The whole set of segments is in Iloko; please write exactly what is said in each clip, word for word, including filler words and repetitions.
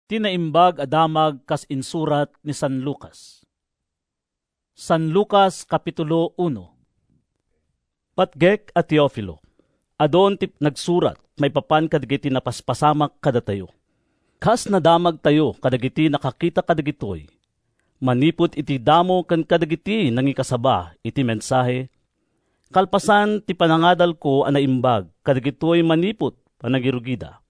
Ti Naimbag a Damag kas insurat ni San Lucas. San Lucas, Kapitulo uno. Patgek a Teofilo, adun ti nagsurat maipapan kadagiti napaspasamak kadatayo, kas nadamagtayo kadagiti nakakita kadagitoy, manipud iti damo ken kadagiti nangikasaba iti mensahe, kalpasan ti panangadalko a naimbag kadagitoy manipud panagirugida.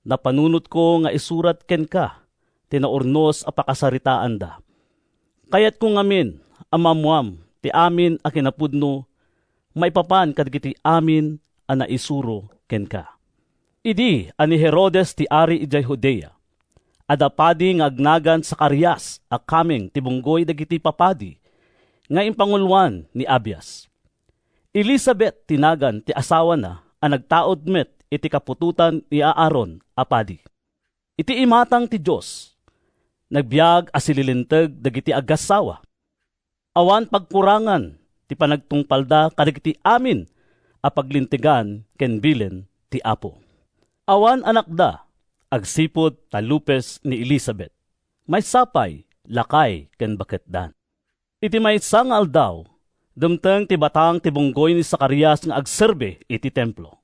Napanunotko nga isurat kenka ti naurnos a pakasaritaanda. Kayatko ngamin a maammoam ti amin a kinapudno maipapan kadagiti amin a naisuro kenka. Idi a ni Herodes ti ari idiay Judea, adda padi nga agnagan Zacarias a kameng ti bunggoy dagiti papadi nga impanguloan ni Abias. Elisabet ti nagan ti asawana a nagtaud met iti kaputotan ni Aaron a padi. Iti imatang ti Dios, nagbiag a sililinteg dagiti agassawa. Awan pagkurangan ti panagtungpalda kadagiti amin a paglintegan ken bilin ti Apo. Awan anakda agsipud ta lupes ni Elisabet. Maysa pay, lakay ken baketdan. Iti maysa nga aldaw, dumteng ti batang ti bunggoy ni Zacarias nga agserbi iti templo.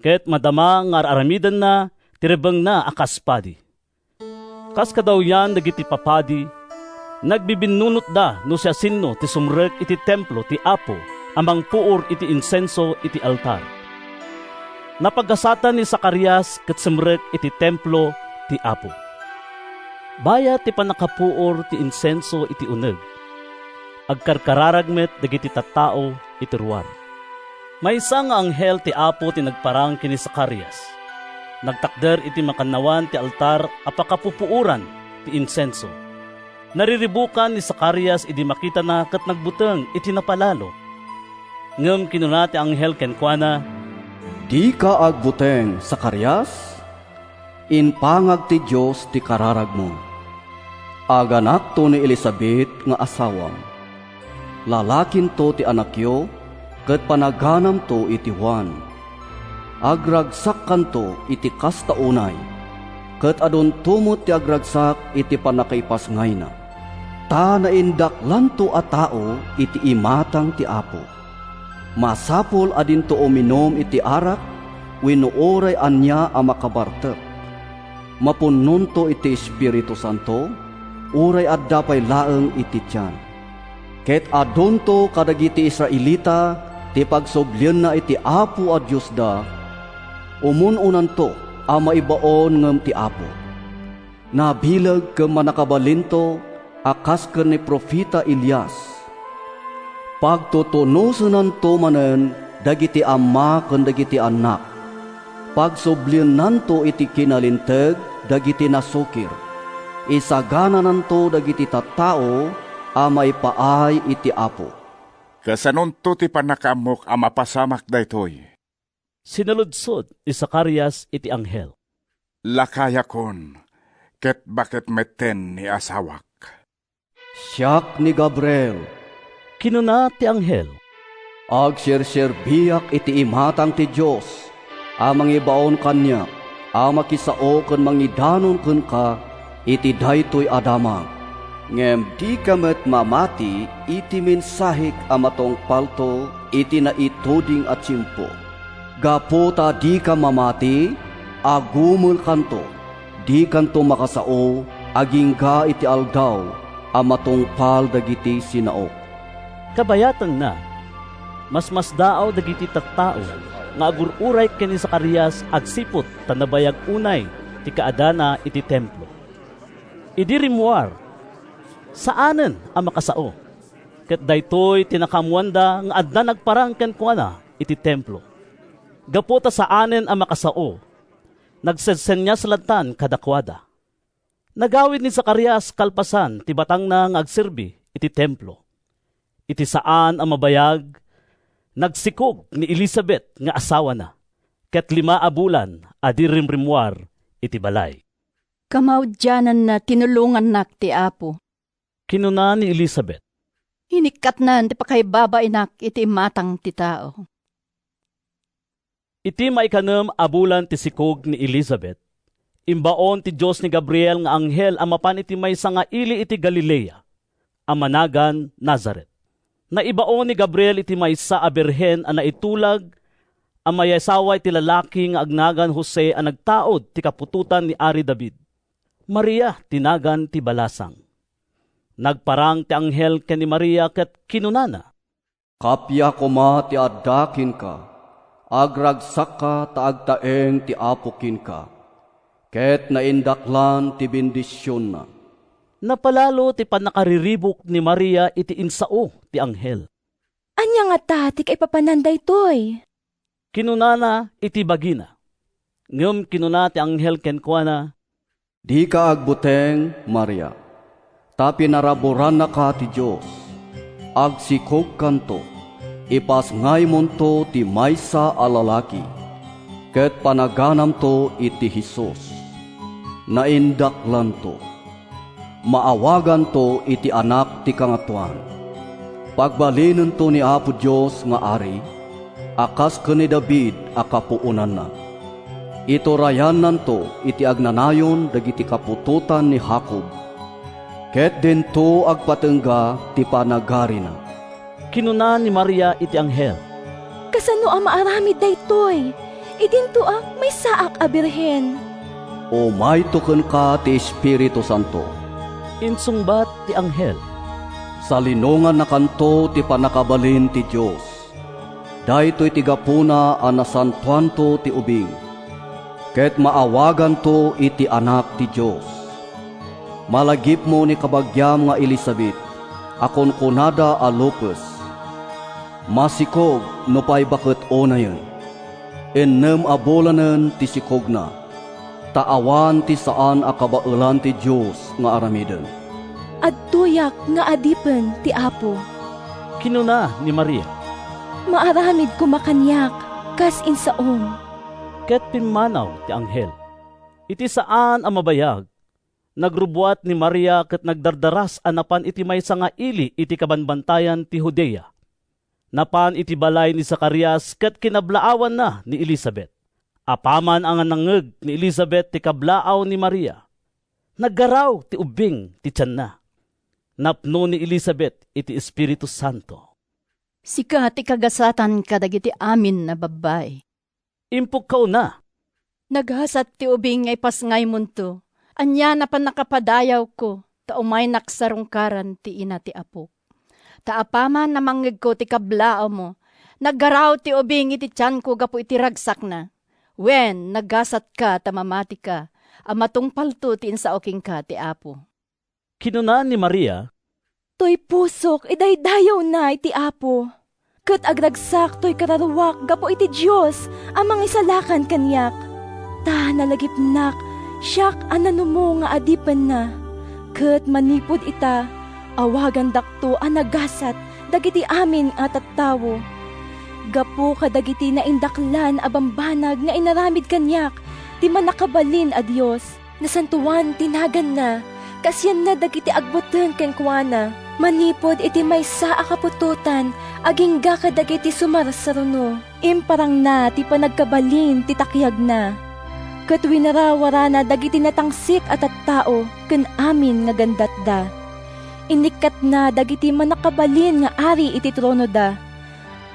Ket madama nga ar-aramidenna ti rebengna a kas padi. Kas kadawyan dagiti papadi, nagbibinnunotda no siasino ti sumrek iti templo ti Apo a mangpuor iti insenso iti altar. Napagasatan ni Zacarias ket sumrek iti templo ti Apo. Bayat ti pannakapuor ti insenso iti uneg, agkarkararag met dagiti tattao iti ruar. Maysa nga anghel ti Apo ti nagparang ken ni Zacarias. Nagtakder iti makannawan ti altar a pakapupuoran ti insenso. Nariribukan ni Zacarias idi makitana ket nagbuteng iti napalalo. Ngem kinuna ti anghel kenkuana, "Dika agbuteng, Zacarias. Impangag ti Dios ti kararagmo. Aganakto ni Elisabet nga asawam. Lalakinto ti anakyo, ket panaganamto iti Juan. Agragsakkanto iti kasta unay, ket adunto met ti agragsak iti pannakaipasngayna. Ta naindaklanto a tao iti imatang ti Apo. Masapul a dinto uminum iti arak wenno uray ania a makabartek. Mapunnonto iti Espiritu Santo, uray adda pay laeng iti tian. Ket adunto kadagiti Israelita ti pagsublienna iti Apo a Diosda, umun-unanto a maibaon ngem ti Apo. Nabileg ken mannakabalinto a kas ken ni Profeta Elias. Pagtutunosenanto manen dagiti amma ken dagiti annak. Pagsubliennanto iti kinalinteg dagiti nasukir. Isaganananto dagiti tattao a maipaay iti Apo." Kasanonto ti pannakaammok a mapasamak daytoy? Sinaludsod ni Zacarias iti anghel, "Lakayakon, ket baket metten ni asawak." "Siak ni Gabriel," kinuna ti anghel. "Agserserbiak iti imatang ti Dios a mangibaon kaniak a makisao ken mangidanon kenka iti daytoy a damag. Ngem dika met mamati iti mensahek a matungpalto iti naituding a tiempo. Gapu ta dika mamati, agumelkanto, dikanto makasao agingga iti aldaw a matungpal dagiti sinaok." Kabayatanna, masmasdaaw dagiti tattao nga agur-uray ken ni Zacarias agsipud ta nabayag unay ti kaadana iti templo. Idi rimmuar, saanen a makasao, ket daytoy ti nakaammoanda nga adda nagparang kenkuana iti templo. Gapu ta saanen a makasao, nagsesenyas lattan kadakuada. Nagawid ni Zacarias kalpasan ti batangna nga agserbi iti templo. Iti saan a mabayag, nagsikog ni Elisabet nga asawana, ket lima a bulan a di rimrimmuar iti balay. "Kamaudiananna, tinulongannak ti Apo," kinuna ni Elisabet. "Inikkatnan ti pakaibabainak iti imatang ti tao." Iti maikanem a bulan ti sikog ni Elisabet, Imbaon ti Dios ni Gabriel nga anghel a mapan iti maysa nga ili iti Galilea, a managan Nazaret. Naibaon ni Gabriel iti maysa a birhen a naitulag a mayasawa iti lalaki nga agnagan Jose a nagtaud ti kaputotan ni Ari David. Maria ti nagan ti balasang. Nagparang ti anghel ken ni Maria ket kinunana, "Kappia koma ti adda kenka, agragsakka ta agtaeng ti Apo kenka, ket naindaklan ti bendisionna." Napalalo ti pannakariribuk ni Maria iti insao ti anghel. "Ania ngata ti kaipapanan daytoy?" kinunana iti bagina. Ngem kinuna ti anghel kenkuana, "Dika agbuteng, Maria, ta pinaraburannaka ti Dios. Agsikogkanto, ipasngaymonto ti maysa a lalaki, ket panaganamto iti Jesus. Naindaklanto. Maawaganto iti Anak ti Kangatoan. Pagbalinento ni Apo Dios nga Ari a kas ken ni David a kapuonanna. Iturayannanto iti agnanayon dagiti kaputotan ni Jacob, ket dinto agpatengga ti panagarina." Kinuna ni Maria iti anghel, "Kasano a maaramid daytoy? Idinto a maysaak a birhen." "Umayto kenka ti Espiritu Santo," insungbat ti anghel. "Salinongannakanto ti pannakabalin ti Dios. Daytoy ti gapuna a nasantoanto ti ubing, ket maawaganto iti Anak ti Dios. Malagipmo ni kabagiam nga Elisabet a kunkunada a lupes. Masikog nupay baket unayen. Innem a bulanen ti sikogna, ta awan ti saan a kabaelan ti Dios nga aramiden." "Adtoyak nga adipen ti Apo," kinuna ni Maria. "Maaramid koma kaniak kas insaom." Ket pimmanaw ti anghel. Iti saan a mabayag, nagrubuat ni Maria ket nagdardaras a napan iti maysa nga ili iti kabanbantayan ti Judea. Napan iti balay ni Zacarias ket kinablaawanna ni Elisabet. Apaman a nangngeg ni Elisabet ti kablaaw ni Maria, naggaraw ti ubbing ti tianna. Napno ni Elisabet iti Espiritu Santo. "Sika ti kagasatan kadagiti amin a babbai," impukawna. "Naggasat ti ubing nga ipasngaymonto. Ania a pannakapadayawko, ta umaynak sarungkaran ti ina ti apok. Ta apaman a mangngegko ti kablaawmo, naggaraw ti ubing iti tianko gapu iti ragsakna. Wen, naggasatka ta mamatika, a matungpalto ti insao kenka ti Apo." Kinuna ni Maria, "Toy pusok idaydayawna iti Apo, ket agragsak toy kararuak gapu iti Dios a Mangisalakan kaniak. Ta nalagipnak, siak a nanumo nga adipenna, ket manipud ita, awagandakto a nagasat dagiti amin a tattao. Gapu kadagiti naindaklan a bambanag nga inaramid kaniak ti Mannakabalin a Dios. Nasantoan ti naganna, kaasianna dagiti agbuteng kenkuana. Manipud iti maysa a kaputotan, agingga kadagiti sumarsaruno. Imparangna ti panagkabalin ti takiagna, ket winarawarana dagiti natangsik a tattao ken amin nga gandatda. Inikkatna dagiti mannakabalin nga ari iti tronoda,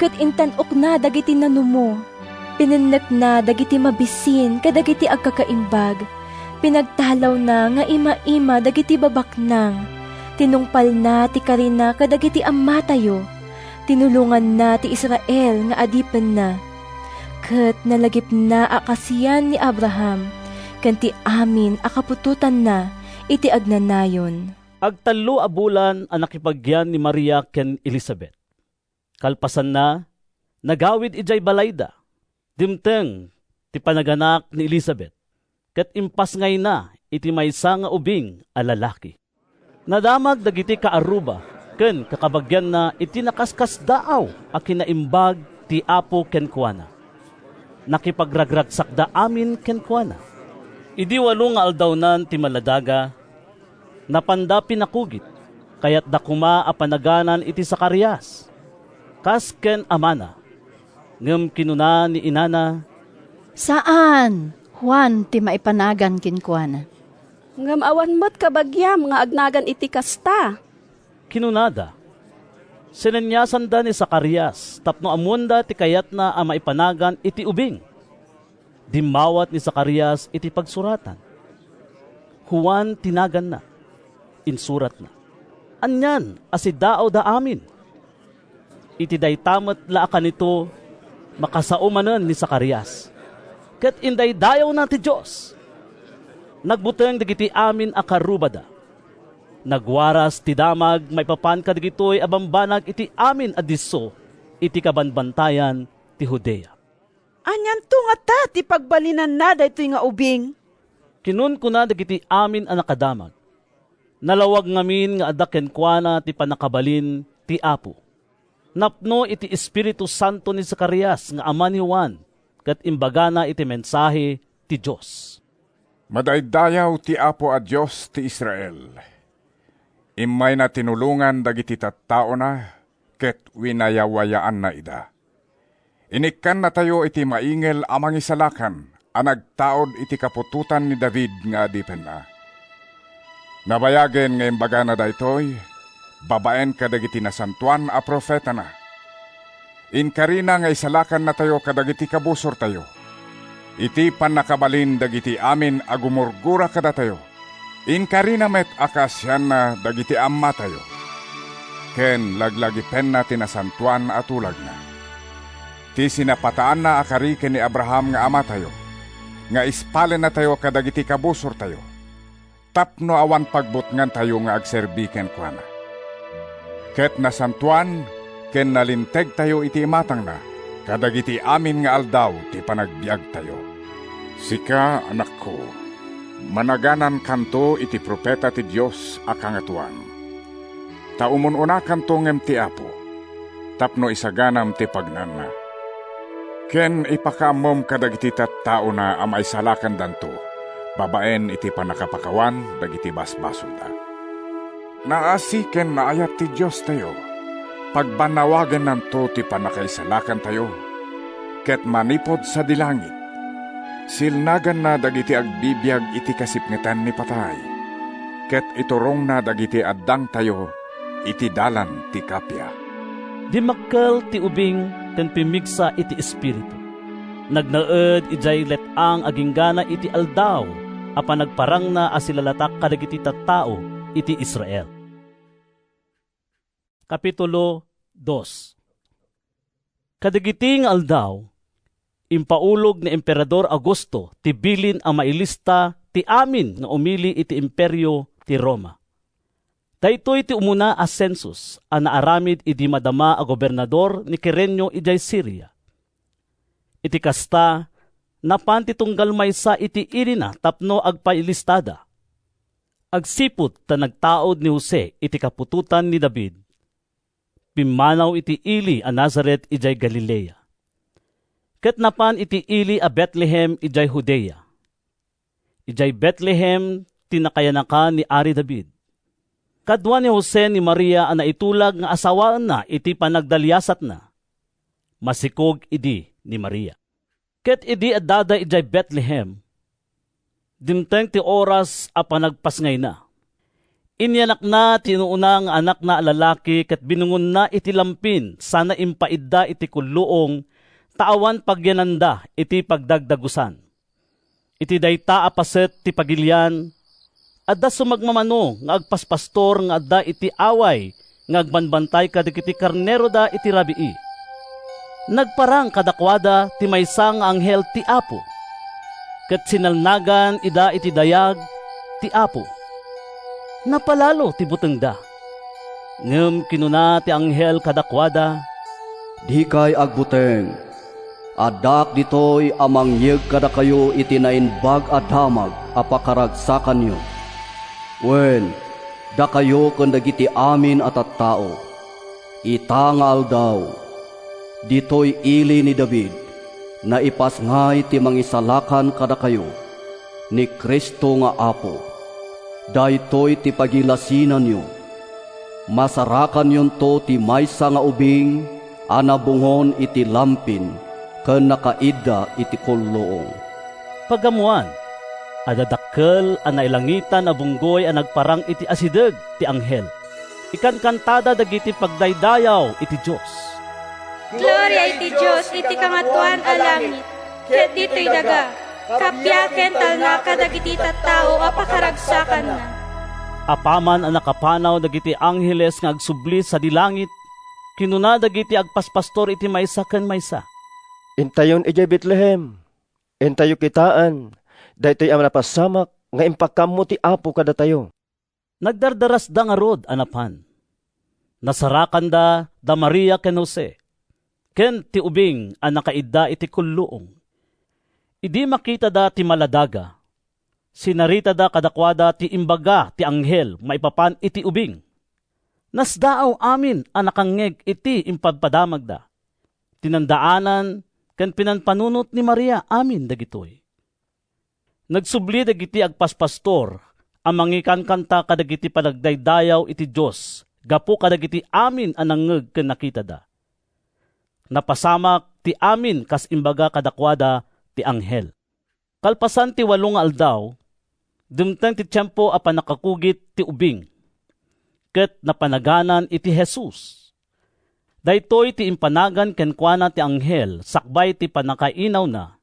ket intan-okna dagiti nanumo. Pinennekna dagiti mabisin kadagiti agkakaimbag. Pinagtalawna nga ima-ima dagiti babaknang. Tinungpalna ti karina kadagiti ammatayo. Tinulonganna ti Israel nga adipenna. Ket nalagipna a kaasian ni Abraham ken ti amin a kaputotanna iti agnanayon." Agtallo a bulan a nakipagyan ni Maria ken Elisabet. Kalpasanna, nagawid idiay balayda. Dimteng ti panaganak ni Elisabet, ket impasngayna iti maysa nga ubing a lalaki. Nadamag dagiti kaarruba ken kakabagianna iti nakaskasdaaw a kinaimbag ti Apo kenkuana. Nakipagragragsakda amin kenkuana. Idi walo nga aldawnan ti maladaga, napanda pinakugit, kayatda koma a panaganan iti Zacarias, kas ken amana. Ngem kinuna ni inana, "Saan! Juan ti maipanagan kenkuana. Ngem awan met kabagiam nga agnagan iti kasta. Kinunada, sineniasanda ni Zacarias tapno ammoenda ti kayatna a maipanagan iti ubing. Dimmawat ni Zacarias iti pagsuratan. Juan ti naganna. Insuratna, "Anian a sidaawda amin." Iti dayta met la a kanito, makasao manen ni Zacarias, ket indaydayawna ti Dios. Nagbuteng dagiti amin a karrubada. Nagwaras ti damag maipapan kadagitoy a bambanag iti amin a disso iti kabanbantayan ti Judea. "Anianto ngata ti pagbalinanna daytoy nga ubing?" kinunkuna dagiti amin a nakadamag. Nalawag ngamin nga adda kenkuana ti pannakabalin ti Apo. Napno iti Espiritu Santo ni Zacarias nga ama ni Juan, ket imbagana iti mensahe ti Dios. "Madaydayaw ti Apo a Dios ti Israel. Immayna tinulongan dagiti tattaona ket winayawayaanna ida. Inikkannatayo iti maingel a mangisalakan a nagtaud iti kaputotan ni David nga adipenna. Nabayagen nga imbagana daytoy babaen kadagiti nasantoan a profetana. Inkarina nga isalakannatayo kadagiti kabusortayo. Iti pannakabalin dagiti amin a gumurgura kadatayo, inkarina met a kaasianna dagiti ammatayo, ken laglagipenna ti nasantoan a tulagna, ti sinapataanna a kari ken ni Abraham nga amatayo, nga ispalennatayo kadagiti kabusortayo, tapno awan pagbutngantayo nga agserbi kenkuana. Ket nasantoan ken nalintegtayo iti imatangna kadagiti amin nga aldaw ti panagbiagtayo. Sika, anakko, managanankanto iti profeta ti Dios a Kangatoan. Ta umun-unakanto ngem ti Apo, tapno isaganam ti pagnaanna. Ken ipakaammom kadagiti tattaona a maisalakandanto babaen iti pannakapakawan dagiti basbasolda. Naasi ken naayat ti Diostayo. Pagbannawagennanto ti pannakaisalakantayo, ket manipud sadi langit, silnaganna dagiti agbibiag iti kasipngetan ni patay, ket iturongna dagiti addangtayo iti dalan ti kappia." Dimmakkel ti ubing ken pimmigsa iti Espiritu. Nagnaed idiay let-ang a ginggana iti aldaw a panagparangna a silalatak kadagiti tattao iti Israel. Kapitulo dos. Kadagiti nga aldaw, impaulog ni Emperador Augusto ti bilin a mailista ti amin nga umili iti Imperio ti Roma. Daytoy ti umuna a sensus a naaramid idi madama a gobernador ni Kirenio idiay Siria. Iti kasta, napan ti tunggal maysa iti ilina tapno agpailistada. Agsipud ta nagtaud ni Jose iti kaputotan ni David, pimmanaw iti ili a Nazaret idiay Galilea, ket napan iti ili a Betlehem idiay Judea. Idiay Betlehem ti nakayanakan ni Ari David. Kadua ni Jose ni Maria a naitulag nga asawaenna iti panagdaliasatna. Masikog idi ni Maria. Ket idi addada idiay Betlehem, dimteng ti oras a panagpasngayna. Inyanakna ti inuna nga anakna a lalaki ket binungonna iti lampin sana impaidda iti kulluong ta awan pagyananda iti pagdagdagusan. Iti dayta a paset ti pagilian, adda sumagmamano nga agpaspastor nga adda iti away nga agbanbantay kadagiti karneroda iti rabii. Nagparang kadakuada ti maysa nga anghel ti Apo, ket sinalnagan ida iti dayag ti Apo. Napalalo ti butengda. Ngem kinuna ti anghel kadakuada, "Dikay agbuteng. Addaak ditoy a mangyeg kadakayo iti naimbag a damag a pakaragsakanyo. Wen, dakayo ken dagiti amin a tattao. Ita nga aldaw, ditoy ili ni David, naipasngay ti Mangisalakan kadakayo, ni Cristo nga Apo. Daytoy ti pagilasinanyo. Masarakanyonto ti maysa nga ubing a nabungon iti lampin ken nakaidda iti kulluong." Pagammoan, adda dakkel a nailangitan a bunggoy a nagparang iti asideg ti anghel. Ikankantada dagiti pagdaydayaw iti Dios. "Gloria iti Dios iti kangatoan a langit, ket ditoy daga, kappia ken talna kadagiti tattao a pakaragsakanna." Apaman a nakapanaw dagiti angheles nga agsubli sadi langit, kinuna dagiti agpaspastor iti maysa ken maysa, "Intayon idiay Betlehem. Intayo kitaen daytoy a napasamak nga impakaammo ti Apo kadatayo." Nagdardarasda ngarud a napan. Nasarakanda da Maria ken Jose, ken ti ubing a nakaidda iti kulluong. Idi makitada ti maladaga, sinaritada kadakuada ti imbaga ti anghel maipapan iti ubing. Nasdaaw amin a nakangngeg iti impadpadamagda. Tinandaanan ken pinanpanunot ni Maria amin dagitoy. Nagsubli dagiti agpaspastor a mangikankanta kadagiti panagdaydayaw iti Dios gapu kadagiti amin a nangngeg ken nakitada. Napasamak ti amin kas imbaga kadakuada ti anghel. Kalpasan ti walo nga aldaw, dimteng ti tiempo a pannakakugit ti ubing, ket napanaganan iti Jesus. Daytoy ti impanagan kenkuana ti anghel sakbay ti pannakainawna.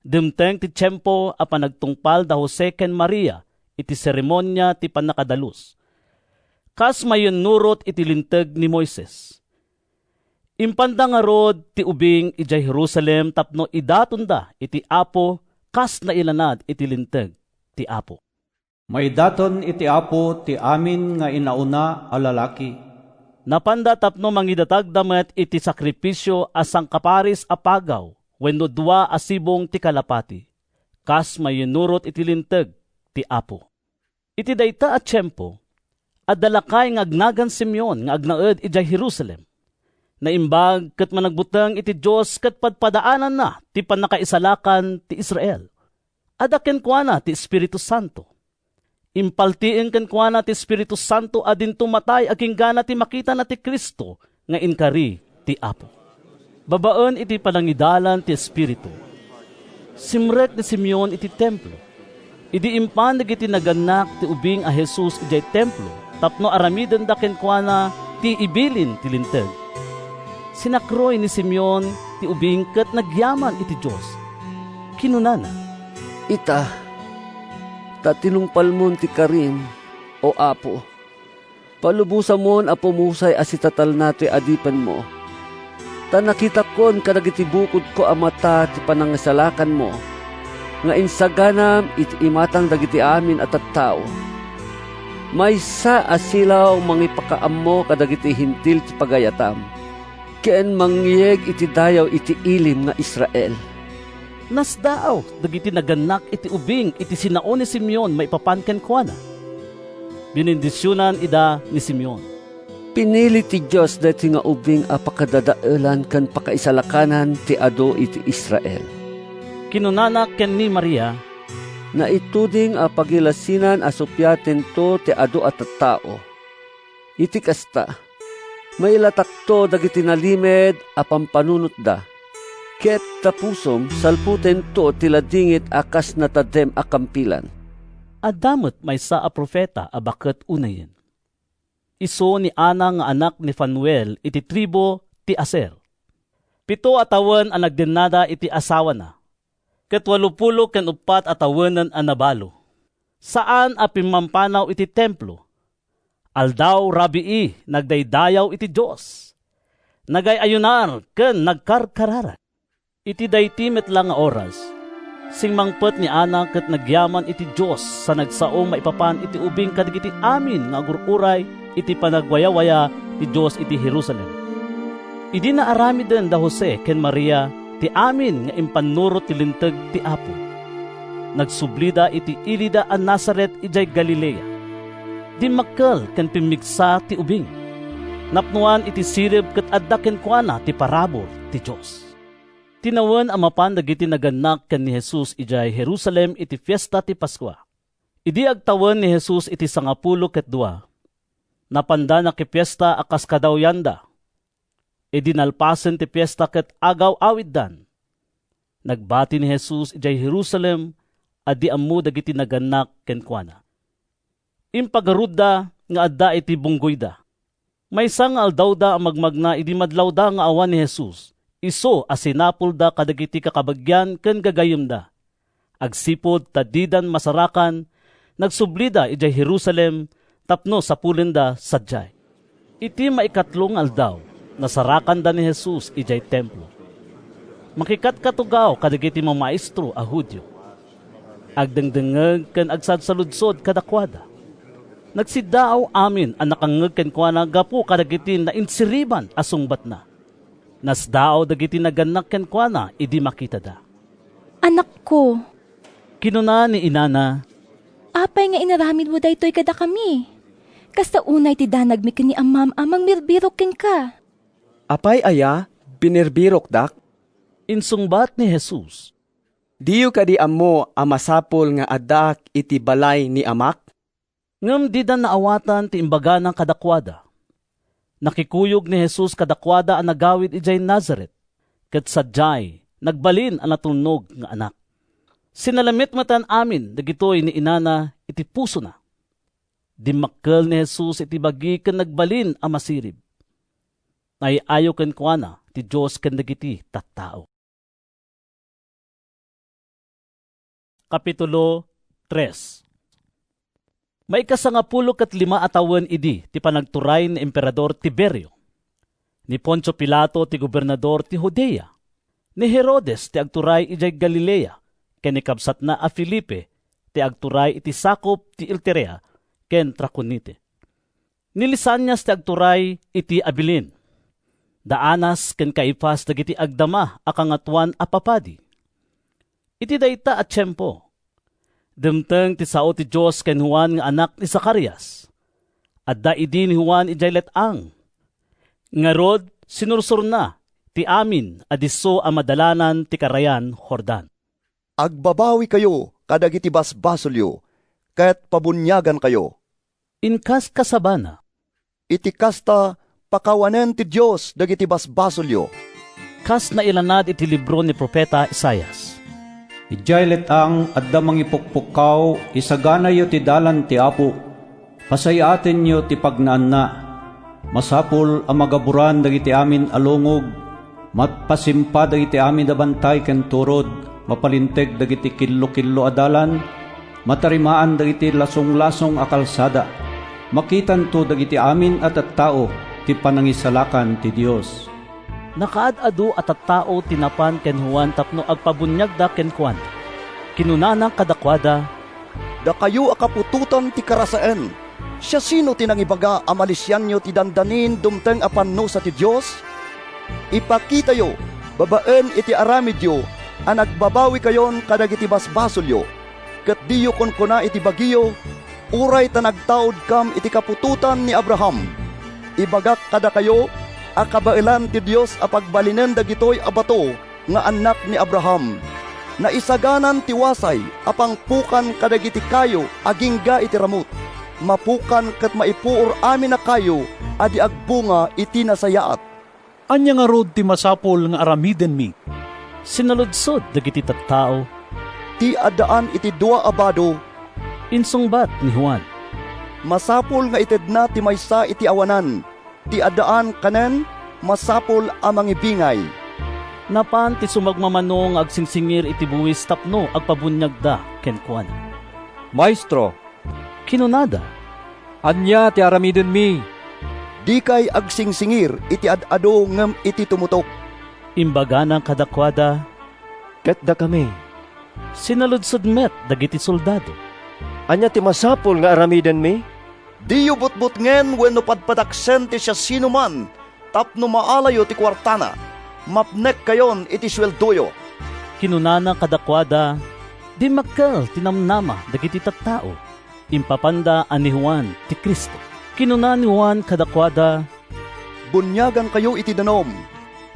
Dimteng ti tiempo a panagtungpal da Jose ken Maria iti seremonia ti pannakadalus, kas mayannurot iti Linteg ni Moises. Impanda ngarud ti ubing idiay Jerusalem tapno idatonda iti Apo kas nailanad iti Linteg ti Apo. "Maidaton iti Apo ti amin nga inauna a lalaki." Napanda tapno mangidatagda met iti sakrifisio a sangkaparis a pagaw wenno dua a sibong ti kalapati, kas mayannurot iti Linteg ti Apo. Iti dayta a tiempo, adda lakay nga agnagan Simeon nga agnaed idiay Jerusalem. Naimbag ket managbuteng iti Dios ket padpadaananna ti pannakaisalakan ti Israel. Adda kenkuana ti Espiritu Santo. Impaltiing kenkuana ti Espiritu Santo a dinto matay aginggana ti makitana ti Cristo nga inkari ti Apo. Babaen iti panangidalan ti Espiritu, simrek ni Simeon iti templo. Idi impan dagiti nagannak ti ubing a Jesus idiay templo tapno aramidenda kenkuana ti ibilin ti Linteg, sinakroy ni Simeon ti ubing ket nagyaman iti Dios. Kinunana, "Ita, ta tinungpalmon ti karim, O Apo. Palubosamon a pumusay a sitatalna toy adipenmo. Ta nakitakon kadagiti bukodko a mata ti panangisalakanmo, nga insaganam iti imatang dagiti amin a tattao. Maysa a silaw mangipakaammo kadagiti Hentil ti pagayatam, ken mangyeg iti dayaw iti ilim nga Israel." Nasdaaw dagiti nagannak iti ubing iti sinao ni Simeon maipapan kenkuana. Binindisionan ida ni Simeon. "Pinili ti Dios daytoy nga ubing a pakadadaelan ken pakaisalakanan ti adu iti Israel." Kinunana ken ni Maria, "Naituding a pagilasinan a supiatento ti adu a tattao. Iti kasta, mailatakto dagiti nalimed a pampanunotda, ket ta pusom, salputento ti ladingit a kas natadem a kampilan." Adda met maysa a profeta a baket unayen. Isu ni Ana nga anak ni Fanuel iti tribu ti Aser. Pito a tawen a nagdennada iti asawana, ket walupulo ken uppat a tawenen a nabalo. Saan a pimmampanaw iti templo. Aldaw rabii nagdaydayaw iti Dios. Nagay-ayunar ken nagkarkararag. Iti daydi met la nga oras, simmangpet ni Ana ket nagyaman iti Dios sa nagsao maipapan iti ubing kadagiti amin nga agur-uray iti panagwayawaya ti Dios iti Jerusalem. Idi naaramiden da Jose ken Maria ti amin nga impannurot ti Linteg ti Apo, nagsublida iti ilida a Nazaret idiay Galilea. Dimmakkel ken pimmigsa ti ubing. Napnoan iti sirib ket adda kenkuana ti parabur ti Dios. Tinawen a mapan dagiti nagannak ken ni Jesus idiay Jerusalem iti fiesta ti Paskua. Idi agtawen ni Jesus iti sangapulo ket dua, napanda nakifiesta a kas kadawyanda. Idi nalpasen ti fiesta ket agaw-awiddan, Nagbati ni Jesus idiay Jerusalem a di ammo dagiti nagannak kenkuana. Impagarudda nga adda iti bunggoyda. Maysa nga aldawda a magmagna idi madlawda nga awan ni Jesus, isu a sinapulda kadagiti kakabagian ken gagayyemda. Agsipud ta didan masarakan, nagsublida idiay Jerusalem tapno sapulenda sadiay. Iti maikatlo nga aldaw, nasarakanda ni Jesus idiay Templo. Makikatkatugaw kadagiti mamaestro a Judio. Agdengdengngeg ken agsadsaludsod kadakuada. Nagsiddaaw amin a nakangngeg kenkuana gapu kadagiti nainsiriban a sungbatna. Nasdaaw dagiti nagannak kenkuana idi makitada. "Anakko," kinuna ni inana, "apay nga inaramidmo daytoy kadakami? Kasta unay ti danagmi ken ni amam a mangbirbirok kenka." "Apay aya, binirbirokdak?" insungbat ni Jesus. "Diyo kadi ammo a masapul nga addaak iti balay ni Amak?" Ngem dida naawatan ti imbagana kadakuada. Nakikuyog ni Jesus kadakuada a nagawid idiay Nazaret, ket sadiay, nagbalin a natulnog nga anak. Sinalamet metten amin dagitoy ni inana iti pusona. Dimmakkel ni Jesus iti bagi ken nagbalin a masirib. Naay-ayo kenkuana ti Dios ken dagiti tattao. Kapitulo tres. Maikasangapulo ket lima a tawen idi ti panagturay ni Emperador Tiberio. Ni Poncio Pilato ti gobernador ti Judea. Ni Herodes ti agturay idiay Galilea, ken ni kabsatna a Felipe ti agturay iti sakup ti Iturea ken Traconite. Ni Lisanias ti agturay iti Abilene. Da Anas ken Caifas dagiti agdama a kangatoan a papadi. Iti dayta a tiempo, dimteng ti sao ti Dios ken Juan nga anak ni Zacarias. Adda idi ni Juan idiay let-ang. Ngarud, sinursorna ti amin a disso a madalanan ti karayan Jordan. Agbabawikayo kadagiti basbasolyo, ket pabuniagankayo. Inkaskasabana. Iti kasta, pakawanen ti Dios dagiti basbasolyo. Kas nailanad iti libro ni Profeta Isaias. Idiay let-ang adda mangipukpukkaw, isaganayo ti dalan ti Apo. Pasay-atenyo ti pagnaanna. Masapul a magaburan dagiti amin a lungog, mapasimpa dagiti amin a bantay ken turod, mapalinteg dagiti killo-killo a dalan, matarimaan dagiti lasonglasong a kalsada. Makitanto dagiti amin a tattao ti panangisalakan ti Dios. Nakaad-adu a tattao ti napan ken Juan tapno agpabuniagda kenkuana. Kinunana kadakuada, "Dakayo a kaputotan ti karasaen! Siasino ti nangibaga a malisianyo ti dandanin dumteng a pannusa ti Dios? Ipakitayo babaen iti aramidyo a nagbabawikayon kadagiti basbasolyo, ket diyo kunkuna iti bagiyo, 'Uray ta nagtaudkam iti kaputotan ni Abraham.' Ibagak kadakayo a kabaelan ti Dios a pagbalinen dagitoy a bato nga annak ni Abraham. Naisaganan ti wasay a pangpukan kadagiti kayo agingga iti ramut. Mapukan ket maipuor amin a kayo a di agbunga iti nasayaat." "Ania ngarud ti masapul nga aramidenmi?" sinaludsod dagiti tattao. "Ti addaan iti dua a bado," insungbat ni Juan. "Masapul nga itedna ti maysa iti awanan. Ti addaan kanen, masapul a mangibingay." Napan ti sumagmamano nga agsingsingir iti buis tapno agpabuniagda kenkuana. "Maestro," kinunada, "ania ti aramidenmi?" "Dikay agsingsingir iti ad-adu ngem iti tumutok," imbagana kadakuada. "Ket dakami?" sinaludsod met dagiti soldado. "Ania ti masapul nga aramidenmi?" "Diyo butbutngen wenno padpadaksen ti siasinoman tapno maalayo ti kuartana. Mapnekkayon iti sueldoyo," kinunana kadakuada. Dimmakkel ti namnama dagiti tattao. Impapanda a ni Juan ti Cristo. Kinuna ni Juan kadakuada, "Buniagankayo iti danum,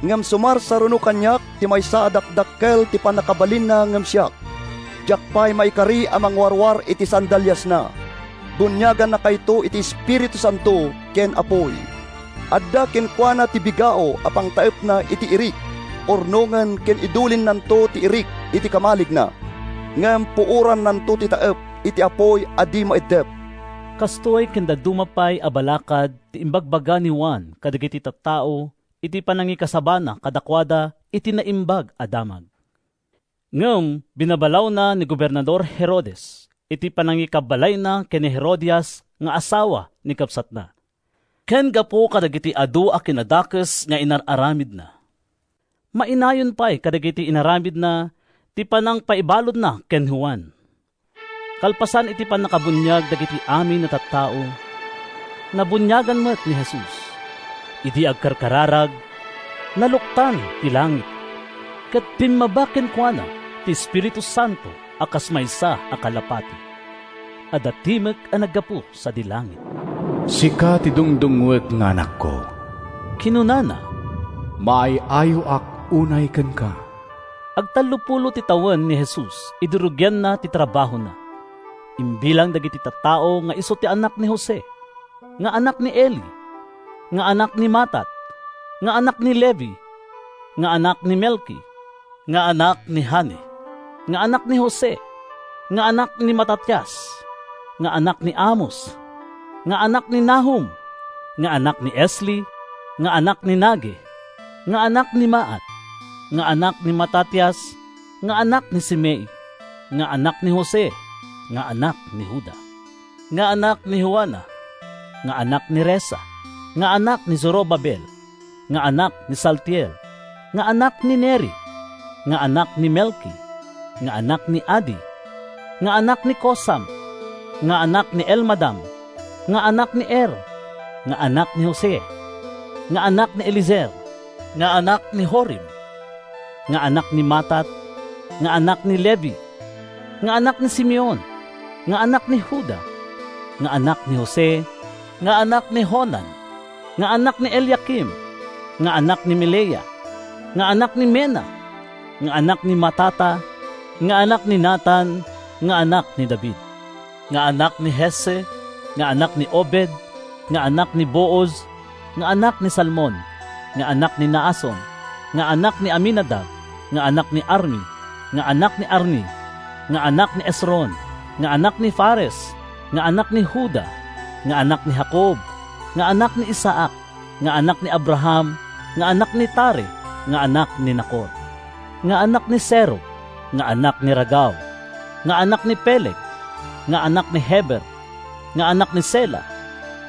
ngem sumarsaruno kaniak ti maysa a dakdakkel ti pannakabalinna ngem siak. Diak pay maikari a mangwarwar iti sandaliasna. Buniagannakayto iti Espiritu Santo ken apuy. Adda kenkuana ti bigao a pangtaepna iti irik. urnongen ken idulinnanto ti irik iti kamaligna, ngem puorannanto ti taep iti apuy a di maiddep. Kastoy ken dadduma pay a balakad ti imbagbaga ni Juan kadagiti tattao iti panangikasabana kadakuada iti Naimbag a Damag. Ngem binabalawna ni Gobernador Herodes iti panangikabbalayna ken ni Herodias nga asawa ni kabsatna, ken gapu kadagiti adu a kinadakes nga inar-aramidna. Mainayon pay kadagiti inaramidna ti panangpaibaludna ken Juan. Kalpasan iti pannakabuniag dagiti amin a tattao, nabuniagan met ni Jesus. Idi agkarkararag, naluktan ti langit, ket pimmaba kenkuana ti Espiritu Santo a kas maysa a kalapati. Adda timek a naggapu sadi langit. "Sika ti dungdungngoek nga Anakko," kinunana. "Maayo-ayoak unay kenka." Agtallopulo ti tawen ni Jesus idi rugianna ti trabahona. Imbilang dagiti tattao nga isu ti anak ni Jose, nga anak ni Eli, nga anak ni Matat, nga anak ni Levi, nga anak ni Melki, nga anak ni Jane, nga anak ni Jose, nga anak ni Matatias, nga anak ni Amos, nga anak ni Nahum, nga anak ni Esli, nga anak ni Nage, nga anak ni Maat, nga anak ni Matatias, nga anak ni Simei, nga anak ni Jose, nga anak ni Juda, nga anak ni Joana, nga anak ni Resa, nga anak ni Zorobabel, nga anak ni Saltiel, nga anak ni Neri, nga anak ni Melki, nga anak ni Adi, nga anak ni Kosam, nga anak ni Elmadam, nga anak ni Er, nga anak ni Jose, nga anak ni Eliezer, nga anak ni Jorim, nga anak ni Matat, nga anak ni Levi, nga anak ni Simeon, nga anak ni Juda, nga anak ni Jose, nga anak ni Jonan, nga anak ni Eliakim, nga anak ni Melea, nga anak ni Mena, nga anak ni Matata, nga anak ni Natan, nga anak ni David, nga anak ni Jesse, nga anak ni Obed, nga anak ni Booz, nga anak ni Salmon, nga anak ni Naason, nga anak ni Aminadab, nga anak ni Arni, nga anak ni Arni, nga anak ni Esron, nga anak ni Fares, nga anak ni Juda, nga anak ni Jacob, nga anak ni Isaac, nga anak ni Abraham, nga anak ni Tare, nga anak ni Nacor, nga anak ni Serug, nga anak ni Ragau, nga anak ni Peleg, nga anak ni Heber, nga anak ni Sela,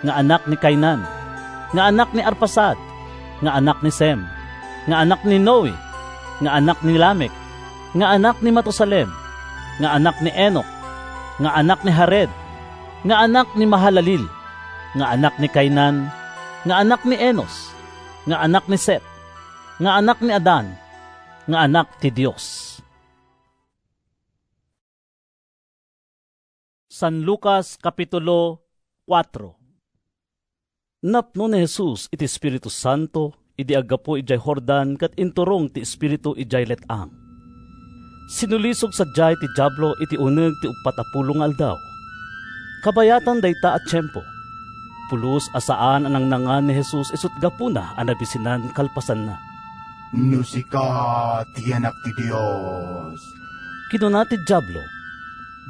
nga anak ni Cainan, nga anak ni Arfaxad, nga anak ni Sem, nga anak ni Noe, nga anak ni Lamec, nga anak ni Matusalem, nga anak ni Enoc, nga anak ni Jared, nga anak ni Mahalaleel, nga anak ni Cainan, nga anak ni Enos, nga anak ni Set, nga anak ni Adan, nga anak ti Dios. San Lucas, Kapitulo kuatro. Napno ni Jesus iti Espiritu Santo idi aggapu idiay Jordan ket inturong ti Espiritu idiay let-ang. Sinulisog sadiay ti Diablo iti uneg ti uppat a pulo nga aldaw. Kabayatan dayta a tiempo, pulos a saan a nangnangan ni Jesus isut' gapuna a nabisinan kalpasanna. "No sika ti Anak ti Dios," kinuna ti Diablo,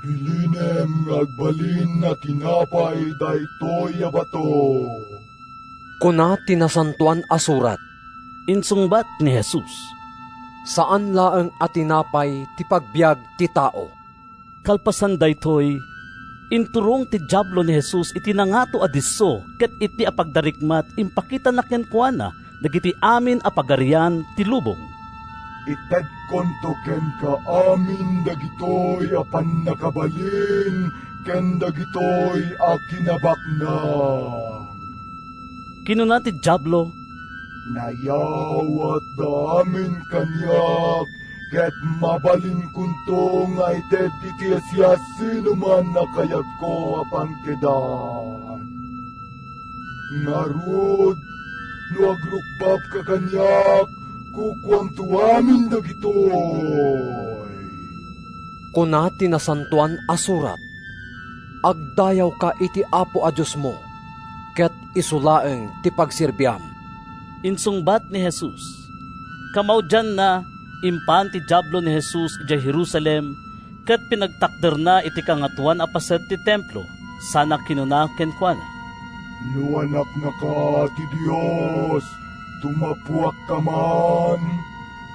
"bilinem nga agbalin a tinapay daytoy a bato." "Kuna ti Nasantoan a Surat," insungbat ni Jesus, "saan laeng a tinapay ti pagbiag ti tao." Kalpasan daytoy, inturong ti Diablo ni Jesus iti nangato a disso ket iti apagdarikmat, impakitana kenkuana dagiti amin a pagarian ti lubong. "Itedkonto kenka amin dagitoy a pannakabalin ken dagitoy a kinabaknang," kinuna ti Diablo. "Nayawatda amin kaniak, ket mabalinkonto nga ited iti siasinoman a kayatko a pangtedan. Ngarud, no agrukbabka kaniak, kukuamto amin dagitoy." Kuna ti Nasantoan a Surat, "Agdayawka iti Apo a Diosmo, ket isu laeng ti pagserbiam." Insungbat ni Jesus, Kamaudianna, impan ti Diablo ni Jesus idiay Jerusalem ket pinagtakderna iti Kangatoan a Paset ti Templo, sana kinuna kenkuana, "No Anaknaka ti Dios, tumapuakka man,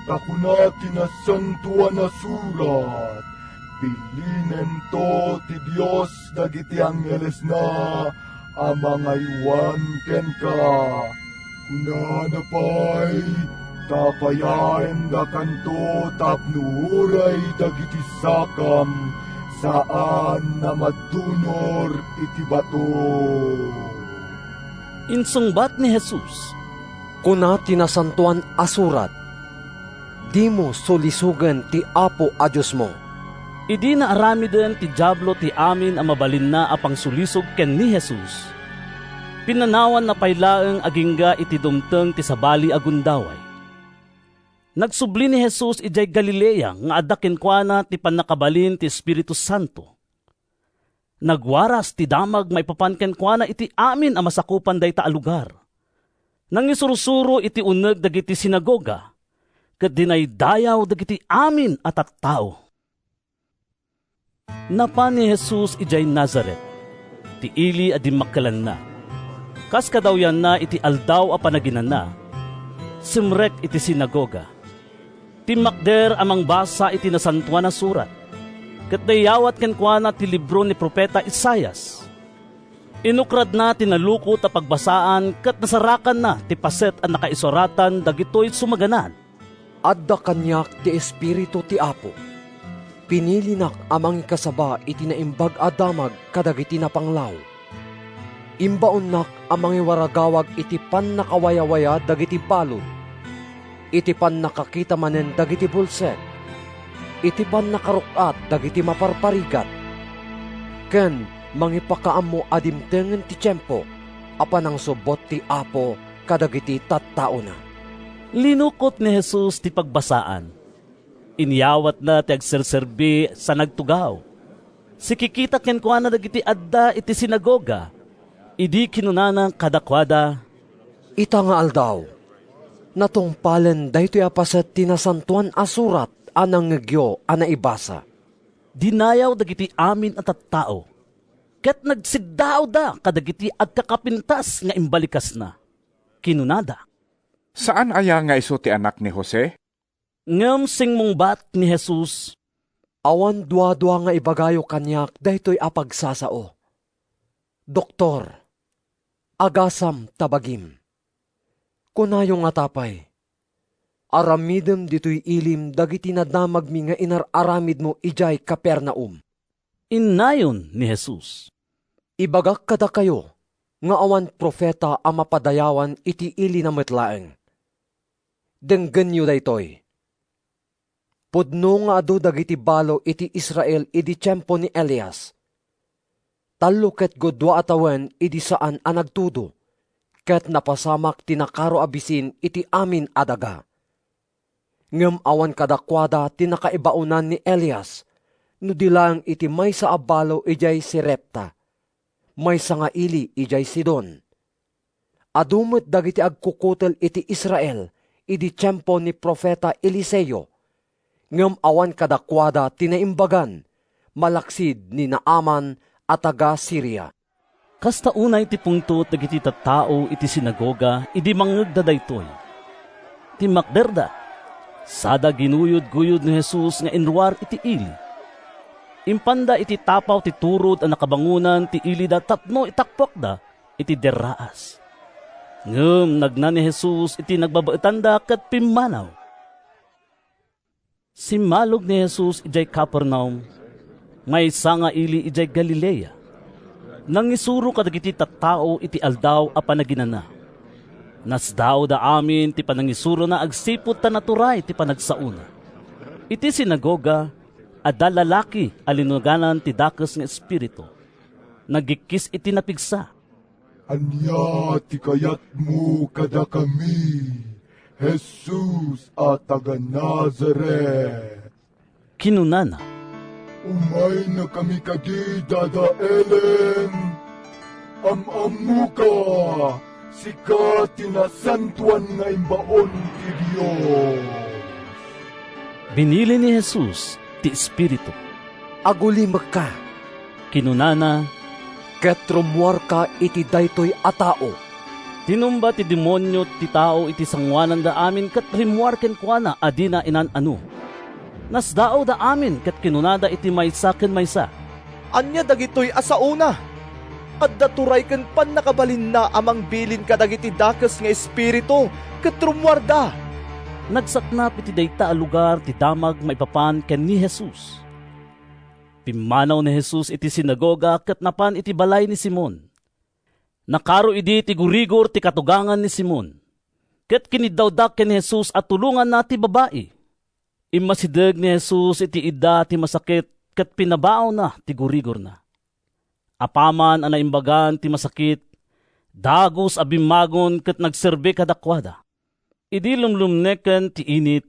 ta kuna ti Nasantoan a Surat, 'Pilinento ti Dios dagiti anghelesna a mangaywan kenka.' Kunana pay, 'Ta payaendakanto tapno uray dagiti sakam saan a madunor iti bato.'" Insungbat ni Jesus, "Kuna ti Nasantoan a Surat, 'Dimo sulisogen ti Apo a Diosmo.'" Idi naaramiden ti Diablo ti amin a mabalinna a pangsulisog ken ni Jesus, pinanawanna pay laeng agingga iti dumteng ti sabali a gundaway. Nagsubli ni Jesus idiay Galilea nga adda kenkuana ti pannakabalin ti Espiritu Santo. Nagwaras ti damag maipapan kenkuana iti amin a masakupan dayta a lugar. Nangisursuro iti uneg dagiti sinagoga, ket dinaydayaw dagiti amin a tattao. Napan ni Jesus idiay Nazaret, ti ili a dimmakkelanna. Kas kadawyanna iti Aldaw a Panaginana, simrek iti sinagoga. Timmakder a mangbasa iti Nasantoan a Surat, ket dayawat kenkuana ti libro ni profeta Isaias. Inukradna ti nalukot a pagbasaan ket nasarakanna ti paset a nakaisuratan dagitoy sumaganad, "Adda kaniak ti Espiritu ti Apo. Pinilinak a mangikasaba iti naimbag a damag kadagiti napanglaw. Imbaonnak a mangiwaragawag iti pannakawayawaya dagiti balud, iti pannakakita manen dagiti bulsek, iti pannakaruk-at dagiti maparparigat, ken mangipakaammo a dimtengen ti tiempo a panangsubbot ti Apo kadagiti tattaona." Linukot ni Jesus ti pagbasaan. Inyawatna ti agserserbi sa nagtugaw. Sikikita kenkuana dagiti adda iti sinagoga, idi kinunana kadakuada, "Ita nga aldaw, natungpalen daytoy a paset ti Nasantoan a Surat a nangngegyo a naibasa." Dinayaw dagiti amin a tattao, ket nagsiddaawda kadagiti agkakapintas nga imbalikasna. Kinunada, "Saan aya nga isu ti anak ni Jose?" Ngem simmungbat ni Jesus, "Awan duadua nga ibagayo kaniak daytoy a pagsasao. Doktor, agasam ta bagim. Kunayo ngata pay, aramidem ditoy ilim dagiti nadamagmi nga inar-aramidmo idiay Capernaum." Innayon ni Jesus, "Ibagak kadakayo nga awan profeta a mapadayawan iti ilina met laeng. Denggenyo daytoy. Pudno nga adu dagiti balo iti Israel idi tiempo ni Elias. Tallo ket dua a tawen idi saan a nagtudo, ket napasamak ti nakaro a bisin iti amin a daga. Ngem awan kadakuada ti nakaibaonan ni Elias, no di laeng iti maysa a balo idiay Sarepta, maysa nga ili idiay Sidon. Adu met dagiti agkukutel iti Israel idi tiempo ni profeta Eliseo, ngem awan kadakuada ti naimbagan, malaksid ni Naaman a taga-Siria." Kasta unay ti pungtot dagiti tattao iti sinagoga idi mangngegda daytoy. Timmakderda, sada ginuyod-guyod ni Jesus nga inruar iti ili. Impanda iti tapaw ti turod a nakabangonan ti ilida tapno itakpuakda iti derraas. Ngem nagna ni Jesus iti nagbabaetanda ket pimmanaw. Simmalog ni Jesus idiay Capernaum, maysa nga ili idiay Galilea. Nangisuro kadagiti tattao iti Aldaw a Panaginana. Nasdaawda amin ti panangisurona agsipud ta naturay ti panagsaona. Iti sinagoga, adda lalaki a linuganan ti dakes nga espiritu. Nagikkis iti napigsa. "Ania ti kayatmo kadakami, Jesus a taga-Nazaret?" kinunana. "Umaynakami kadi dadaelen. Am-ammoka Sika ti nasantoan nga imbaon ti Dios. Binili ni Jesus ti Espiritu. Agulimekka, kinunana, ket rummuarka iti daytoy a tao. Tinumba ti demonio ti tao iti sangoananda amin ket rimmuar kenkuana a dina inan-ano. Nasdaawda amin ket kinunada iti maysa ken maysa, "Ania dagitoy a saona? Adda turay ken pannakabalinna a mangbilin kadagiti dakes nga espiritu ket rummuarda." Nagsaknap iti dayta a lugar ti damag maipapan ken ni Jesus. Pimmanaw ni Jesus iti sinagoga ket napan iti balay ni Simon. Nakaro idi ti gurigor ti katugangan ni Simon, ket kiniddawda ken ni Jesus a tulonganna ti babai. Immasideg ni Jesus iti idda ti masakit ket pinabaawna ti gurigorna. Apaman a naimbagan ti masakit, dagus a bimmagon ket nagserbi kadakuada. Idi lumlumneken ti init,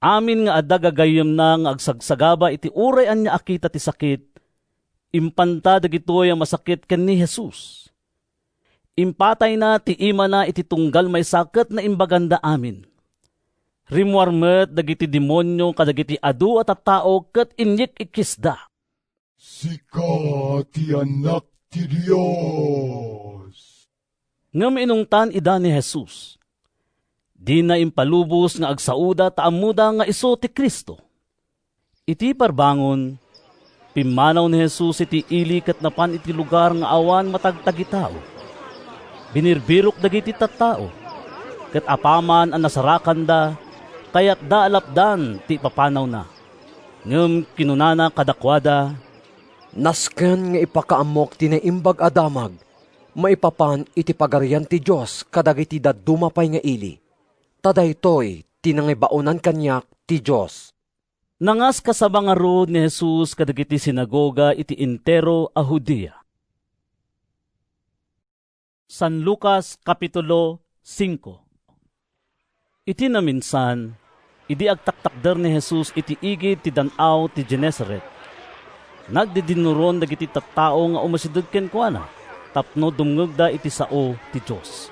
amin nga adda gagayyemna nga agsagsagaba iti uray ania a kita ti sakit, impanta dagitoy a masakit ken ni Jesus. Impatayna ti imana iti tunggal maysa ket naimbaganda amin. Rimmuar met dagiti demonio kadagiti adu a tattao ket inyik-ikkisda. "Sika ti Anak ti Dios." Ngem inungtan ida ni Jesus. Dina impalubos nga agsaoda ta ammoda nga isu ti Cristo. Iti parbangon, pimmanaw ni Jesus iti ili ket napan iti lugar nga awan matagtagitao. Binirbirok dagiti tattao, ket apaman a nasarakanda, kayatda a lapdan ti ipapanawna. Ngem kinunana kadakuada, "Nasken nga ipakaammok ti Naimbag a Damag maipapan iti Pagarian ti Dios kadagiti dadduma pay nga ili, ta daytoy ti nangibaonan kaniak ti Dios." Nangaskasaba ngarud ni Jesus kadagiti sinagoga iti entero a Judea. San Lucas, Kapitulo singko. Iti naminsan, idi agtaktakder ni Jesus iti igid ti dan-aw ti Genesaret, nagdidinnuron dagiti tattao nga umasideg kenkuana tapno dumngegda iti sao ti Dios.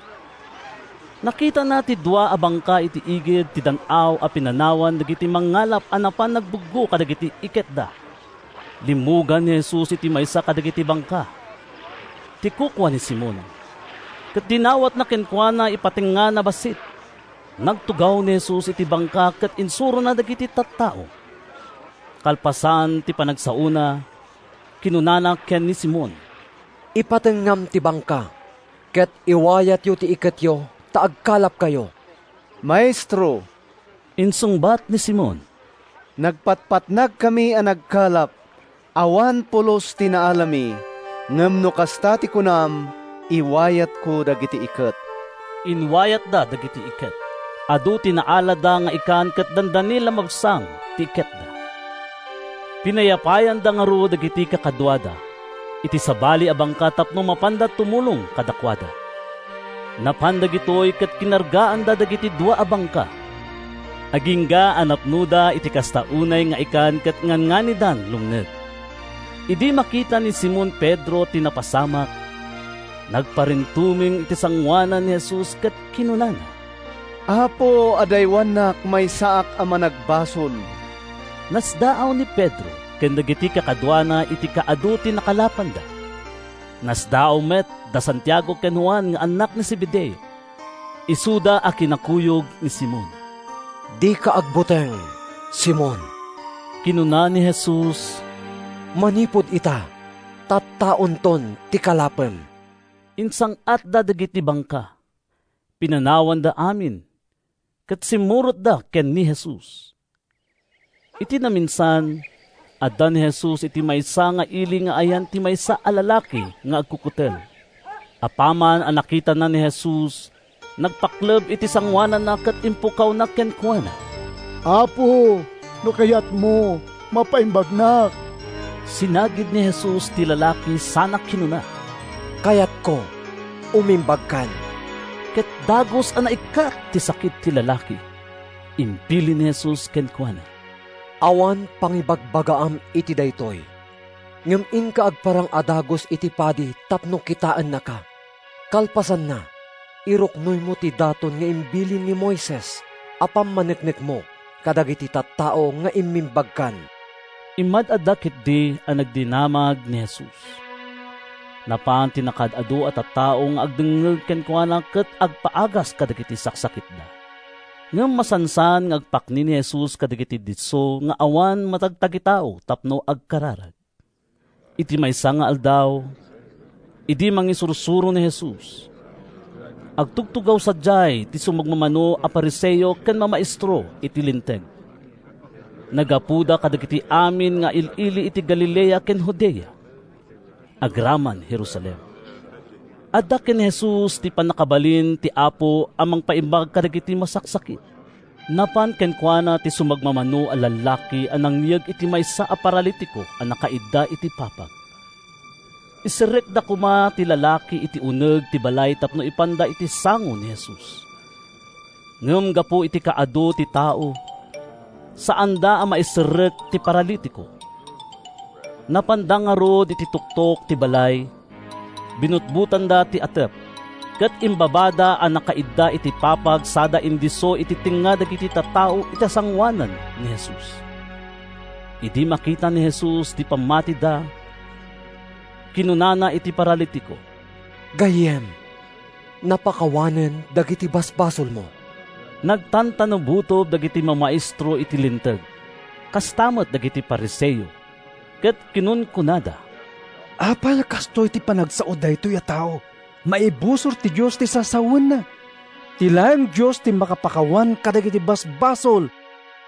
Nakitana ti dua a bangka iti igid ti dan-aw a pinanawan dagiti mangngalap a napan nagbuggo kadagiti iketda. Limmugan ni Jesus iti maysa kadagiti bangka, ti kukua ni Simon, ket dinawatna kenkuana ipatengngana bassit. Nagtugaw ni Jesus iti bangka ket insurona dagiti tattao. Kalpasan ti panagsaona, kinunana ken ni Simon, "Ipatengnam ti bangka, ket iwayatyo ti iketyo ta agkalapkayo." "Maestro," insungbat ni Simon, "nagpatpatnagkami a nagkalap, awan pulos ti naalami, ngem no kasta ti kunam, iwayatko dagiti iket." Inwayatda dagiti iket. Adu ti naalada nga ikan ket dandani la mabsang ti iketda. Pinayapayanda ngarud dagiti kakaduada iti sabali a bangka tapno mapanda tumulong kadakuada. Napan dagitoy ket kinargaanda dagiti dua a bangka. Agingga a napnoda iti kasta unay nga ikan ket nganganidan lumned. Idi makita ni Simon Pedro ti napasamak, nagparintumeng iti sangoanan ni Jesus ket kinunana, "Apo, adaywannak, maysaak a managbasol." Nasdaaw ni Pedro ken dagiti kakaduana iti kaadu ti nakalapanda. Nasdaaw met da Santiago ken Juan nga annak ni Zebedeo. Isuda a kinakuyog ni Simon. "Dika agbuteng, Simon," kinuna ni Jesus. "Manipud ita, tattaonton ti kalapem." Insang-atda dagiti bangka. Pinanawanda amin, ket simmurotda ken ni Jesus. Iti naminsan, adda ni Jesus iti maysa nga ili nga ayan ti maysa a lalaki nga agkukutel. Apaman a nakitana ni Jesus, nagpakleb iti sangoananna ket impukawna kenkuana, "Apo, no kayatmo, mapaimbagnak." Sinagid ni Jesus ti lalaki sana kinuna, "Kayatko, umimbagkan." Ket dagus a naikkat ti sakit ti lalaki. Impili ni Jesus kenkuana, "Awan pangibagbagaam iti daytoy, ngem inka agparang a dagus iti padi tapno kitaennaka." Kalpasanna, iruknoymo ti daton nga imbilin ni Moises a pammaneknekmo kadagiti tattao nga immimbagkan." Immad-adda ketdi a nagdinamag ni Jesus. Napan ti nakaad-adu a tattao nga agdengngeg kenkuana ket agpaagas kadagiti saksakitda. Ngem masansan nga agpakni ni Jesus kadagiti disso nga awan matagtagitao tapno agkararag. Iti maysa nga aldaw, idi mangisursuro ni Jesus, agtugtugaw sadiay ti sumagmamano a Fariseo ken mamaestro iti Linteg. Naggapuda kadagiti amin nga il-ili iti Galilea ken Judea, agraman Jerusalem. Adda ken Jesus ti pannakabalin ti Apo a mangpaimbag kadagiti masaksakit. Napan kenkuana ti sumagmamano a lallaki a nangyeg iti maysa a paralitiko a nakaidda iti papag. Iserrekda koma ti lalaki iti uneg ti balay tapno ipanda iti sango ni Jesus. Ngem gapu iti kaadu ti tao, saanda a maiserrek ti paralitiko. Napanda ngarud iti tuktok ti balay, binutbotanda ti atep, ket imbabada a nakaidda iti papag sada indisso iti tengnga dagiti tattao iti asangoanan ni Jesus. Idi makita ni Jesus ti pammatida, kinunana iti paralitiko, "Gayyem, napakawanen dagiti basbasolmo." Nagtantano butob dagiti mamaestro iti Linteg, kasta met dagiti Fariseo, ket kinunkunada, "Apay a kastoy ti panagsao daytoy a tao? Maibusor ti Dios ti sasawenna. Ti laeng Dios ti makapakawan kadagiti basbasol."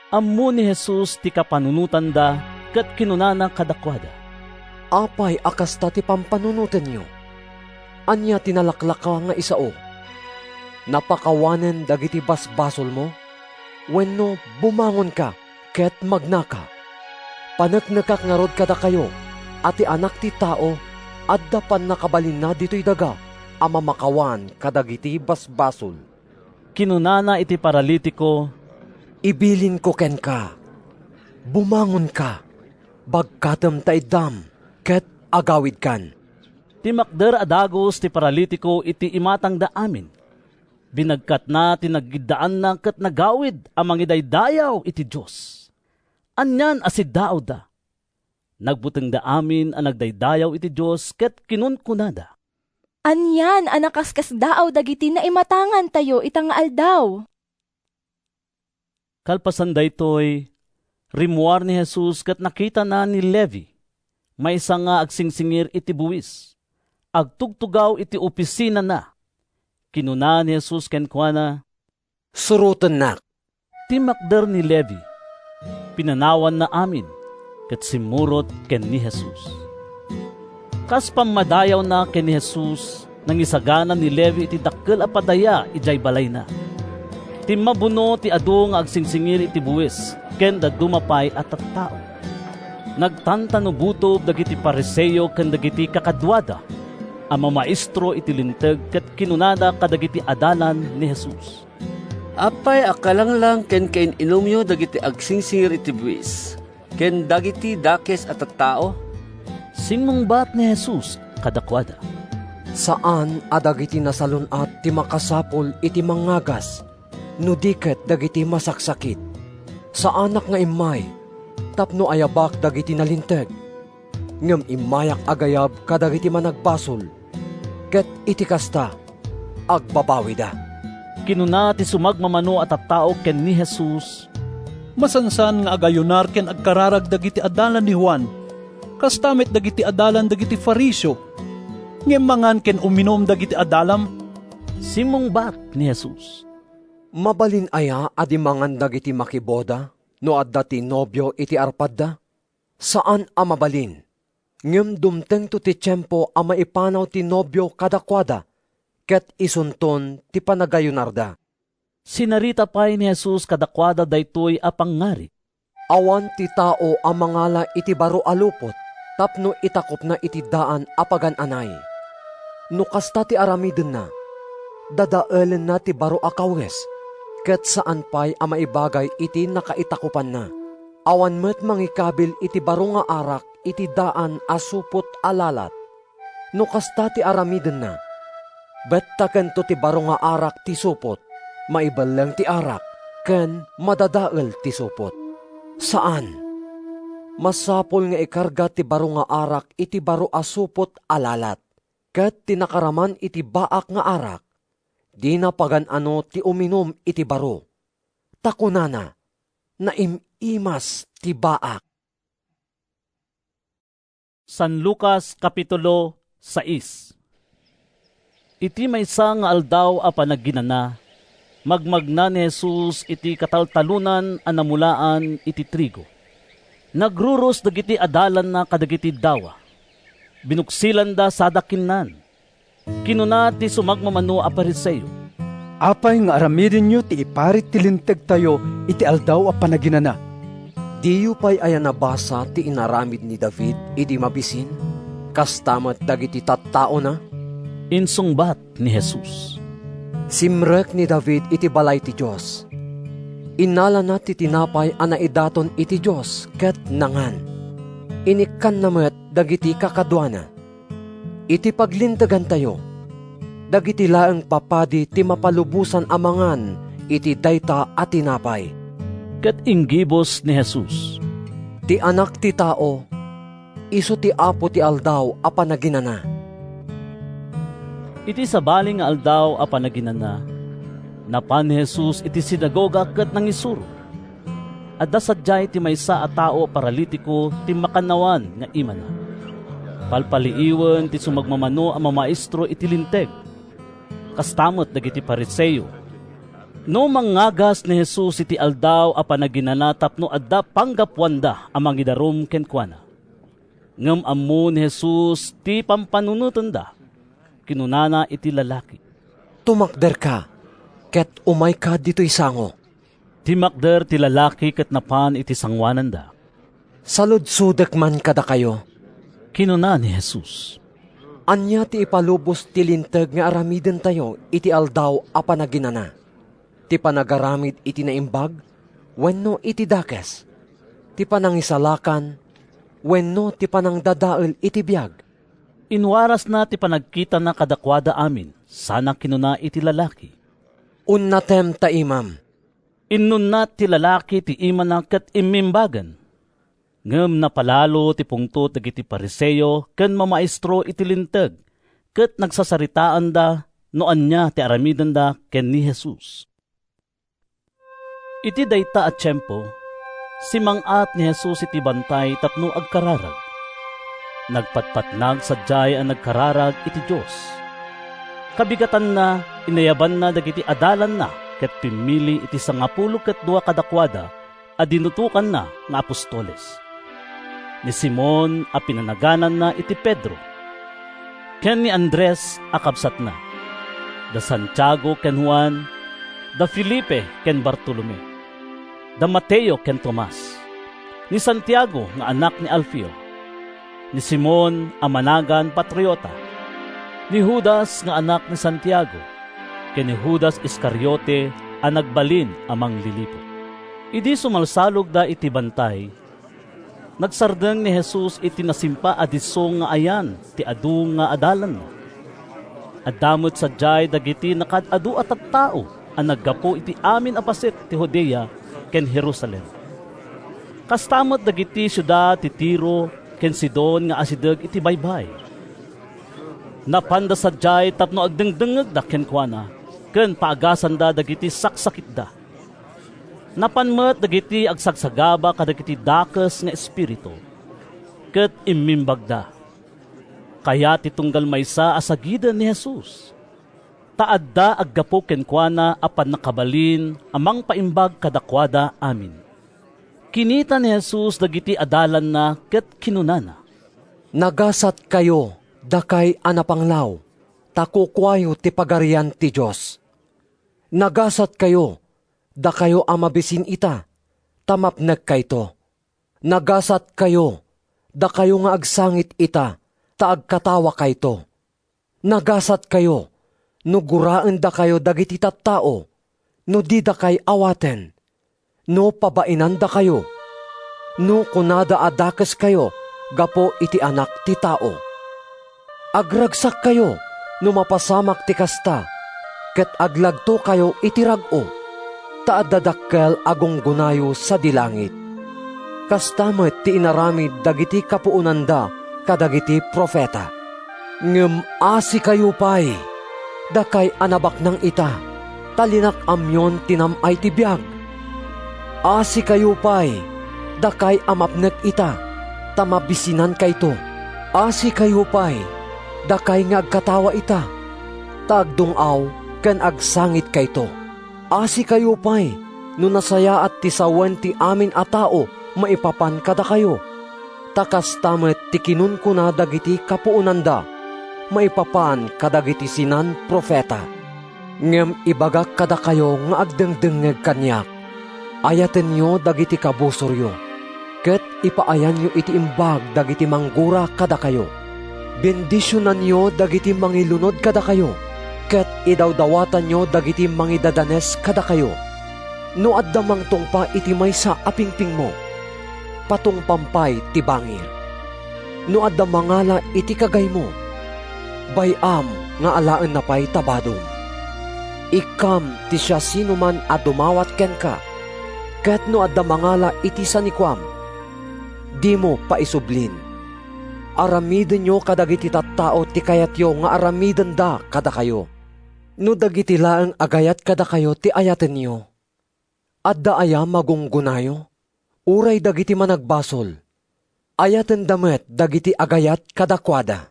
Ammo ni Jesus ti kapanunotanda ket kinunana kadakuada, "Apay a kasta ti pampanunotenyo? Ania ti nalaklaka nga isao? Napakawanen dagiti basbasolmo? Wenno bumangonka ket magnaka? Paneknekak ngarud kadakayo a ti Anak ti Tao adda pannakabalinna ditoy daga a mamakawan kadagiti basbasol." Kinunana iti paralitiko, "Ibilinko kenka, bumangonka, bagkatem ta iddam, ket agawidkan." Timakder a dagus ti paralitiko iti imatangda amin. Binagkatna ti nagiddaanna ket nagawid a mangidaydayaw iti Dios. Anian a siddaawda? Nagbutengda amin a nagdaydayaw iti Dios ket kinunkunada, "Anian a nakaskasdaaw dagiti naimatangantayo ita nga aldaw?" Kalpasan daytoy, rimmuar ni Jesus ket nakitana ni Levi, maysa nga agsingsingir iti buis, agtugtugaw iti opisinana. Kinuna ni Jesus kenkuana, "Surotennak." Timmakder ni Levi. Pinanawanna amin, ket simmurot ken ni Jesus. Kas pammadayawna ken ni Jesus, nangisagana ni Levi iti dakkel a padaya idiay balayna. Timmabuno ti adu nga agsingsingir iti buis ken dadduma pay a tattao. Nagtantano butob dagiti Fariseo ken dagiti kakaduada a mamaestro iti Linteg ket kinunada kadagiti adalan ni Jesus, "Apay a kalanglang ken kain-inumyo dagiti agsingsingir iti buis ken dagiti dakes a tattao?" Simmungbat ni Jesus kadakuada, "Saan a dagiti nasalun-at ti makasapul iti mangngagas, no di ket dagiti masaksakit. Saanak nga immay tapno ayabak dagiti nalinteg, ngem immayak agayab kadagiti managbasol, ket iti kasta, agbabawida." Kinuna ti sumagmamano a tattao ken ni Jesus, "Masansan nga agayunar ken agkararag dagiti adalan ni Juan, kasta met dagiti adalan dagiti Fariseo. Ngem mangan ken uminum dagiti adalam?" Simmungbat ni Jesus, "Mabalin aya a di mangan dagiti makiboda no adda ti nobio iti arpadda? Saan a mabalin. Ngem dumtengto ti tiempo a maipanaw ti nobio kadakuada, ket isunton ti panagayunarda." Sinarita pay ni Jesus kadakuada daytoy a pangngarig, "Awan ti tao a mangala iti baro a lupot tapno itakopna iti daan a pagan-anay. No kasta ti aramidenna, dadaelenna ti baro a kawes, ket saan pay a maibagay iti nakaitakopanna. Awan met mangikabil iti baro nga arak iti daan a supot a lalat. No kasta ti aramidenna, Bettaken ti baro nga arak ti supot, maibelleng ti arak, ken madadael ti supot. Saan! Masapul nga ikarga ti baro nga arak iti baro a supot a lalat, ket ti nakaraman iti baak nga arak, dina pagan-ano ti uminum iti baro. Ta kunana, "Naim-imas ti baak." San Lucas, Kapitulo sais. Iti maysa nga Aldaw a Panaginana, magmagna ni Jesus iti kataltalonan a namulaan iti trigo. Nagruros dagiti adalanna kadagiti dawa. Binuksilanda sada kinnan. Kinuna ti sumagmamano a Fariseo, "Apay nga aramidenyo ti iparit ti Lintegtayo iti Aldaw a Panaginana? Diyo pay aya nabasa ti inaramid ni David idi mabisin, kasta met dagiti tattaona?" Insungbat ni Jesus, "Simrek ni David iti balay ti Dios. Innalana ti tinapay a naidaton iti Dios ket nangan. Inikkanna met dagiti kakaduana. Iti paglintegantayo, dagiti laeng papadi ti mapalubosan a mangan iti dayta a tinapay." Ket inggibus ni Jesus, "Ti Anak ti Tao, isu ti apo ti Aldaw a Panaginana." Iti sabali nga Aldaw a Panaginana, napan ni Jesus iti sinagoga ket nangisuro. Adda sadiay ti maysa a tao a paralitiko ti makannawan nga imana. Palpaliiwen ti sumagmamano a mamaestro iti Linteg. Kasta met dagiti Fariseo. No mangngagas ni Jesus iti Aldaw a Panaginana tapno adda panggapuanda a mangidarum kenkuana. Ngem ammo ni Jesus ti pampanunotenda. Kinunana iti lalaki, "Tumakderka, ket umayka ditoy sango." Timmakder ti lalaki ket napan iti sangoananda. "Saludsodek man kadakayo," kinuna ni Jesus. "Ania ti ipalubos ti Linteg nga aramidentayo iti Aldaw a Panaginana? Ti panagaramid iti naimbag wenno iti dakes? Ti panangisalakan wenno ti panangdadael iti biag?" Inwarasna ti panagkitana kadakuada amin, sana kinuna iti lalaki, "Unnatem ta imam." Innunnat ti lalaki ti imana ket immimbagen. Ngem napalalo ti pungtot dagiti Fariseo ken mamaestro iti Linteg, ket nagsasaritaanda no ania ti aramidenda ken ni Jesus. Iti dayta a tiempo, simmang-at ni Jesus iti bantay tapno agkararag. Nagpatpatnag sadiay a nagkararag iti Dios. Kabigatanna, inayabanna dagiti adalanna ket pimmili iti sangapulo ket dua kadakuada a dinutokanna nga apostoles. Ni Simon a pinanagananna iti Pedro, ken ni Andres a kabsatna, da Santiago ken Juan, da Felipe ken Bartolome, da Mateo ken Tomas, ni Santiago nga anak ni Alfeo, ni Simon a managan Patriota, ni Judas nga anak ni Santiago, ken ni Judas Iscariote a nagbalin a mangliliput. Idi sumalsalogda iti bantay, nagsardeng ni Jesus iti nasimpa a disso nga ayan ti adu nga adalanna. Adda met sadiay dagiti nakaad-adu a tattao a naggapu iti amin a paset ti Judea ken Jerusalem. Kasta met dagiti siudad ti Tiro ken Sidon nga asideg iti baybay. Napanda sadiay tapno agdengdengngegda kenkuana ken paagasanda dagiti saksakitda. Napan met dagiti agsagsagaba kadagiti dakes nga espiritu, ket immimbagda. Kayat ti tunggal maysa a sagiden ni Jesus, ta adda aggapu kenkuana a pannakabalin a mangpaimbag kadakuada amin. Kinita ni Jesus dagiti adalanna ket kinunana, "Nagasatkayo, dakay a napanglaw, ta kukuayo ti Pagarian ti Dios. Nagasatkayo, dakayo a mabisin ita, ta mapnekkayto. Nagasatkayo, dakayo nga agsangit ita, ta agkatawakayto. Nagasatkayo, no guraendakayo dagiti tattao, no didakay awaten, no pabainandakayo, no kunada a dakeskayo gapu iti Anak ti Tao. Agragsakkayo, no mapasamak ti kasta, ket aglagtokayo iti rag-o, ta adda dakkel a gunggonayo sadi langit. Kasta met ti inaramid dagiti kapuonanda kadagiti profeta. Ngem asikayo pay, dakay a nabaknang ita, ta linak-amyon ti nam-ay ti biag. Asikayo pay, dakay a mapnek ita, ta mabisinankayto. Asikayo pay, dakay nga agkatawa ita, ta agdung-aw ken agsangitkayto. Asikayo pay no nasayaat ti sawen ti amin a tao maipapan kadakayo, ta kasta met ti kinunkuna dagiti kapuonanda maipapan kadagiti sinan-profeta. Ngem ibagak kadakayo nga agdengdengngeg kaniak: ayatenyo dagiti kabusoryo, ket ipaayanyo iti imbag dagiti manggura kadakayo. Bendisionanyo dagiti mangilunod kadakayo, ket idawdawatanyo dagiti mangidadanes kadakayo. No adda mangtungpa iti maysa a pingpingmo, patungpam pay ti bangir. No adda mangala iti kagaymo, bay-am nga alaenna pay ta badom. Ikkam ti siasinoman a dumawat kenka, ket no adda mangala iti sanikuam, dimo paisublin. Aramidenyo kadagiti tattao ti kayatyo nga aramidenda kadakayo. No dagiti laeng agayat kadakayo ti ayatenyo, adda aya magunggonayo? Uray dagiti managbasol, ayatenda met dagiti agayat kadakuada.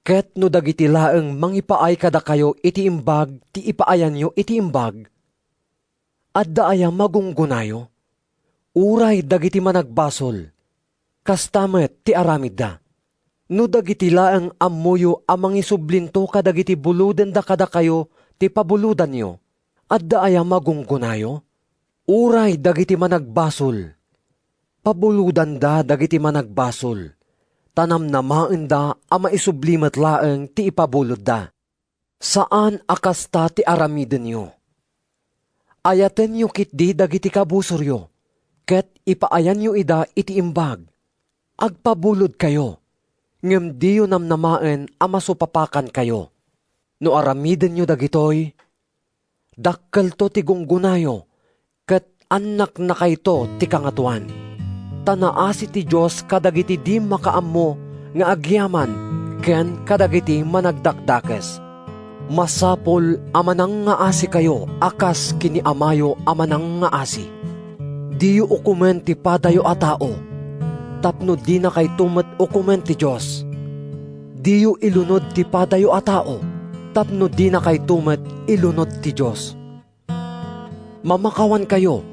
Ket no dagiti laeng mangipaay kadakayo iti imbag ti ipaayanyo iti imbag, adda aya magunggonayo? Uray dagiti managbasol, kasta met ti aramidda. No dagiti laeng ammoyo a mangisublinto kadagiti bulodenda kadakayo ti pabulodanyo, adda aya magunggonayo? Uray dagiti managbasol, pabulodanda dagiti managbasol, ta namnamaenda a maisubli met laeng ti ipabulodda. Saan a kasta ti aramidenyo. Ayatenyo ketdi dagiti kabusoryo, ket ipaayanyo ida iti imbag. Agpabulodkayo, ngem diyo namnamaen a masupapakankayo. No aramidenyo dagitoy, dakkelto ti gunggonayo, ket annaknakayto ti Kangatoan. Ta naasi ti Dios kadagiti di makaammo nga agyaman ken kadagiti managdakdakes. Masapul a manangngaasikayo a kas ken ni Amayo a manangngaasi. Diyo ukomen ti padayo a tao, tapno dinakayto met ukomen ti Dios. Diyo ilunod ti padayo a tao, tapno dinakayto met ilunod ti Dios. Mamakawankayo,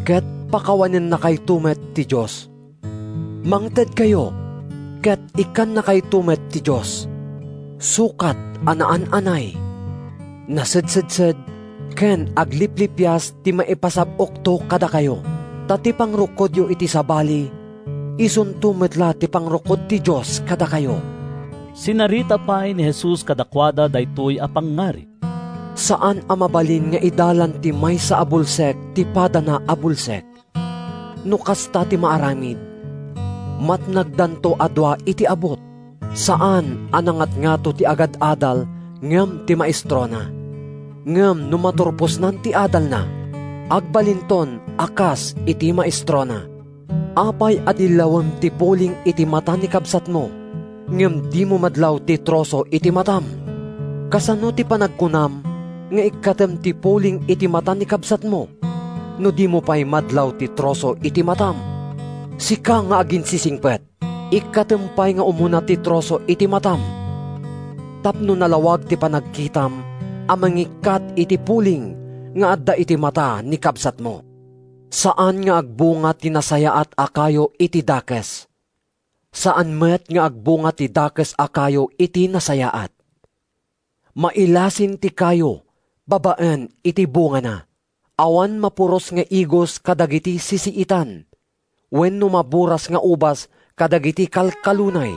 ket pakawanennakayto met ti Dios. Mangtedkayo, ket ikkannakayto met ti Dios. Sukat a naan-anay, nasedsedsed, ken agliplipias ti maipasab-okto kadakayo. Ta ti pangrukkodyo iti sabali, isunto met la ti pangrukod ti Dios kadakayo. Sinarita pay ni Jesus kadakuada daytoy a pangngarig. Saan a mabalin nga idalan ti maysa a bulsek ti padana a bulsek. No kasta ti maaramid, matnagdanto a dua iti abut. Saan a nangatngato ti agad-adal ngem ti maestrona. Ngem no maturposnan ti adalna, agbalinton a kas iti maestrona. Apay a dillawem ti puling iti mata ni kabsatmo, ngem dimo madlaw ti troso iti matam? Kasano ti panagkunam nga ikkatem ti puling iti mata ni kabsatmo, no dimo pay madlaw ti troso iti matam? Sika nga aginsisingpet, ikkatem pay nga umuna ti troso iti matam, tapno nalawag ti panagkitam a mangikkat iti puling nga adda iti mata ni kabsatmo. Saan nga agbunga ti nasayaat a kayo iti dakes. Saan met nga agbunga ti dakes a kayo iti nasayaat. Mailasin ti kayo babaen iti bungana. Awan mapuros nga igos kadagiti sisiitan, wenno maburas nga ubas kadagiti kalkalunay.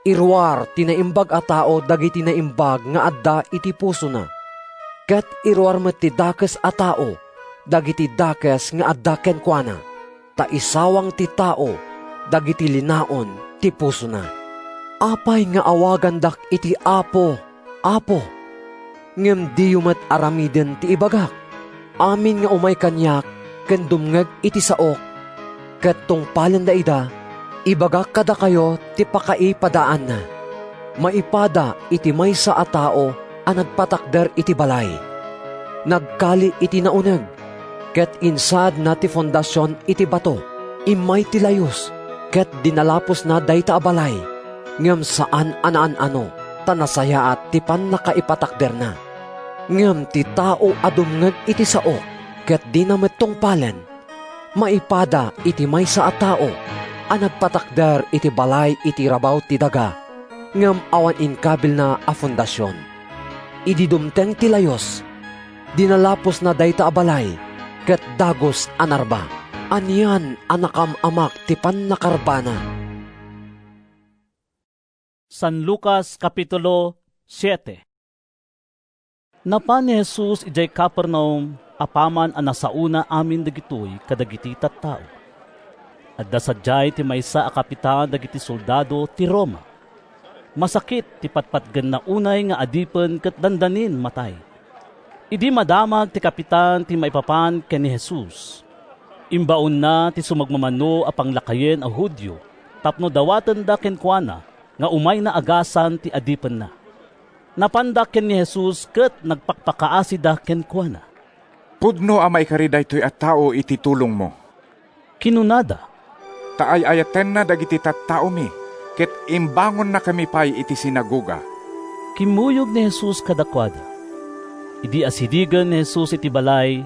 Iruar ti naimbag a tao dagiti naimbag nga adda iti pusona, ket iruar met ti dakes a tao dagiti dakes nga adda kenkuana. Ta isawang ti tao dagiti linaon ti pusona. Apay nga awagandak iti Apo? "Apo, ngem diyo met aramiden ti ibagak. Amin nga umay kaniak ken dumngeg iti saok, ket tungpalen daida, ibagak kadakayo ti pakaipadaanna. Maipada iti maysa a tao a nagpatakder iti balay. Nagkali iti nauneg, ket insaadna ti fondasion iti bato. Immay ti layus, ket dinalapusna dayta a balay, ngem saan a naan-ano, ta nasayaat ti pannakaipatakderna. Ngem ti tao a dumngeg iti saok ket dina met tungpalen, maipada iti maysa a tao a nagpatakder iti balay iti rabaw ti daga, ngem awan inkabilna a fondasion. Idi dumteng ti layus, dinalapusna dayta a balay ket dagus a narba. Anian a nakam-amak ti pannakarbana." San Lucas, Kapitulo siete. Napan ni Jesus idiay Capernaum apaman a nasaona amin dagitoy kadagiti tattao. Adda sadiay ti maysa a kapitan dagiti soldado ti Roma. Masakit ti patpatgenna unay nga adipen ket dandanin matay. Idi madamag ti kapitan ti maipapan ken ni Jesus, imbaonna ti sumagmamano a panglakayen a Judio tapno dawatenda kenkuana nga umayna a gasang ti adipenna. Napanda ken ni Jesus ket nagpakpakaasida kenkuana. "Pudno a maikari daytoy a tao iti tulongmo," kinunada, "ta ay-ayatenna dagiti tattaomi ket imbangonnakami pay iti sinagoga." Kimmuyog ni Jesus kadakuada. Idi asidigen ni Jesus iti balay,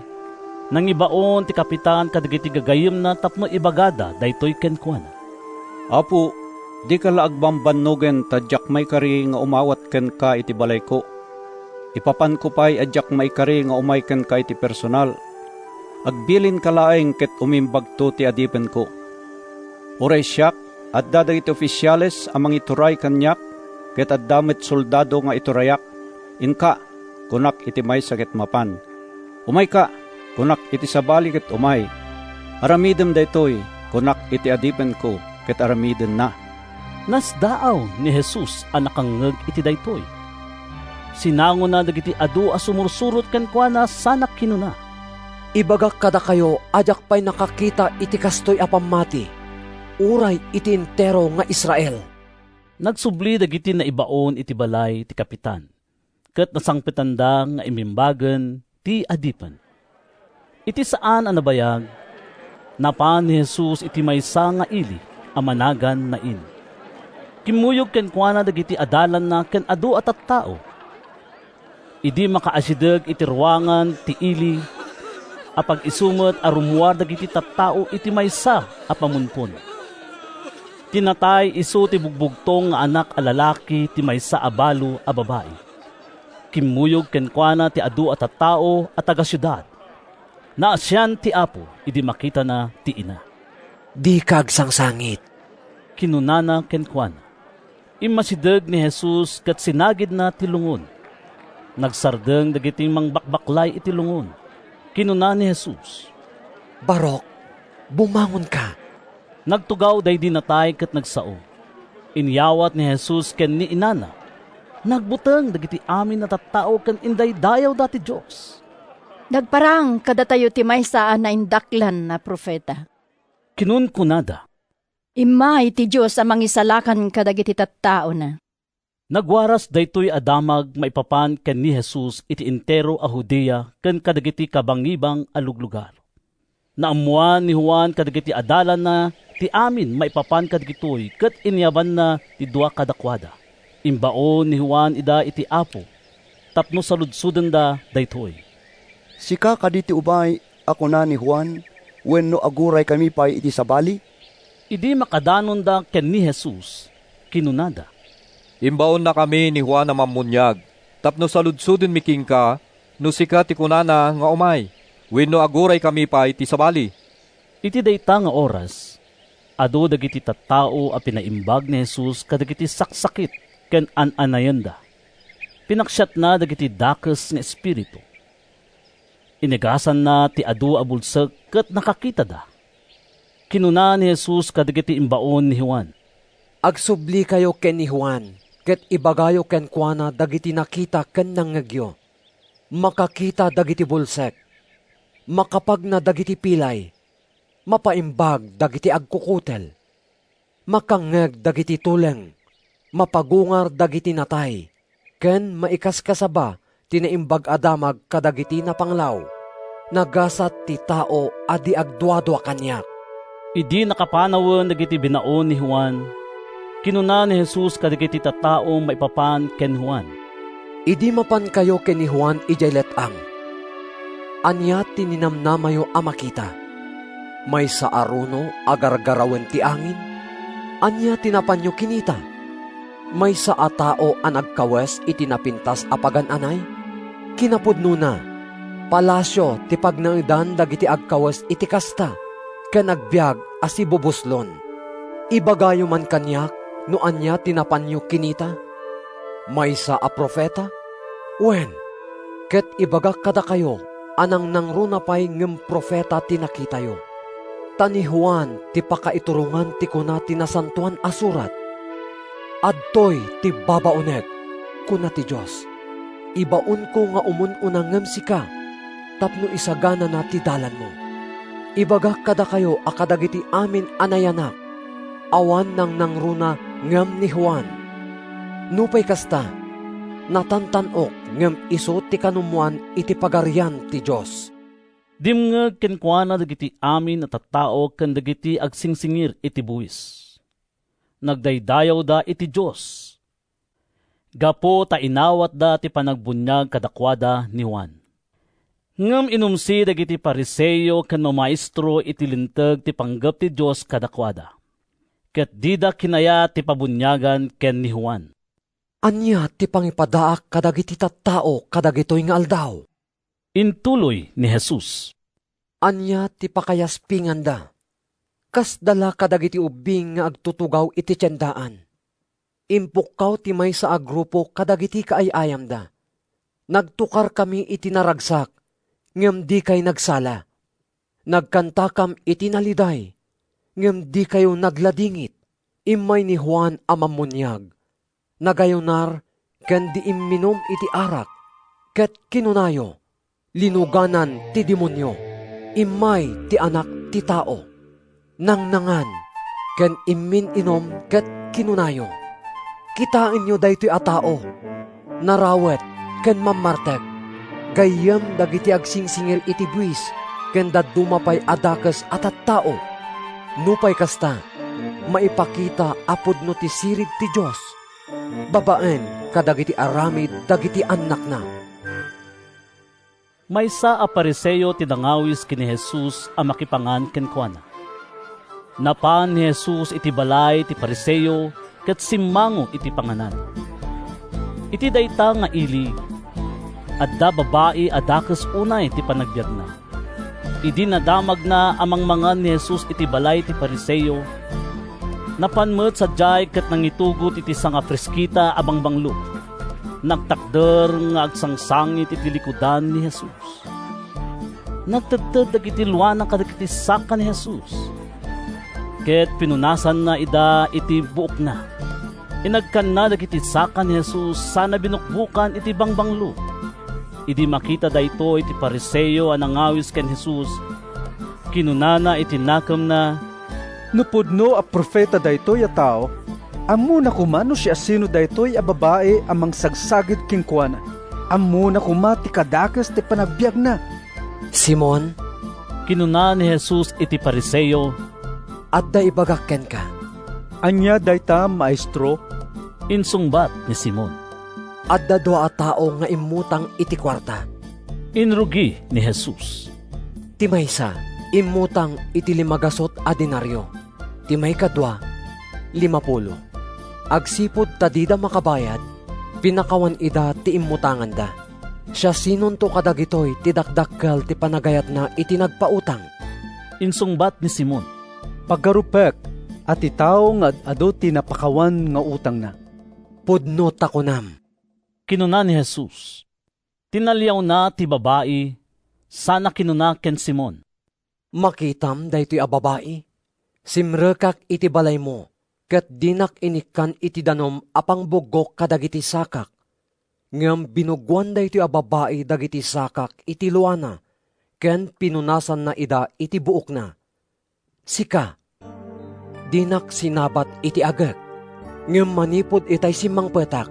nangibaon ti kapitan kadagiti gagayyemna tapno ibagada daytoy kenkuana. "Apo, dika la agbambannogen ta diak maikari nga umawat kenka iti balayko. Ipapanko pay a diak maikari nga umay kenka iti personal. Agbilinka laeng ket umimbagto ti adipenko. Uray siak, adda dagiti ofisiales a mangituray kaniak, ket adda met soldado nga iturayak. Inka, kunak iti maysa ket mapan. Umayka, kunak iti sabali ket umay. Aramidem daytoy, kunak iti adipenko, ket aramidenna." Nasdaaw ni Jesus a nakangngeg iti daytoy. Sinangona dagiti adu a sumursurot kenkuana sana kinuna, "Ibagak kadakayo a diak pay nakakita iti kastoy a pammati, uray iti entero nga Israel." Nagsubli dagiti naibaon iti balay ti kapitan, ket nasangpetanda nga imimbagen ti adipen. Iti saan a nabayag, napan ni Jesus iti maysa nga ili a managan Nain. Kimmuyog kenkuana dagiti adalanna ken adu a tattao. Idi makaasideg iti ruangan ti ili, apag-isu met a rummuar dagiti tattao iti maysa a pamunpon. Ti natay isu ti bugbugtong nga anak a lalaki ti maysa a balo a babai. Kimmuyog kenkuana ti adu a tattao a taga-siudad. Naasian ti Apo idi makitana ti ina. "Dika agsangsangit," kinunana kenkuana. Immasideg ni Jesus ket sinagidna ti lungon. Nagsardeng dagiti mangbakbaklay iti lungon. Kinuna ni Jesus, "Barok, bumangonka." Nagtugaw daydi natay ket nagsao. Inyawat ni Jesus ken ni inana. Nagbuteng dagiti amin a tattao ken indaydayawda ti Dios. "Nagparang kadatayo ti maysa a naindaklan a profeta," kinunkunada. "Immay ti Dios a mangisalakan kadagiti tattaona." Nagwaras daytoy a damag maipapan ken ni Jesus iti entero a Judea ken kadagiti kabangibang a luglugar. Naammoan ni Juan kadagiti adalanna ti amin maipapan kadagitoy ket inyabanna ti dua kadakuada. Imbaon ni Juan ida iti Apo tapno saludsodenda daytoy. "Sika kadi ti umay a kuna ni Juan wenno aguraykami pay iti sabali?" Idi makadanonda ken ni Jesus, kinunada, "Imbaonnakami ni Juan a Mammuniag tapno saludsodenmi kenka no sika ti kunana nga umay wenno aguraykami pay ti sabali." Iti dayta nga oras, adu dagiti tattao a pinaimbag ni Jesus kadagiti saksakit ken an-anayenda. Pinaksiatna dagiti dakes nga espiritu. Inegasanna ti adu a bulsek ket nakakitada. Kinuna ni Jesus kadagiti imbaon ni Juan, "Agsublikayo ken ni Juan, ket ibagayo kenkuana dagiti nakita ken nangngegyo. Makakita dagiti bulsek, makapagna dagiti pilay, mapaimbag dagiti agkukutel, makangngeg dagiti tuleng, mapagungar dagiti natay, ken maikaskasaba ti Naimbag a Damag kadagiti napanglaw. Nagasat ti tao a di agduadua kaniak." Idi nakapanawen dagiti binaon ni Juan, kinuna ni Jesus kadagiti tattao maipapan ken Juan, "Idi mapankayo ken ni Juan idiay let-ang, ania ti ninamnamayo a makita? Maysa a runo a gargarawen ti angin? Ania ti napanyo kinita? Maysa a tao a nagkawes iti napintas a pagan-anay? Kinapudnona, palasio ti pagnaedan dagiti agkawes iti kasta ken agbiag a sibubuslon. Ibagayo man kaniak no ania ti napanyo kinita? Maysa a profeta? Wen, ket ibagak kadakayo a nangnangruna pay ngem profeta ti nakitayo. Ta ni Juan ti pakaiturongan ti kuna ti Nasantoan a Surat, 'Adtoy ti babaonek,' kuna ti Dios. 'Ibaonko nga umun-una ngem sika tapno isaganana ti dalanmo.' Ibagak kadakayo a kadagiti amin a nayanak, awan nangnangruna ngem ni Juan. Nupay kasta, natantan-ok ngem isu ti kanummoan iti Pagarian ti Dios." Dimngeg kenkuana dagiti amin a tattao ken dagiti agsingsingir iti buis. Nagdaydayawda iti Dios gapu ta inawatda ti panagbuniag kadakuada ni Juan. Ngem inumsi dagiti Fariseo ken mamaestro iti Linteg ti panggep ti Dios kadakuada, ket dida kinayat ti pabuniagan ken ni Juan. "Ania ti pangipadaak kadagiti tattao kadagitoy nga aldaw?" intuloy ni Jesus. "Ania ti pakayaspinganda? Kasda la kadagiti ubbing nga agtutugaw iti tiendaan. Impukkaw ti maysa a grupo kadagiti kaay-ayamda. Nagtukarkami iti naragsak, ngem dikay nagsala. Nagkantakam iti naliday, ngem dikayo nagladingit." Immay ni Juan a Mammuniag, nagayunar ken di imminum iti arak, ket kinunayo, "Linuganan ti demonio! Immay ti Anak ti Tao, nangnangan ken immin-inum," ket kinunayo, "Kitaenyo daytoy a tao! Narawet ken mammartek, gayyem dagiti agsingsingir iti buis ken dadduma pay a dakes a tattao. Nupay kasta, maipakita a pudno ti sirib ti Dios babaen kadagiti aramid dagiti annakna." Maysa a Fariseo ti nangawis ken ni Jesus a makipangan kenkuana. Napan ni Jesus iti balay ti Fariseo ket simmango iti panganan. Iti dayta nga ili, adda babai a dakes unay ti panagbiagna. Idi nadamagna a mangmangan ni Jesus iti balay ti Fariseo, napan met sadiay ket nangitugot iti sangafreskita a bangbanglo. Nagtakder nga agsangsangit iti likudan ni Jesus. Nagtedted dagiti luana kadagiti saka ni Jesus, ket pinunasanna ida iti buokna. Inagkanna dagiti saka ni Jesus sana binukbokan iti bangbanglo. Idi makita daytoy ti Fariseo a nangawis ken Jesus, kinunana iti nakemna, "No pudno a profeta daytoy a tao, ammona koma no siasino daytoy a babai a mangsagsagid kenkuana. Ammona koma ti kadakes ti panagbiagna." "Simon," kinuna ni Jesus iti Fariseo, "adda ibagak kenka." "Ania dayta, Maestro?" insungbat ni Simon. "Adda dua a tao nga immutang iti kuarta," inrugi ni Jesus. "Ti maysa, immutang iti limagasut a denario. Ti maikadua, limapulo. Agsipud ta dida makabayad, pinakawan ida ti immutanganda. Siasinonto kadagitoy ti dakdakkel ti panagayatna iti nagpautang?" Insungbat ni Simon, "Pagarupek a ti tao nga ad-adu ti napakawan nga utangna." "Pudno ta kunam," kinuna ni Jesus. Tinaliawna ti babai, sana kinuna ken Simon, "Makitam daytoy a babai? Simrekak iti balaymo, ket dinak inikkan iti danum a pangbuggok kadagiti sakak. Ngem binuggoan daytoy a babai dagiti sakak iti luana, ken pinunasanna ida iti buokna. Sika, dinak sinabat iti agek, ngem manipud itay simmangpetak,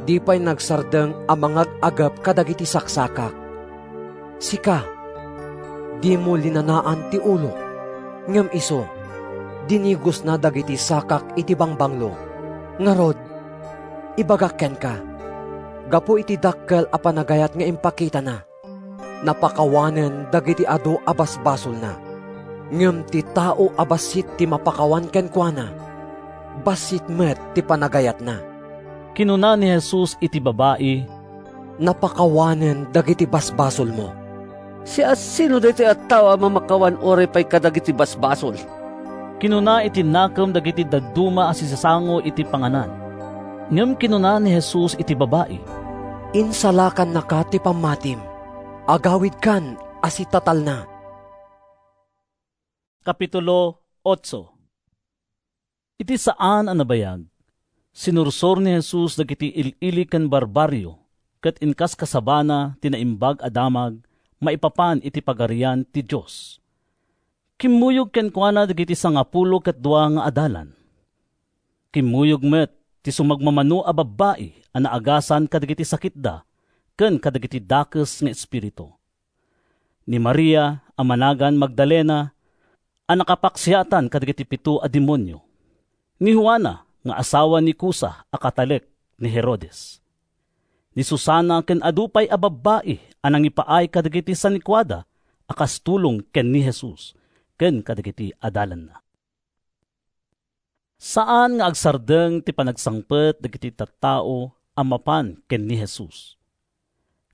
di pay nagsardeng a mangag-agep kadagiti saksakak. Sika, dimo linanaan ti ulok, ngem isu, dinigosna dagiti sakak iti bangbanglo. Ngarud, ibagak kenka, gapu iti dakkel a panagayat nga impakitana, napakawanen dagiti adu a basbasolna. Ngem ti tao a bassit ti mapakawan kenkuana, bassit met ti panagayatna. Kinuna ni Jesus iti babai, "Napakawanen dagiti basbasolmo." "Siasino daytoy a tao a mamakawan uray pay kadagiti basbasol?" kinuna iti nakem dagiti dadduma a sisasango iti panganan. Ngem kinuna ni Jesus iti babai, "Insalakannaka ti pammatim. Agawidkan a sitatalna." Kapitulo otso. Iti saan a nabayag, sinursor ni Jesus dagiti il-ili ken barbario ket inkaskasabana ti Naimbag a Damag maipapan iti Pagarian ti Dios. Kimmuyog kenkuana dagiti sangapulo ket dua nga adalan. Kimmuyog met ti sumagmamano a babbai a naagasan kadagiti sakitda ken kadagiti dakes nga espiritu. Ni Maria a managan Magdalena a nakapaksiatan kadagiti pito a demonio. Ni Juana nga asawa ni Cusa a katalek ni Herodes. Ni Susana ken adu pay a babbai a nangipaay kadagiti sanikuada a kas tulong ken ni Jesus ken kadagiti adalanna. Saan nga agsardeng ti panagsangpet dagiti tattao a mapan ken ni Jesus.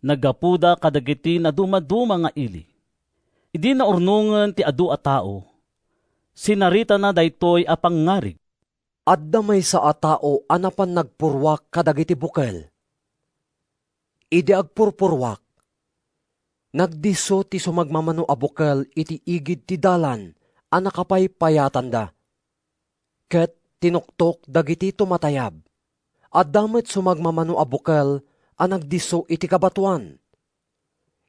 Naggapuda kadagiti nadumaduma nga ili. Idi naurnongen ti adu a tao, sinaritana daytoy a pangngarig. Adda maysa a tao a napan nagpurruak kadagiti bukel. Idi agpurpurruak, nagdisso ti sumagmamano a bukel iti igid ti dalan a nakapaypayatanda, ket tinuktok dagiti tumatayab. Adda met sumagmamano a bukel a nagdisso iti kabatoan.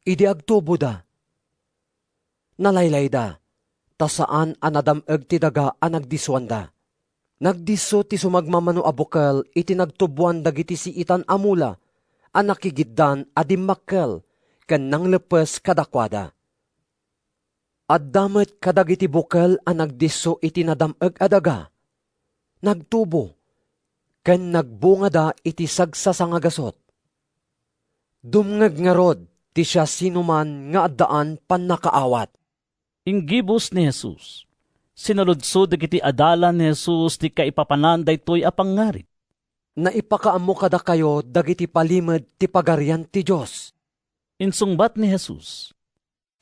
Idi agtuboda, nalaylayda, ta saan a nadam-eg ti daga a nagdissuanda. Nagdisso ti sumagmamano a bukel iti nagtuboan dagiti siitan a mula a nakigiddan a dimmakkel ken nangleppes kadakuada. Adda met kadagiti bukel a nagdisso iti nadam-eg a daga. Nagtubo, ken nagbungada iti sagsasangagasut. Dumngeg ngarud ti siasinoman nga addaan pannakaawat. Inggibus ni Jesus. Sinaludsod dagiti adalan ni Jesus ti kaipapanan daytoy a pangngarig. Naipakaammo kadakayo dagiti palimed ti Pagarian ti Dios. Insungbat ni Jesus.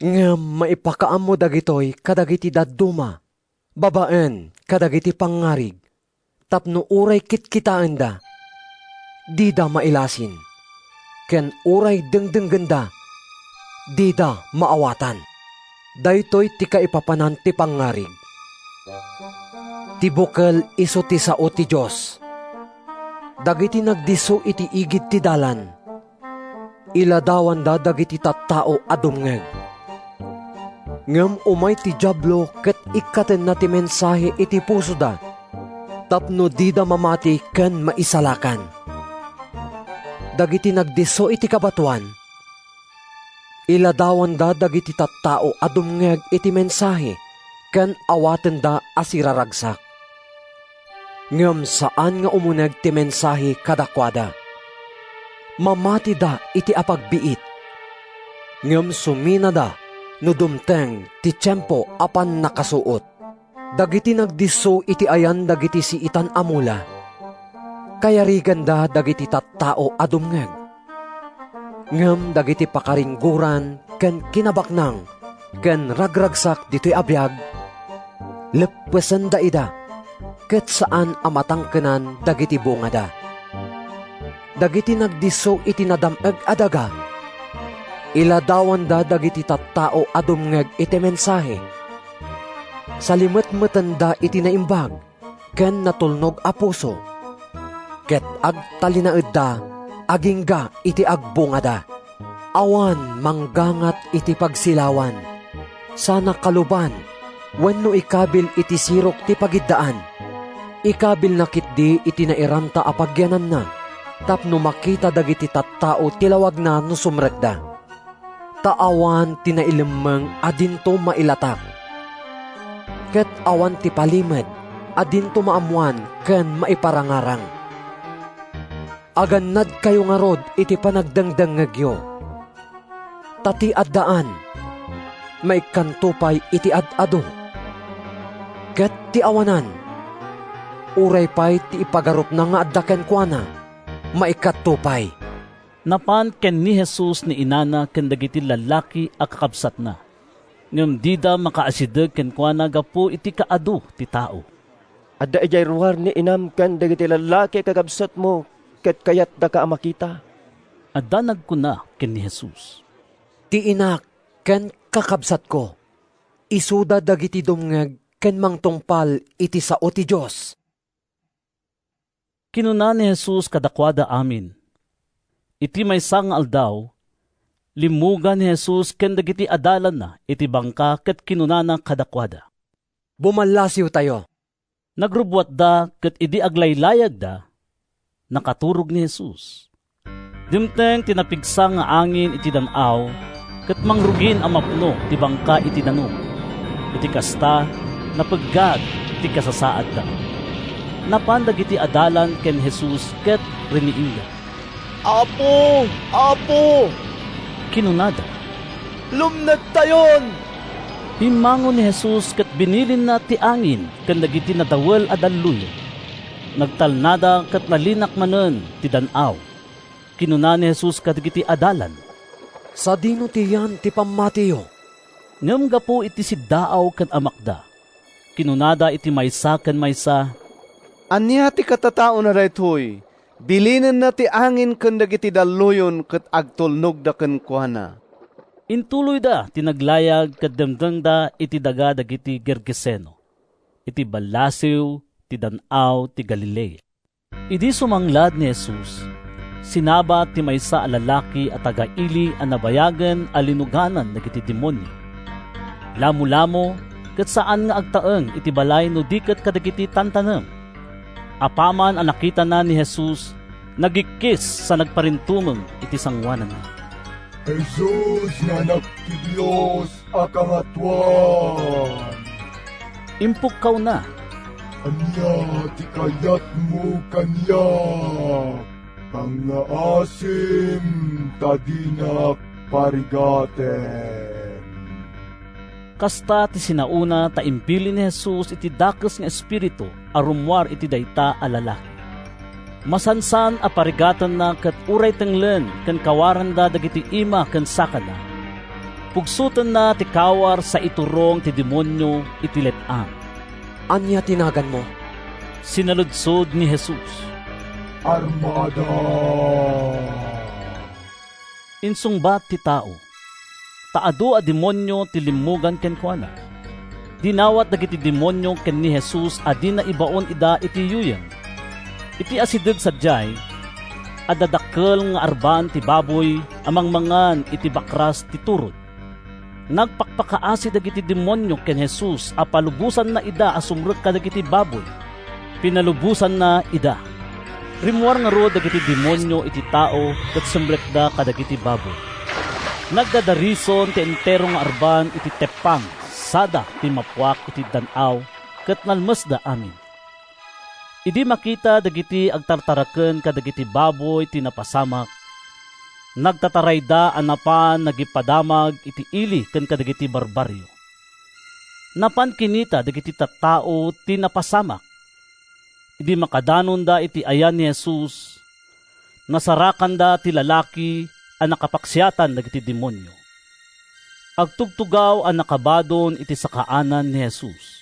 Ngem maipakaammo dagitoy kadagiti dadduma, babaen kadagiti pangngarig, tapno uray kitkitaenda, dida mailasin, ken uray dengdenggenda, dida maawatan. Daytoy ti kaipapanan ti pangngarig. Ti bukel isu ti sao ti Dios. Dagiti nagdisso iti igid ti dalan, iladawanda dagiti tattao a dumngeg. Ngem umay ti Diablo ket ikkatenna ti mensahe iti pusoda tapno dida mamati ken maisalakan. Dagiti nagdisso iti kabatoan, iladawanda dagiti tattao a dumngeg iti mensahe ken awatenda a siraragsak. Ngem saan nga umuneg ti mensahe kadakuada. Mamatida iti apagbiit. Ngem suminada no dumteng ti tiempo a pannakasuot. Dagiti nagdisso iti ayan dagiti siitan a mula, kayariganda dagiti tattao a dumngeg. Ngem dagiti pakaringgoran ken kinabaknang ken ragragsak ditoy a biag, leppesenda ida, ket saan a matangkenan dagiti bungada. Dagiti nagdisso iti nadam-eg a daga, iladawanda dagiti tattao a dumngeg iti mensahe. Salimetmetenda iti naimbag, ken natulnog a puso, ket agtalinaedda agingga iti agbungada. Awan manggangat iti pagsilawan, sana kaluban wenno ikabil iti sirok ti pagiddaan. Ikabilna ketdi iti nairanta a pagyananna tapno makita dagiti tattao ti lawagna no sumrekda. Ta awan ti nailemmeng a dinto mailatak, ket awan ti palimed a dinto maammoan ken maiparangarang. Agannadkayo ngarud iti panagdengdengngegyo, ta ti addaan maikkanto pay iti ad-adu, ket ti awanan, uray pay ti ipagarupna nga adda kenkuana, maikkanto pay. Napan ken ni Jesus ni inana ken dagiti lallaki a kakabsatna, ngem dida makaasideg kenkuana gapu iti kaadu ti tao. "Adda idiay ruar ni inam ken dagiti lallaki a kakabsatmo ket kayatdaka a makita?" Adda nagkuna ken ni Jesus, "Ti inak ken kakabsatko, isuda dagiti dumngeg ken mangtungpal iti sao ti Dios." Kinuna ni Jesus kadakuada amin, iti maysa nga aldaw, limmuga ni Jesus ken dagiti adalanna iti bangka ket kinunana kadakuada, "Bumallasiwtayo." Nagrubbuatda ket idi aglaylayagda, nakaturog ni Jesus. Dimteng ti napigsa nga angin iti dan-aw ket mangrugin a mapno ti bangka iti danum. Iti kasta, napeggag ti kasasaadda. Napan dagiti adalan ken Jesus ket riniingda, "Apo! Apo!" kinunada. "Lumnedtayon!" Bimmangon ni Jesus ket binilinna ti angin ken dagiti nadawel a dalluyon. Nagtalnada ket nalinak manen ti dan-aw. Kinuna ni Jesus kadagiti adalan, "Sadino ti yan ti pammatiyo?" Ngem gapu iti siddaaw ken amakda, kinunada iti maysa ken maysa, "Ania ti katataona daytoy? Bilinenna ti angin ken dagiti dalluyon ket agtulnogda kenkuana." Intuloyda ti naglayag ket dimtengda iti daga dagiti Gergeseno, iti ballasiw ti dan-aw ti Galilea. Idi sumanglad ni Jesus, sinabat ti maysa a lalaki a taga-ili a nabayagen a linuganan dagiti demonio. Lamolamo ket saan nga agtaeng iti balay no di ket kadagiti tantanem. Apaman a nakitana ni Jesus, nagikkis sa nagparintumeng iti sangoananna. "Jesus nga Anak ti Dios a Kangatoan!" Impukkawna, "Ania ti kayatmo kaniak? Pangngaasim ta dinak parigaten." Kasta ti sinaona ta imbilin ni Jesus iti dakes nga espiritu a rummuar iti dayta a lalaki. Masansan a parigatenna ket uray tenglen ken kawaranda dagiti ima ken sakana, pugsotenna ti kawar sa iturong ti demonio iti let-ang. "Ania ti naganmo?" sinaludsod ni Jesus. "Armada," insungbat ti tao. Ta adu a demonio ti limmugan kenkuana. Dinawat dagiti demonio ken ni Jesus a dina ibaon ida iti yuyeng. Iti asideg sadiay, adda dakkel nga arban ti baboy a mangmangan iti bakras ti turod. Nagpakpakaasi dagiti demonio ken Jesus a palubosanna ida a sumrek kadagiti baboy. Pinalubosanna ida. Rimmuar ngarud dagiti demonio iti tao ket sumrekda kadagiti baboy. Nagdadarison ti entero nga arban iti teppang sada timmapuak iti dan-aw ket nalmesda amin. Idi makita dagiti agtartaraken kadagiti baboy ti napasamak, nagtatarayda a napan nagipadamag iti ili ken kadagiti barbarrio. Napan kinita dagiti tattao ti napasamak. Idi makadanonda iti ayan ni Jesus, nasarakanda ti lalaki a nakapaksiatan dagiti demonio. Agtugtugaw a nakabadon iti sakaanan ni Jesus.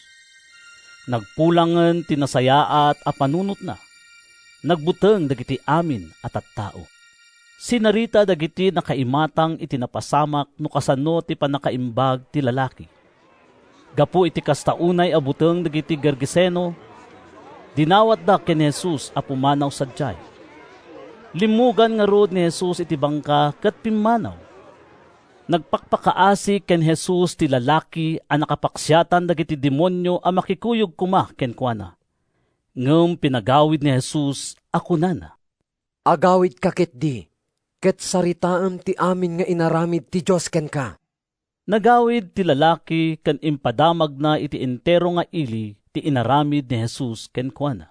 Nagpulangen ti nasayaat a panunotna. Nagbuteng dagiti amin a tattao. Sinarita dagiti nakaimatang iti napasamak no kasano ti pannakaimbag ti lalaki. Gapu iti kasta unay a buteng dagiti Gergeseno, Dinawatda ken ni Jesus a pumanaw sadiay. Limmugan ngarud ni Jesus iti bangka ket pimmanaw. Nagpakpakaasi ken Jesus ti lalaki a nakapaksiatan dagiti demonio a makikuyog koma kenkuana. Ngem pinagawid ni Jesus a kunana, "Agawidka ketdi, ket saritaem ti amin nga inaramid ti Dios kenka." Nagawid ti lalaki ken impadamagna iti entero nga ili ti inaramid ni Jesus kenkuana.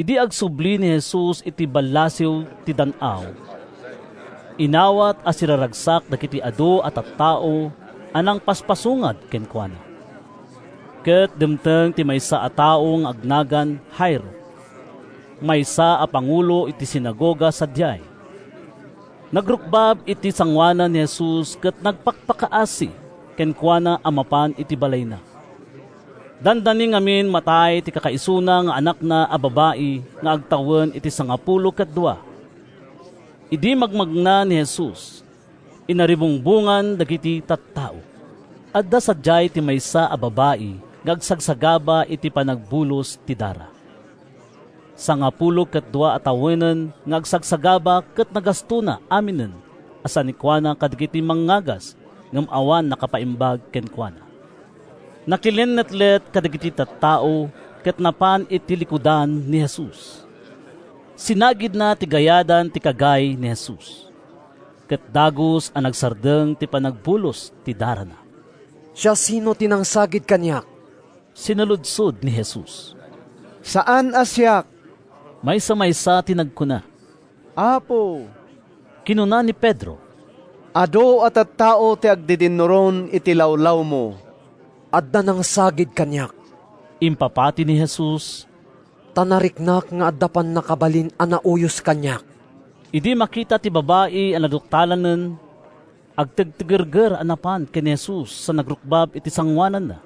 Idi agsubli ni Jesus iti ballasiw ti dan-aw, inawat a siraragsak dagiti adu a tattao a nangpaspasungad kenkuana. Ket dimteng ti maysa a tao nga agnagan Jairo, maysa a pangulo iti sinagoga sadiay. Nagrukbab iti sangoanan ni Jesus ket nagpakpakaasi kenkuana a mapan iti balayna. Dandani ngamin matay ti kakaisuna nga anakna a babai nga agtawen iti sangapulo ket dua. Idi magmagna ni Jesus, inaribungbongan dagiti tattao. Adda sadiay ti maysa a babai nga agsagsagaba iti panagbulos ti dara. Sangapulo ket dua a tawenen nga agsagsagaba ket nagastona aminen a sanikuana kadagiti mangngagas ngem awan nakapaimbag kenkuana. Nakilinnetlet kadagiti tattao ket napan iti likudan ni Jesus. Sinagidna ti gayadan ti kagay ni Jesus, ket dagus a nagsardeng ti panagbulos ti darana. "Siasino ti nangsagid kaniak?" sinaludsod ni Jesus. "Saan a siak," maysa-maysa ti nagkuna. "Apo," kinuna ni Pedro, "adu a tattao ti agdidinnuron iti lawlawmo." "Adda nangsagid kaniak," impapati ni Jesus, "ta nariknak nga adda pannakabalin a nauyos kaniak." Idi makita ti babai a naduktalanen, agtegtegerger a napan ken ni Jesus sa nagrukbab iti sangoananna.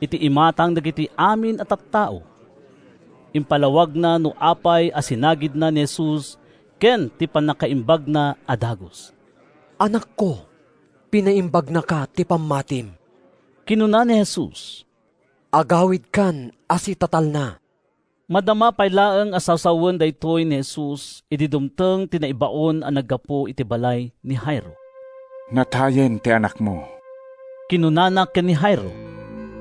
Iti imatang dagiti amin a tattao, impalawagna no apay a sinagidna ni Jesus ken ti pannakaimbagna a dagus. "Anakko, pinaimbagnaka ti pammatim," kinuna ni Jesus. "Agawidkan a sitatalna." Madama pay laeng a sawsawen daytoy ni Jesus idi dumteng ti naibaon a naggapu iti balay ni Jairo. "Natayen ti anakmo," kinunana ken ni Jairo.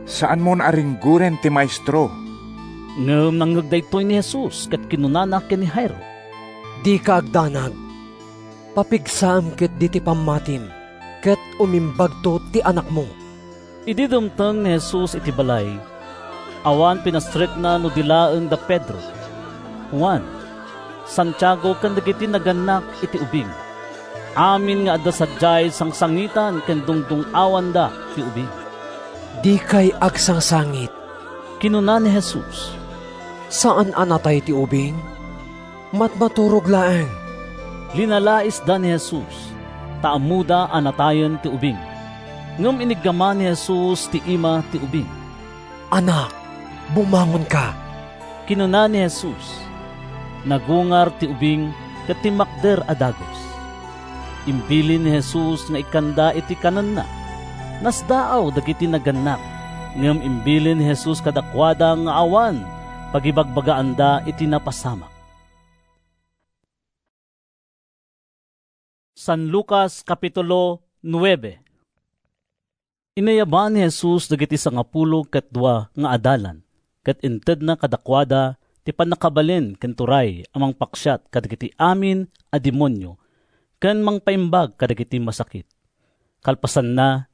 "Saanmon a ringgoren ti maestro." Ngem nangngeg daytoy ni Jesus ket kinunana ken ni Jairo, "Dika agdanag. Papigsaem ketdi ti pammatim, ket umimbagto ti anakmo." Idi dumteng ni Jesus iti balay, awan pinasrekna no di laeng da Pedro, Juan, Santiago ken dagiti nagannak iti ubing. Amin nga adda sadiay sangsangitan ken dungdung-awanda ti ubing. "Dikay agsangsangit," kinuna ni Jesus. "Saan a natay ti ubing. Matmaturog laeng." Linalaisda ni Jesus, ta ammoda a natayen ti ubing. Ngem iniggama ni Jesus ti ima ti ubing. "Anak, bumangonka," kinuna ni Jesus. Nagungar ti ubing ket timmakder a dagus. Imbilin ni Jesus nga ikkanda iti kanenna. Nasdaaw dagiti nagannak, ngem imbilin ni Jesus kadakuada nga awan pagibagbagaanda iti napasamak. San Lucas, Kapitulo nuebe. Inayaban ni Jesus dagiti sangapulo ket dua nga adalan, ket intedna kadakuada ti pannakabalin ken turay a mangpaksiat kadagiti amin a demonio ken mangpaimbag kadagiti masakit. Kalpasanna,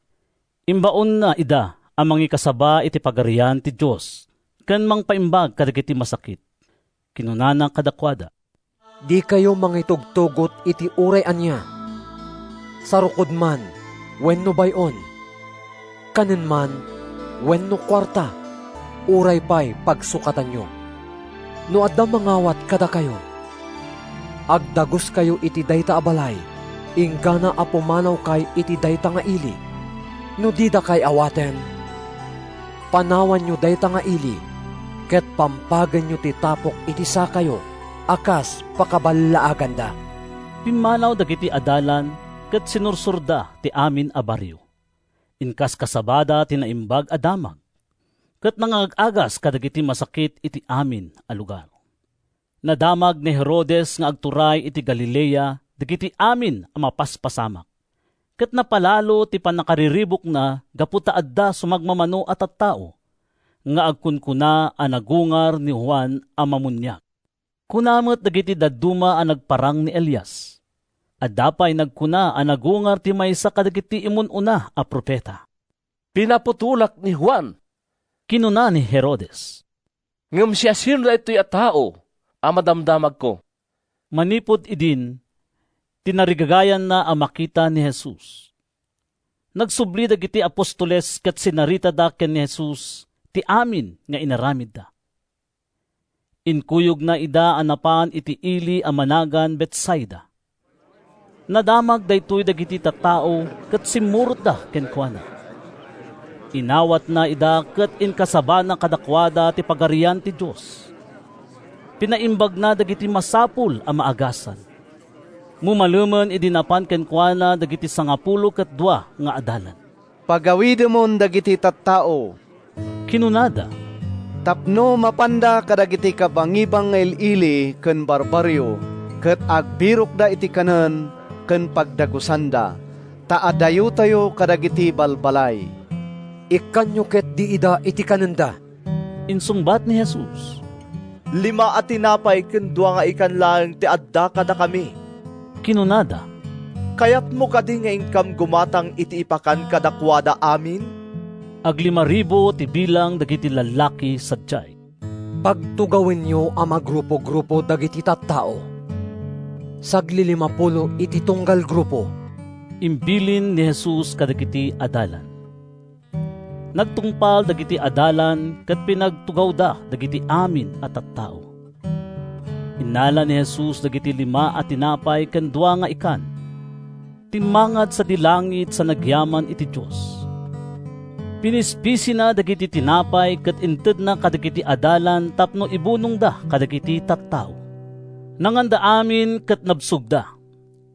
imbaonna ida a mangikasaba iti Pagarian ti Dios ken mangpaimbag kadagiti masakit. Kinunana kadakuada, "Dikayo mangitugtugot iti uray ania, sarukod man wenno bay-on, kanen man wenno kuarta, uray pay pagsukatanyo. No adda mangawat kadakayo, agdaguskayo iti dayta a balay, inggana a pumanawkay iti dayta nga ili. No didakay awaten, panawanyo dayta nga ili ket pampagenyo ti tapok iti sakayo a kas pakaballaaganda." Pimmanaw dagiti adalan ket sinursorda ti amin a barrio. Inkaskasabada ti naimbag a damag. ket nangag-agas kadagiti masakit iti amin a lugar. Nadamag ni Herodes nga agturay iti Galilea dagiti amin a mapaspasamak, ket napalalo ti pannakariribukna gapu ta adda sumagmamano a tattao nga agkunkuna a nagungar ni Juan a Mamuniag. Kuna met dagiti dadduma a nagparang ni Elias. Adda pay nagkuna a nagungar ti maysa kadagiti immun-una a profeta. "Pinaputolak ni Juan," kinuna ni Herodes. "Ngem siasino daytoy a tao a madamdamagko?" Manipud idin, tinarigagayanna a makita ni Jesus. Nagsubli dagiti apostoles ket sinaritada ken ni Jesus ti amin nga inaramidda. Inkuyogna ida a napan iti ili a managan Betsaida. Nadamag daytoy dagiti tattao ket simmurotda kenkuana. Inawatna ida ket inkasabana kadakuada ti Pagarian ti Dios. Pinaimbagna dagiti masapul a maagasan. Mumalemen idi napan kenkuana dagiti sangapulo ket dua nga adalan. "Pagawidemon dagiti tattao," kinunada, "tapno mapanda kadagiti kabangibang nga il-ili ken barbarrio, ket agbirokda iti kanen ken pagdagusanda, ta adayotayo kadagiti balbalay." "Ikkanyo ketdi ida iti kanenda," insungbat ni Jesus. "Lima a tinapay ken dua nga ikan laeng ti adda kadakami," kinunada. "Kayatmo kadi nga inkam gumatang iti ipakan kadakuada amin?" Aglimaribu ti bilang dagiti lallaki sadiay. "Pagtugawenyo a magrupo-grupo dagiti tattao. Saglilimapulo iti tunggal grupo," imbilin ni Jesus kadagiti adalan. Nagtungpal dagiti adalan ket pinagtugawda dagiti amin a tattao. Innala ni Jesus dagiti lima a tinapay ken dua nga ikan. Timmangad sadi langit sa nagyaman iti Dios. Pinispisina dagiti tinapay ket intedna kadagiti adalan tapno ibunongda kadagiti tattao. Nanganda amin ket nabsogda.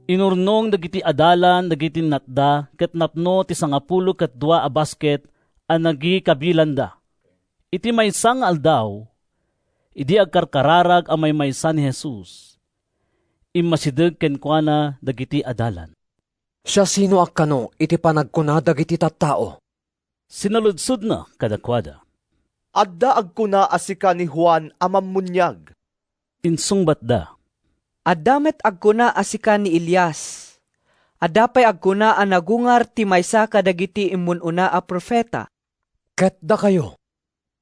Inurnong dagiti adalan dagiti natda ket napno ti sangapulo ket dua a basket a nagikabilanda. Iti maysa nga aldaw, idi agkarkararag a maymaysa ni Jesus, immasideg kenkuana dagiti adalan. "Siasinoak kano iti panagkuna dagiti tattao?" sinaludsodna kadakuada. "Adda agkuna a sika ni Juan a Mammuniag," insungbatda. "Adda met agkuna a sika ni Elias. Adda pay agkuna a nagungar ti maysa kadagiti immun-una a profeta." "Ket dakayo?"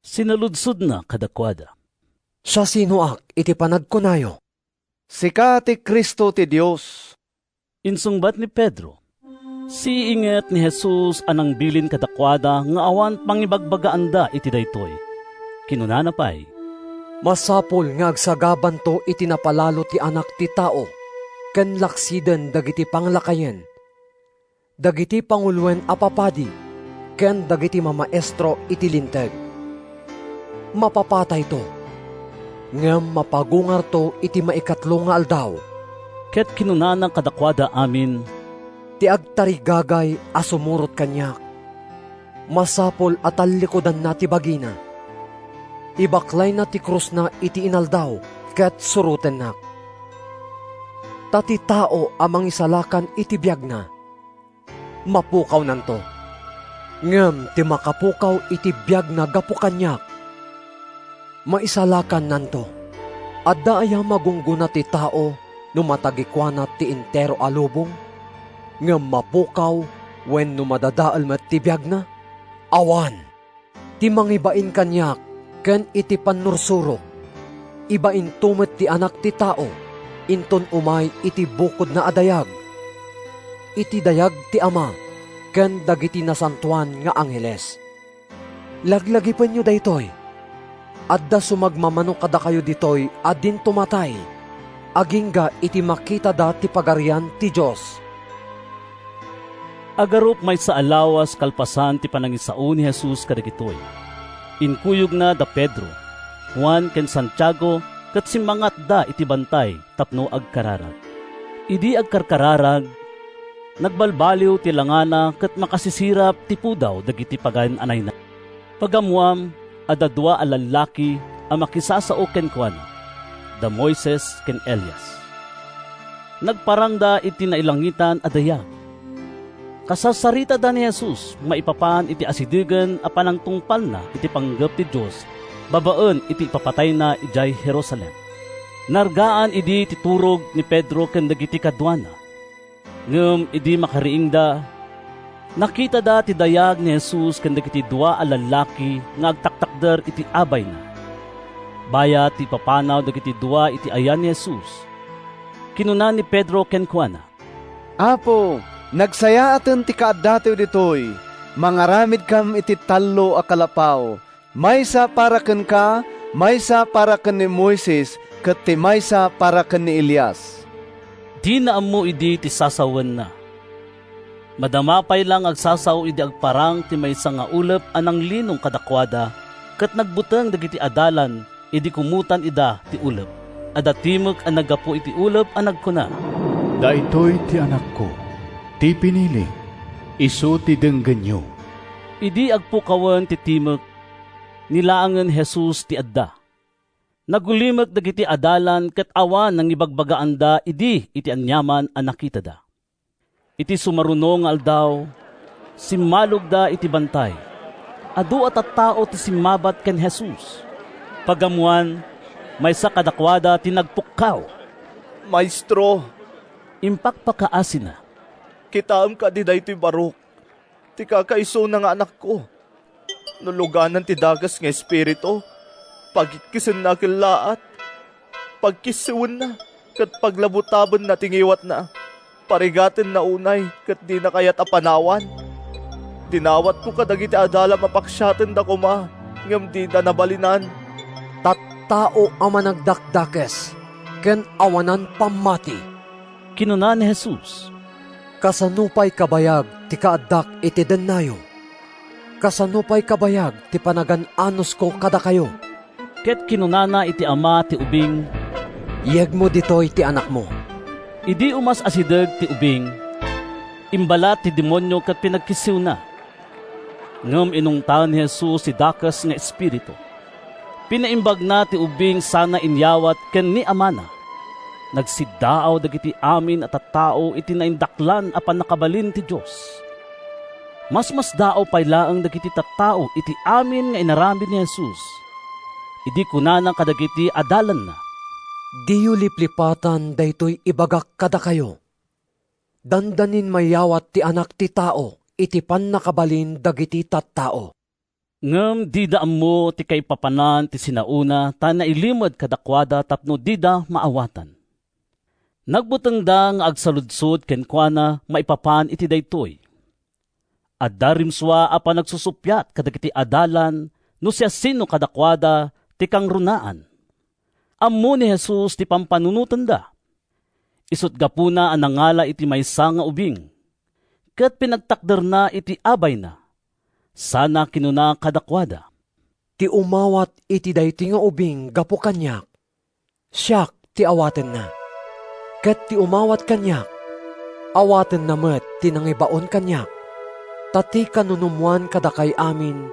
sinaludsodna kadakuada. "Siasinoak iti panagkunayo?" "Sika ti Cristo ti Dios," insungbat ni Pedro. Siiinget ni Jesus a nangbilin kadakuada nga awan pangibagbagaanda iti daytoy. Kinunana pay, "Masapul nga agsagabanto iti napalalo ti Anak ti Tao ken laksiden dagiti panglakayen, dagiti panguloen a papadi ken dagiti mamaestro iti Linteg. Mapapatayto, ngem mapagungarto iti maikatlo nga aldaw." Ket kinunana kadakuada amin, "Ti agtarigagay a sumurot kaniak, masapul a tallikudanna ti bagina, ibaklayna ti krusna iti inaldaw ket surotennak. Ta ti tao a mangisalakan iti biagna, mapukawnanto. Ngem ti makapukaw iti biagna gapu kaniak, maisalakannanto. Adda aya magunggona ti tao no matagikuana ti entero a lubong, ngem mapukaw wenno madadael met ti biagna? Awan! Ti mangibain kaniak ken iti pannursuro, ibainto met ti Anak ti Tao inton umay iti bukodna a dayag, iti dayag ti Ama ken dagiti nasantoan nga angheles. Laglagipenyo daytoy! Adda sumagmamano kadakayo ditoy a dinto matay, agingga iti makitada ti Pagarian ti Dios." Agarup maysa a lawas kalpasan ti panangisao ni Jesus kadagitoy, inkuyogna da Pedro, Juan ken Santiago ket simmangatda iti bantay tapno agkararag. Idi agkarkararag, nagbalbaliw ti langana ket makasisirap ti pudaw dagiti pagan-anayna. Pagammuam, adda dua a lallaki a makisasao kenkuana, da Moises ken Elias. Nagparangda iti nailangitan a dayag. Kasarsaritada ni Jesus maipapan iti asidegen a panangtungpalna iti panggep ti Dios babaen iti ipapatayna idiay Jerusalem. Nargaan idi ti turog ni Pedro ken dagiti kaduana. Ngem idi makariingda, nakitada ti dayag ni Jesus ken dagiti dua a lallaki nga agtaktakder iti abayna. Bayat ti ipapanaw dagiti dua iti ayan ni Jesus, kinuna ni Pedro kenkuana, "Apo, nagsayaaten ti kaaddatayo ditoy. Mangaramidkam iti tallo a kalapaw, maysa para kenka, maysa para ken ni Moises, ket ti maysa para ken ni Elias." Dina ammo idi ti sasawenna. Madama pay la nga agsasao idi agparang ti maysa nga ulep a nanglinong kadakuada ket nagbuteng dagiti adalan idi kumutan ida ti ulep. Adda timek a naggapu iti ulep a nagkuna, "Daytoy ti Anakko, ti pinili, isu ti denggenyo." Idi agpukawen ti timek, ni laengen Jesus ti adda. Nagulimek dagiti adalan ket awan nangibagbagaanda idi iti aniaman a nakitada. Iti sumaruno nga aldaw, simmalogda iti bantay. Adu a tattao ti simmabat ken Jesus. Pag-ammoan, maysa kadakuada ti nagpukkaw, "Maestro," impakpakaasina, "kitaem kadi daytoy barok ti kakaisuna nga anakko? No luganan ti dakes nga espiritu, pagikkisenna a kellaat, pagkissiwenna ket paglabutabenna ti ngiwatna. Parigatenna unay ket dina kayat a panawan. Dinawatko kadagiti adalam a paksiatenda koma, ngem dida nabalinan." "Tattao a managdakdakes ken awanan pammati," kinuna ni Jesus. "Kasano pay kabayag ti kaaddak iti dennayo? Kasano pay kabayag ti panagan-anosko kadakayo?" Ket kinunana iti ama ti ubing, "Iyegmo ditoy ti anakmo." Idi umas-asideg ti ubing, imbalat ti demonio ket pinagkissiwna. Ngem inungtan ni Jesus ti dakes nga espiritu. Pinaimbagna ti ubing sana inyawat ken ni amana. Nagsiddaaw dagiti amin a tattao iti naindaklan a pannakabalin ti Dios. Masmasdaaw pay laeng dagiti tattao iti amin nga inaramid ni Jesus. Idi kunana kadagiti adalanna, "Diyo liplipatan daytoy ibagak kadakayo. Dandanin mayawat ti Anak ti Tao iti pannakabalin dagiti tattao." Ngem dida ammo ti kaipapanan ti sinaona ta nailimed kadakuada tapno dida maawatan. Nagbutengda nga agsaludsod kenkuana maipapan iti daytoy. Adda rimsua a panagsusuppiat kadagiti adalan no siasino kadakuada ti kangrunaan. Ammo ni Jesus ti pampanunotenda. Isut' gapuna a nangala iti maysa nga ubing, ket pinagtakderna iti abayna, sana kinuna kadakuada, "Ti umawat iti daytoy nga ubing gapu kaniak, siak ti awatenna. Ket ti umawat kaniak, awatenna met ti nangibaon kaniak. Ta ti kanunummoan kadakay amin,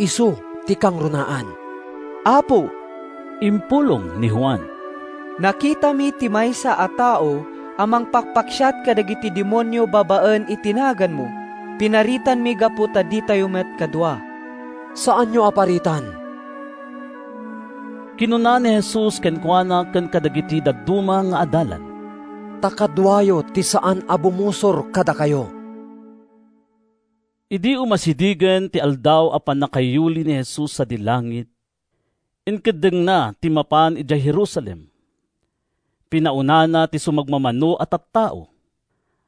isu ti kangrunaan." "Apo," impulong ni Juan, "nakitami ti maysa a tao a mangpakpaksiat kadagiti demonio babaen iti naganmo. Pinaritanmi gapu ta ditayo met kadua." "Saanyo a paritan," kinuna ni Jesus kenkuana ken kadagiti dadduma nga adalan, "ta kaduayo ti saan a bumusor kadakayo." Idi umasidegen ti Aldaw a Pannakayuli ni Jesus sadi langit, inkeddengna ti mapan idiay Jerusalem. Pinaunana ti sumagmamano a tattao.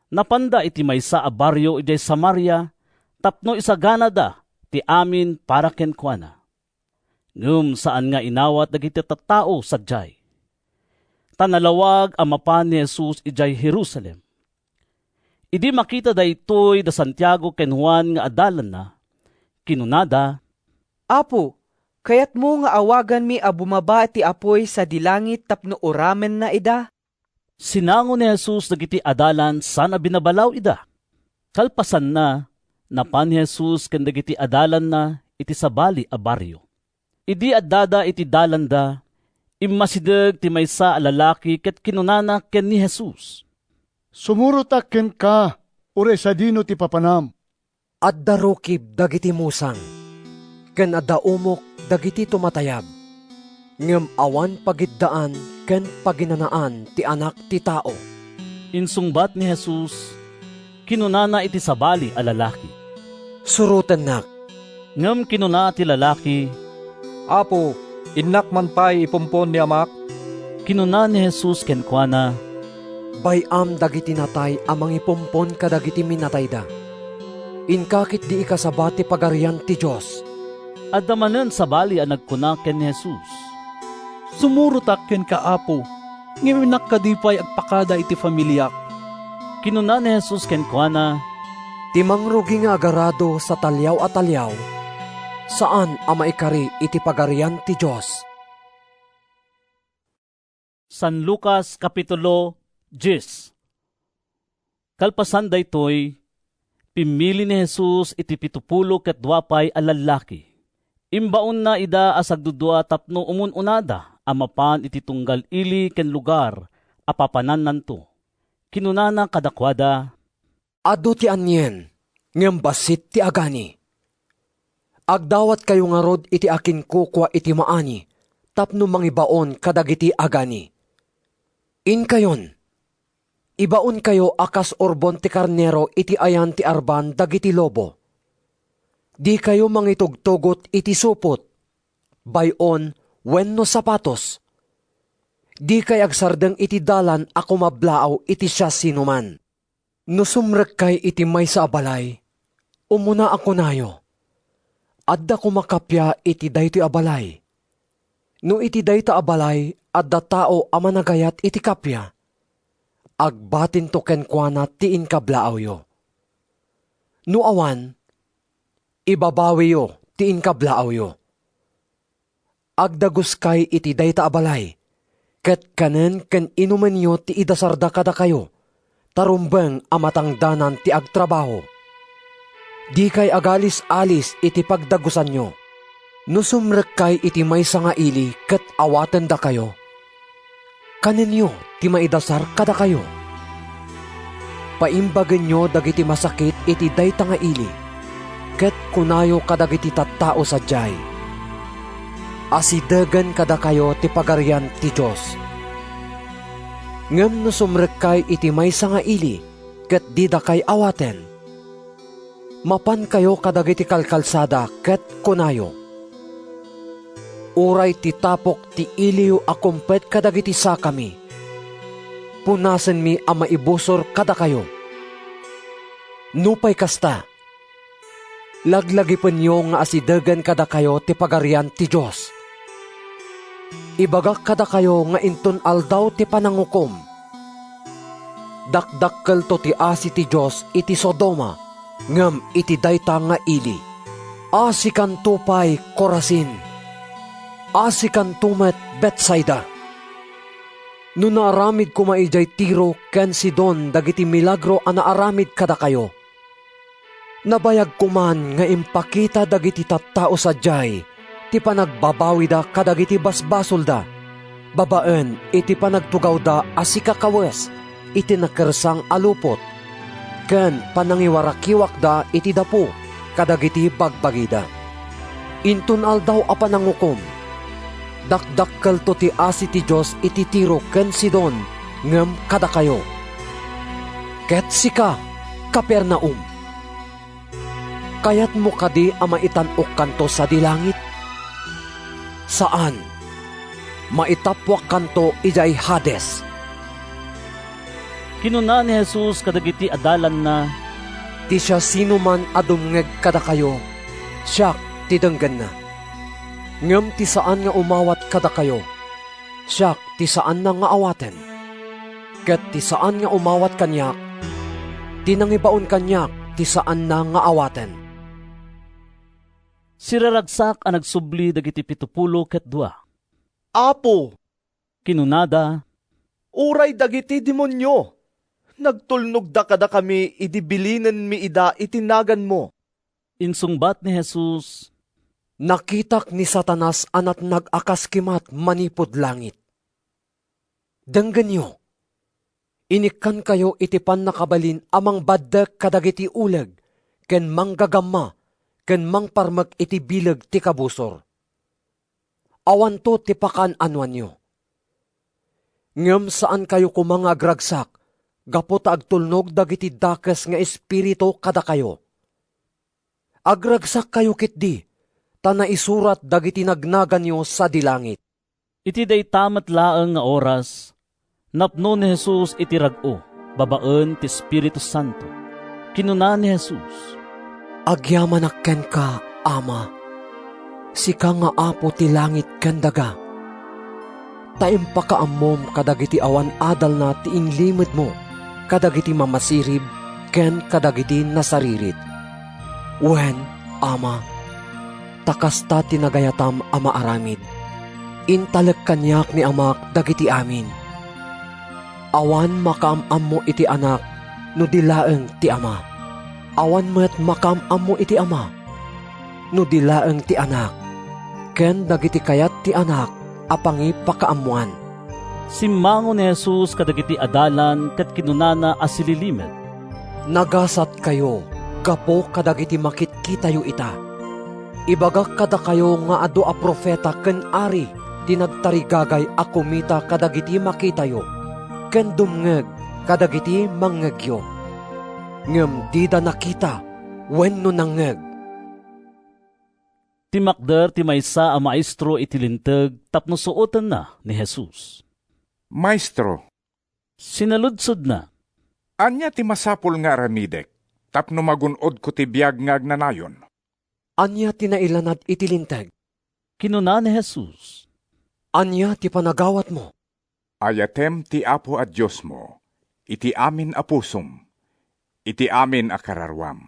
Napanda iti maysa a barrio idiay Samaria tapno isaganada ti amin para kenkuana. Ngem saan nga inawat dagiti tattao sadiay, ta nalawag a mapan ni Jesus idiay Jerusalem. Idi makita daytoy da Santiago ken Juan nga adalanna, kinunada, "Apo, kayatmo nga awaganmi a bumaba ti apuy sadi langit tapno uramenna ida?" Sinango ni Jesus dagiti adalan sana binabalaw ida. Kalpasanna, napan ni Jesus ken dagiti adalanna iti sabali a barrio. Idi addada iti dalanda, immasideg ti maysa a lalaki ket kinunana ken ni Jesus, "Sumurotak kenka, uray sadino ti papanam." Adda rukib dagiti musang, ken adda umok dagiti tumatayab, ngem awan pagiddaan ken paginanaan ti Anak ti Tao. Insungbat ni Jesus, kinunana iti sabali a lalaki, "Surotennak." Ngem kinuna ti lalaki, "Apo, innak man pay ipumpon ni amak?" Kinuna ni Jesus kenkuana, "Bay-am dagiti natay a mangipumpon kadagiti minatayda. Inka ketdi ikasaba ti Pagarian ti Dios." Adda manen sabali a nagkuna ken ni Jesus, "Sumurotak kenka, Apo, ngem innak kadi pay agpakada iti familiak." Kinuna ni Jesus kenkuana, "Ti mangrugi nga agarado sa taliaw a taliaw, saan a maikari iti Pagarian ti Dios." San Lucas, Kapitulo dies. Kalpasan daytoy, pimmili ni Jesus iti pitupulo ket dua pay a lallaki. Imbaonna ida a sagdudua tapno umun-unada a mapan iti tunggal ili ken lugar a papanannanto. Kinunana kadakuada, "Adu ti anien, ngem bassit ti agani. Agdawatkayo ngarud iti akinkukua iti maani tapno mangibaon kadagiti agani. Inkayon, ibaonkayo a kas urbon ti karnero iti ayan ti arban dagiti lobo. Dikayo mangitugtugot iti supot, bay-on wenno sapatos. Dikay agsardeng iti dalan a kumablaaw iti siasinoman. No sumrekkay iti maysa a balay, umuna a kunayo, 'Adda koma kappia iti daytoy a balay.' No iti dayta a balay adda tao a managayat iti kappia, agbatinto kenkuana ti inkablaawyo. No awan, ibabawiyo ti inkablaawyo. Agdaguskay iti dayta a balay, ket kanen ken inumenyo ti idasarda kadakayo, ta rumbeng a matangdanan ti agtrabaho. Dikay agalis-alis iti pagdagusanyo. No sumrekkay iti maysa nga ili ket awaten dakayo, kanenyo ti maidasar kadakayo. Paimbagenyo dagiti masakit iti dayta nga ili, ket kunayo kadagiti tattao sadiay, 'Asidegen kadakayo ti Pagarian ti Dios.' Ngem no sumrekkay iti maysa nga ili ket didakay awaten, mapankayo kadagiti kalkalsada ket kunayo, 'Uray ti tapok ti iliyo a kumpet kadagiti sakami, punasenmi a maibusor kadakayo.' Nupay kasta, laglagipenyo nga asidegen kadakayo ti Pagarian ti Dios. Ibagak kadakayo nga inton Aldaw ti Panangukom, dakdakkelto ti asi ti Dios iti Sodoma ngem iti dayta nga ili. Asikanto pay, Corazin! Asikanto met, Betsaida! No naaramid koma idiay Tiro ken Sidon dagiti milagro a naaramid kadakayo, nabayag koman nga impakita dagiti tattao sadiay ti panagbabawida kadagiti basbasolda babaen iti panagtugawda a sikakawes iti nakersang a lupot ken panangiwarakiwakda iti dapo kadagiti bagbagida. Inton Aldaw a Panangukom, dakdakkelto ti asi ti Dios iti Tiro ken Sidon ngem kadakayo. Ket sika, Capernaum, kayatmo kadi a maitan-okkanto sadi langit? Saan! Maitappuakkanto idiay Hades. Kinuna ni Jesus kadagiti adalanna, "Ti siasinoman a dumngeg kadakayo, siak ti denggenna. Ngem ti saan nga umawat kadakayo, siak ti saanna nga awaten. Ket ti saan nga umawat kaniak, ti nangibaon kaniak ti saanna nga awaten." Siraragsak a nagsubli dagiti pitupulo ket dua. "Apo," kinunada, "uray dagiti demonio, nagtulnogda kadakami idi bilinenmi ida iti naganmo." Insungbat ni Jesus, Nakitak ni Satanas a natnag a kas kimat manipud langit. Denggenyo! Inikkankayo iti pannakabalin a mangbaddek kadagiti uleg ken manggagamma ken mangparmek iti bileg ti kabusor. Awanto ti pakaan-anoanyo. Ngem saankayo koma nga agragsak gapu ta agtulnog dagiti dakes nga espiritu kadakayo. Agragsakkayo ketdi, ta naisurat dagiti nagnaganyo sadi langit. Iti dayta met laeng nga oras, napno ni Jesus iti rag-o babaen ti Espiritu Santo. Kinuna ni Jesus, "Agyamanak kenka, Ama. Sika nga Apo ti langit ken daga. Ta impakaammom kadagiti awan adalna ti inlimedmo kadagiti mamasirib ken kadagiti nasaririt. Wen, Ama, ta kasta ti nagayatam a maaramid. Intalek kaniak ni Amak dagiti amin. Awan makaam-ammo iti Anak no di laeng ti Ama. Awan met makaam-ammo iti Ama no di laeng ti Anak ken dagiti kayat ti Anak a pangipakaammoan." Simmango ni Jesus kadagiti adalan ket kinunana a sililimed, "Nagasatkayo gapu kadagiti makitkitayo ita. Ibagak kadakayo nga adu a profeta ken ari ti nagtarigagay a kumita kadagiti makitayo ken dumngeg kadagiti mangngegyo. Ngem dida nakita wenno nangngeg." Timmakder ti maysa a maestro iti Linteg tapno suotenna ni Jesus. "Maestro," sinaludsodna, "ania ti masapul nga aramidek tapno magun-odko ti biag nga agnanayon?" "Ania ti nailanad iti Linteg?" kinuna ni Jesus. "Ania ti panagawatmo?" "Ayatem ti Apo a Diosmo iti amin a pusom, iti amin a kararuam,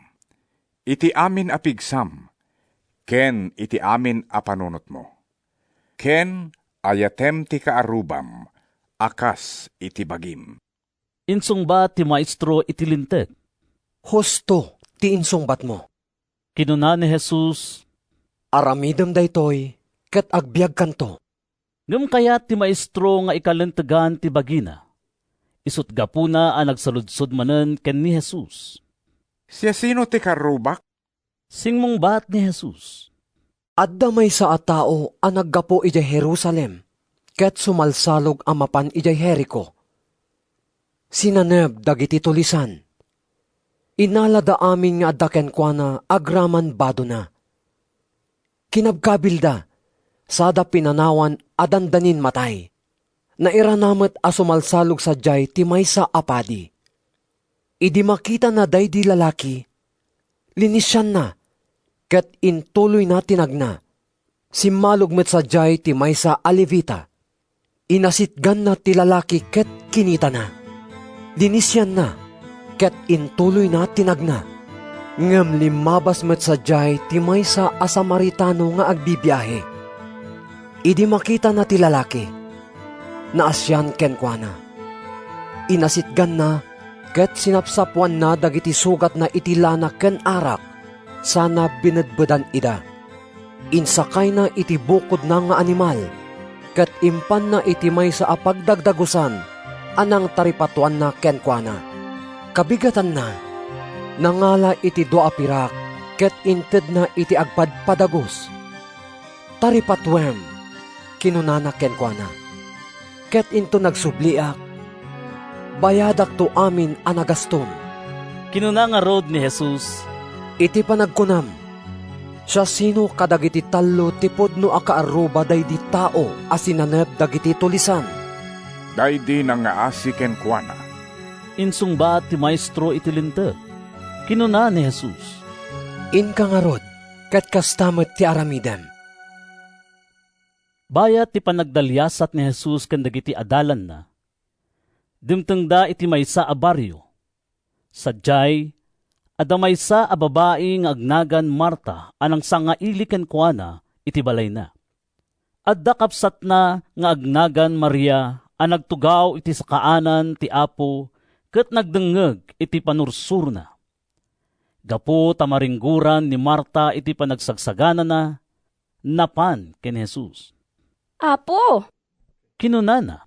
iti amin a pigsam, ken iti amin a panunotmo. Ken ayatem ti kaarrubam a kas iti bagim." Insungbat ti maestro iti Linteg, "Husto ti insungbatmo," kinuna ni Jesus. "Aramidem daytoy ket agbiagkanto." Ngem kayat ti maestro nga ikalentegan ti bagina. Isut' gapuna a nagsaludsod manen ken ni Jesus. "Siasino ti kaarrubak?" Simmungbat ni Jesus, "Adda maysa a tao a naggapu idiay Jerusalem ket sumalsalog a mapan idiay Jerico. Sinaneb dagiti tulisan. Inalada amin nga adda kenkuana agraman badona. Kinabkabilda, sada pinanawan a dandanin matay. Nairana met a sumalsalog sadiay ti maysa a padi. Idi makitana daydi lalaki, linisianna ket intuloyna ti nagna. Simmalog met sadiay ti maysa a Levita. Inasitganna ti lalaki ket kinitana. Linisianna ket intuloyna ti nagna. Ngem limmabas met sadiay ti maysa a Samaritano nga agbibiahe. Idi makitana ti lalaki, naasian kenkuana. Inasitganna ket sinapsapoanna dagiti sugatna iti lana ken arak, sana binedbedan ida. Insakayna iti bukodna nga animal, ket impanna iti maysa a pagdagdagusan a nangtaripatoanna kenkuana. Kabigatanna, nangala iti dua a pirak ket intedna iti agpadpadagus. "Taripatoem," kinunana kenkuana. Ket inton nagsubliak, "Bayadakto amin a nagastom." Kinuna ngarud ni Jesus, "Iti panagkunam, siasino kadagiti tallo ti pudno a kaarruba daydi tao a sinaneb dagiti tulisan?" "Daydi nangngaasi kenkuana," insungbat ti maestro iti Linteg. Kinuna ni Jesus, "Inka ngarud, ket kasta met ti aramidem." Bayat ti panagdaliasat ni Jesus ken dagiti adalanna, dimtengda iti maysa a bario. Sadiay, adda maysa a babai nga agnagan Marta a nangsangaili kenkuana iti balayna. Adda kabsatna nga agnagan Maria a nagtugaw iti sakaanan ti Apo ket nagdengngeg iti panursurona. Gapu ta maringgoran ni Marta iti panagsagsaganana, napan ken Jesus. "Apo," kinunana,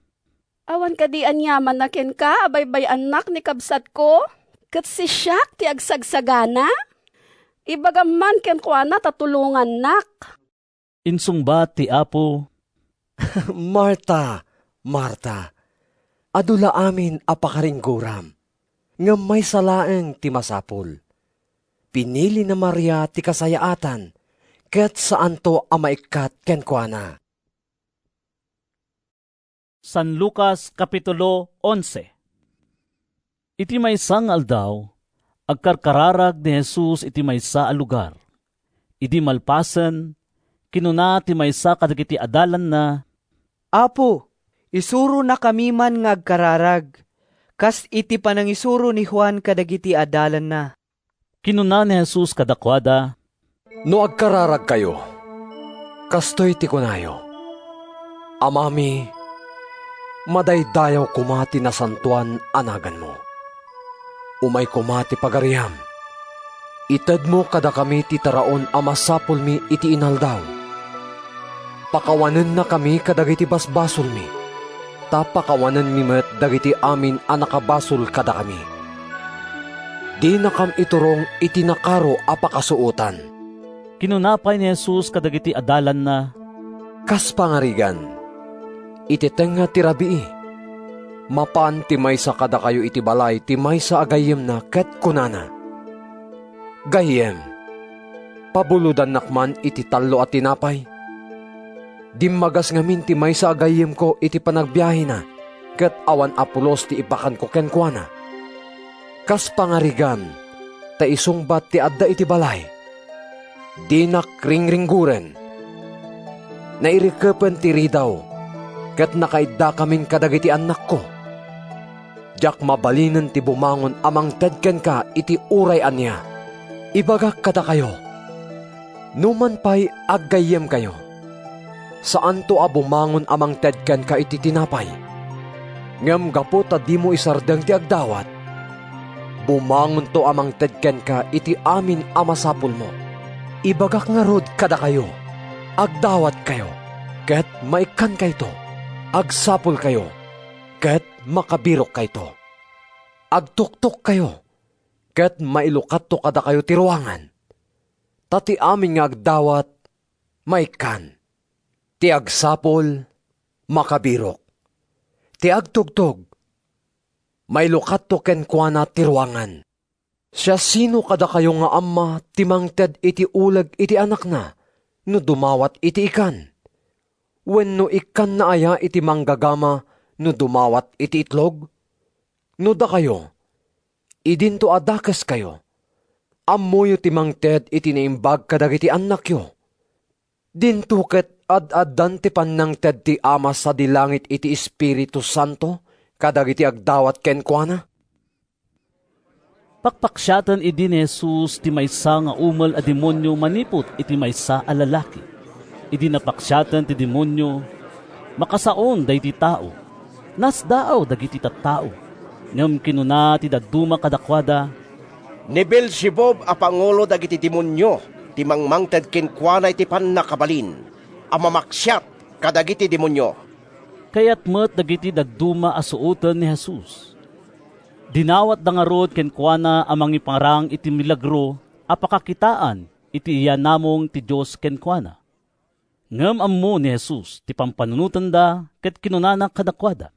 "awan kadi aniamanna kenka a baybay-annak ni kabsatko? Ket siak ti agsagsagana? Ibagam man kenkuana ta tulongannak." Insungbat ti Apo, "Marta, Marta, adu la amin a pakaringguram, ngem maysa laeng ti masapul. Pinili ni Maria ti kasayaatan, ket saanto a maikkat kenkuana." San Lucas, Kapitulo onse. Iti maysa nga aldaw, agkarkararag ni Jesus iti maysa a lugar. Idi malpasen, kinuna ti maysa kadagiti adalanna, "Apo, isuronakami man nga agkararag, kas iti panangisuro ni Juan kadagiti adalanna." Kinuna ni Jesus kadakuada, "No agkararagkayo, kastoy ti kunayo, 'Amami, madaydayaw koma ti nasantoan a naganmo. Umay koma ti pagariam. Itedmo kadakami ti taraon a masapulmi iti inaldaw. Pakawanennakami kadagiti basbasolmi, ta pakawanenmi met dagiti amin a nakabasol kadakami. Dinakam iturong iti nakaro a pakasuotan." Kinuna pay ni Jesus kadagiti adalanna, "Kas pangarigan, iti tengnga ti rabii, mapan ti maysa kadakayo iti balay ti maysa a gayyemna ket kunana, 'Gayyem, pabulodannak man iti tallo a tinapay. Dimmagas ngamin ti maysa a gayyemko iti panagbiahena, ket awan a pulos ti ipakanko kenkuana.' Kas pangarigan, ta isungbat ti adda iti balay. Dinak ringringguren. Nairikepen ti ridaw, ket nakaiddakamin kadagiti annakko. Diak mabalinen ti bumangon a mangted kenka iti uray ania. Ibagak kadakayo, no man pay aggayyemkayo, saanto a bumangon a mangted kenka iti tinapay. Ngem gapu ta dimo isardeng ti agdawat, bumangonto a mangted kenka iti amin a masapulmo. Ibagak ngarud kadakayo, agdawatkayo, ket maikkankayto. Agsapulkayo, ket makabirokkayto. Agtuktokkayo, ket mailukatto kadakayo ti ruangan. Ta ti amin nga agdawat, maikkan. Ti agsapul, makabirok. Ti agtugtog, mailukatto kenkuana ti ruangan. Siasino kadakayo nga amma ti mangted iti uleg iti anakna no dumawat iti ikan? Wenno ikkanna aya iti manggagama no dumawat iti itlog? No dakayo, idinto a dakeskayo, ammoyo ti mangted iti naimbag kadagiti annakyo. Dinto ket ad-addan ti pannangted ti Ama sadi langit iti Espiritu Santo kadagiti agdawat kenkuana." Pakpaksiaten idi ni Jesus ti maysa nga umel a demonio manipud iti maysa a lalaki. Idi napaksiaten ti demonio, makasaon daydi tao. Nasdaaw dagiti tattao. Ngem kinuna ti dadduma kadakuada, "Ni Beelzebub a pangulo dagiti demonio ti mangmangted kenkuana iti pannakabalin a mamaksiat kadagiti demonio." Kayat met dagiti dadduma a suoten ni Jesus. Dinawatda ngarud kenkuana a mangiparang iti milagro a pakakitaan iti iyanamong ti Dios kenkuana. Ngem ammo ni Jesus ti pampanunotenda ket kinunana kadakuada,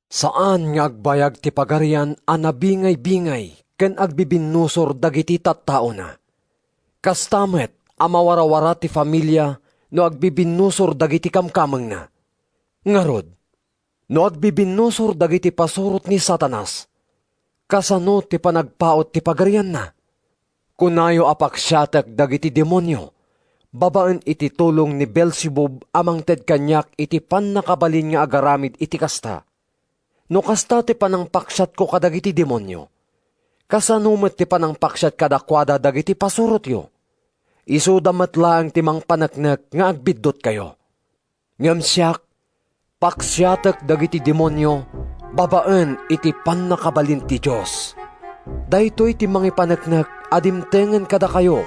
"Saan nga agbayag ti Pagarian a nabingaybingay ken agbibinnusor dagiti tattaona. Kasta met a mawarawara ti familia no agbibinnusor dagiti kamkamengna. Ngarud, no agbibinnusor dagiti pasurot ni Satanas, kasano ti panagpaut ti pagarianna? Kunayo a paksiatek dagiti demonio babaen iti tulong ni Beelzebub a mangted kaniak iti pannakabalin nga agaramid iti kasta. No kasta ti panangpaksiatko kadagiti demonio, kasano met ti panangpaksiat kadakuada dagiti pasurotyo? Isuda met laeng ti mangpaneknek nga agbiddutkayo. Ngem siak, paksiatek dagiti demonio babaen iti pannakabalin ti Dios. Daytoy ti mangipaneknek a dimtengen kadakayo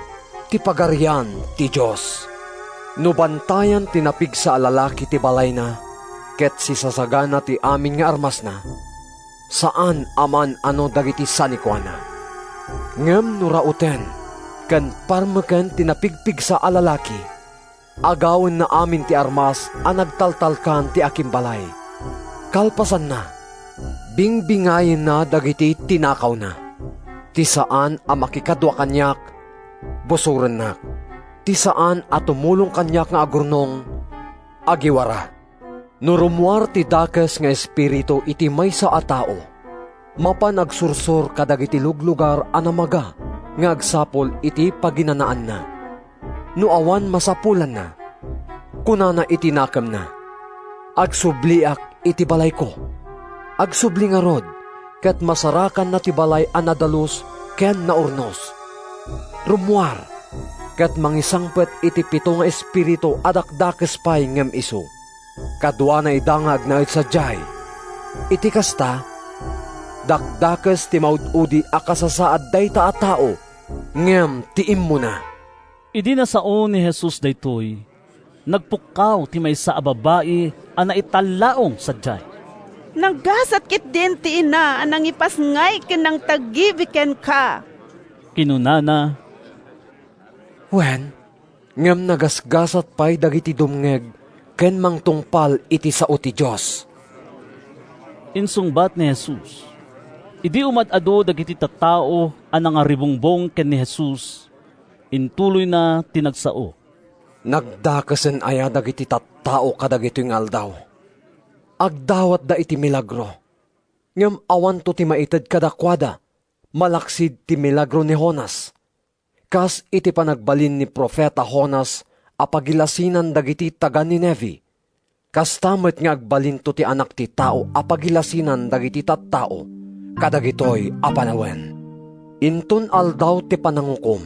ti Pagarian ti Dios." No bantayan ti napigsa a lalaki ti balayna ket sisasagana ti amin nga armasna, saan a maan-ano dagiti sanikuana. Ngem no rauten ken parmeken ti napigpigsa a lalaki, agawenna amin ti armas a nagtaltalkan ti akimbalay. Kalpasanna, bingbingayenna dagiti tinakawna. Ti saan a makikadua kaniak, busorennak. Ti saan a tumulong kaniak nga agurnong, agiwara. No rummuar ti dakes nga espiritu iti maysa a tao, mapan agsursor kadagiti luglugar a namaga nga agsapul iti paginanaanna. No awan masapulanna, kunana iti nakemna, "Agsubliak iti balayko." Agsubli ngarud, ket masarakanna ti balay a nadalus ken naurnos. Rummuar, ket mangisangpet iti pito nga espiritu a dakdakes pay ngem isu. Kaduana ida nga agnaed sadiay. Iti kasta, dakdakes ti maud-udi a kasasaad dayta a tao, ngem ti immuna. Idi nasao ni Jesus daytoy, nagpukkaw ti maysa a babai a naitallaong sadiay. "Nagasat ketdin ti ina a nangipasngay ken nangtagibi kenka," kinunana. Wen, ngem nagasgasat pay dagiti dumngeg ken mangtungpal iti sao ti Dios. Insungbat ni Jesus. Idi umad-adu dagiti tattao a nangaribungbong ken ni Jesus, intuloyna ti nagsao. Nagdakesen aya dagiti tattao kadagitoy nga aldaw? Agdawatda iti milagro, ngem awanto ti maited kadakuada malaksid ti milagro ni Jonas. Kas iti panagbalin ni profeta Jonas a pagilasinan dagiti taga-Nineve, kasta met nga agbalinto ti Anak ti Tao a pagilasinan dagiti tattao kadagitoy a panawen. Inton Aldaw ti Panangukom,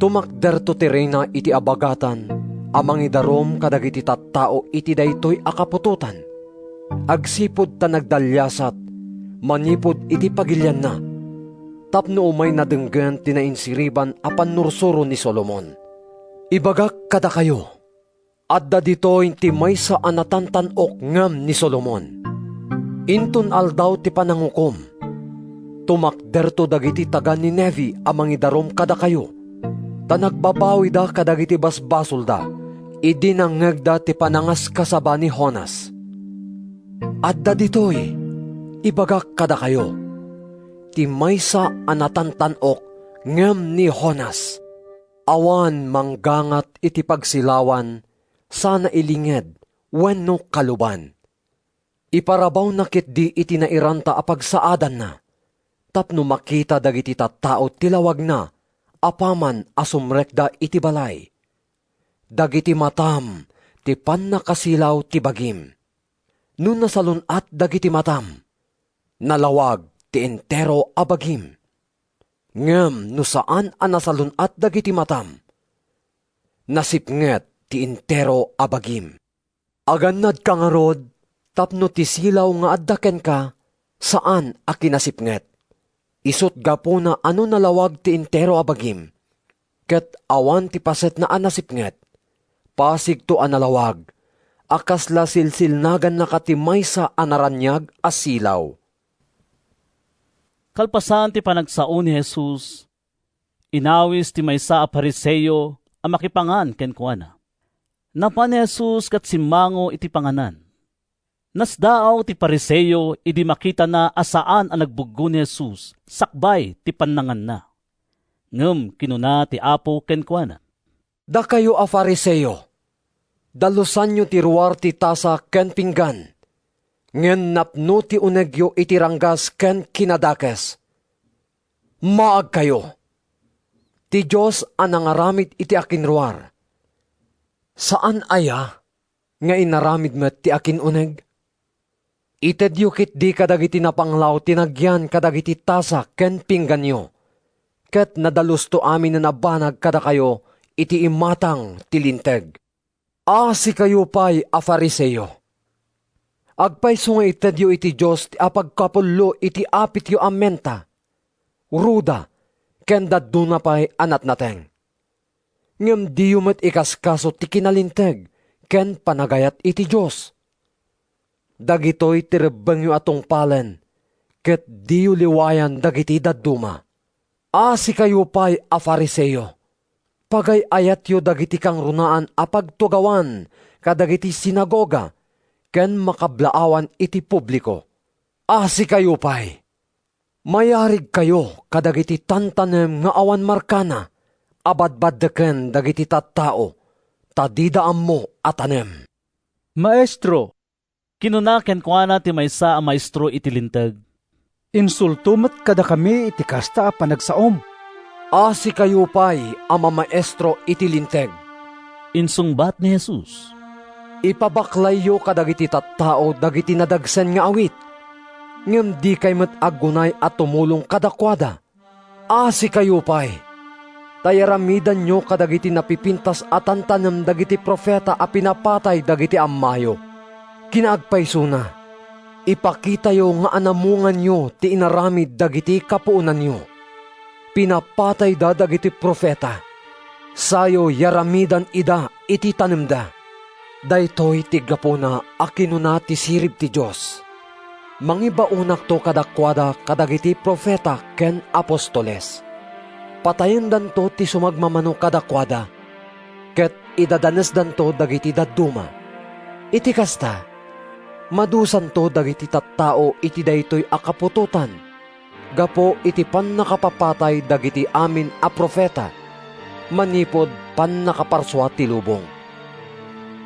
tumakderto ti Reyna iti abagatan a mangidarum kadagiti tattao iti daytoy a kaputotan, agsipud ta nagdaliasat manipud iti pagilianna, tapno umayna denggen ti nainsiriban a pannursuro ni Solomon. Ibagak kadakayo, adda ditoy ti maysa a natantan-ok ngem ni Solomon. Inton Aldaw ti Panangukom, tumakderto dagiti taga-Nineve a mangidarum kadakayo, ta nagbabawida kadagiti basbasolda idi nangngegda ti panangaskasaba ni Jonas. Adda ditoy, ibagak kadakayo, ti maysa a natantan-ok ngem ni Jonas. Awan manggangat iti pagsilawan sana ilinged wenno kaluban. Iparabawna ketdi iti nairanta a pagsaadanna, tapno makita dagiti tattao ti lawagna apaman a sumrekda iti balay. Dagiti matam ti pannakasilaw ti bagim. No nasalun-at dagiti matam, nalawag ti entero a bagim. Ngem no saan a nasalun-at dagiti matam, nasipnget ti entero a bagim. Agannadka ngarud tapno ti silaw nga adda kenka saan a kinasipnget. Isut' gapuna a no nalawag ti entero a bagim, ket awan ti pasetna a nasipnget, pasigto a nalawag a kasla silsilnagannaka ti maysa a naraniag a silaw. Kalpasan ti panagsao ni Jesus, inawis ti maysa a Fariseo a makipangan kenkuana. Napan ni Jesus ket simmango iti panganan. Nasdaaw ti Fariseo idi makitana a saan a nagbuggo ni Jesus sakbay ti pannanganna. Ngem kinuna ti Apo kenkuana, "Dakayo a Fariseo, dalusanyo ti ruar ti tasa ken pinggan, ngem napno ti unegyo iti ranggas ken kinadakes. Maagkayo! Ti Dios a nangaramid iti akinruar. Saan aya nga inaramid met ti akin-uneg? Itedyo ketdi kadagiti napanglaw ti nagyan kadagiti tasa ken pingganyo, ket nadalusto aminen a banag kadakayo iti imatang ti Linteg. A sikayo pay a Fariseo! Agpayso nga itedyo iti Dios ti apagkapullo iti apityo a menta, ruda, ken dadduma pay a natnateng. ngem diyo met ikaskaso ti kinalinteg ken panagayat iti Dios. Dagitoy ti rebbengyo a tungpalen, ket diyo liwayan dagiti dadduma. A sikayo pay a Fariseo, pagay-ayatyo dagiti kangrunaan a pagtugawan kadagiti sinagoga ken makablaawan iti publiko. A sikayo pay, mayarigkayo kadagiti tantanem nga awan markana a badbaddeken dagiti tattao, ta dida ammo a tanem. "Maestro," kinuna kenkuana ti maysa a maestro iti Linteg, "insulto met kadakami iti kasta a panagsaom." "A sikayo pay a mamaestro iti Linteg," insungbat ni Jesus, "ipabaklayyo kadagiti tattao dagiti nadagsen nga awit, ngem dikay met aggunay a tumulong kadakuada. A sikayo pay, ta yaramidanyo kadagiti napipintas a tantanem dagiti profeta a pinapatay dagiti ammayo. Kinaagpaysona, ipakitayo nga anamonganyo ti inaramid dagiti kapuonanyo. Pinapatayda dagiti profeta, sayo yaramidan ida iti tanemda. Daytoy ti gapuna a kinuna ti sirib ti Dios, 'Mangibaonakto kadakuada kadagiti profeta ken apostoles. Patayendanto ti sumagmamano kadakuada, ket idadanesdanto dagiti dadduma.' Iti kasta, madusanto dagiti tattao iti daytoy a kaputotan gapu iti pannakapapatay dagiti amin a profeta manipud pannakaparsua ti lubong.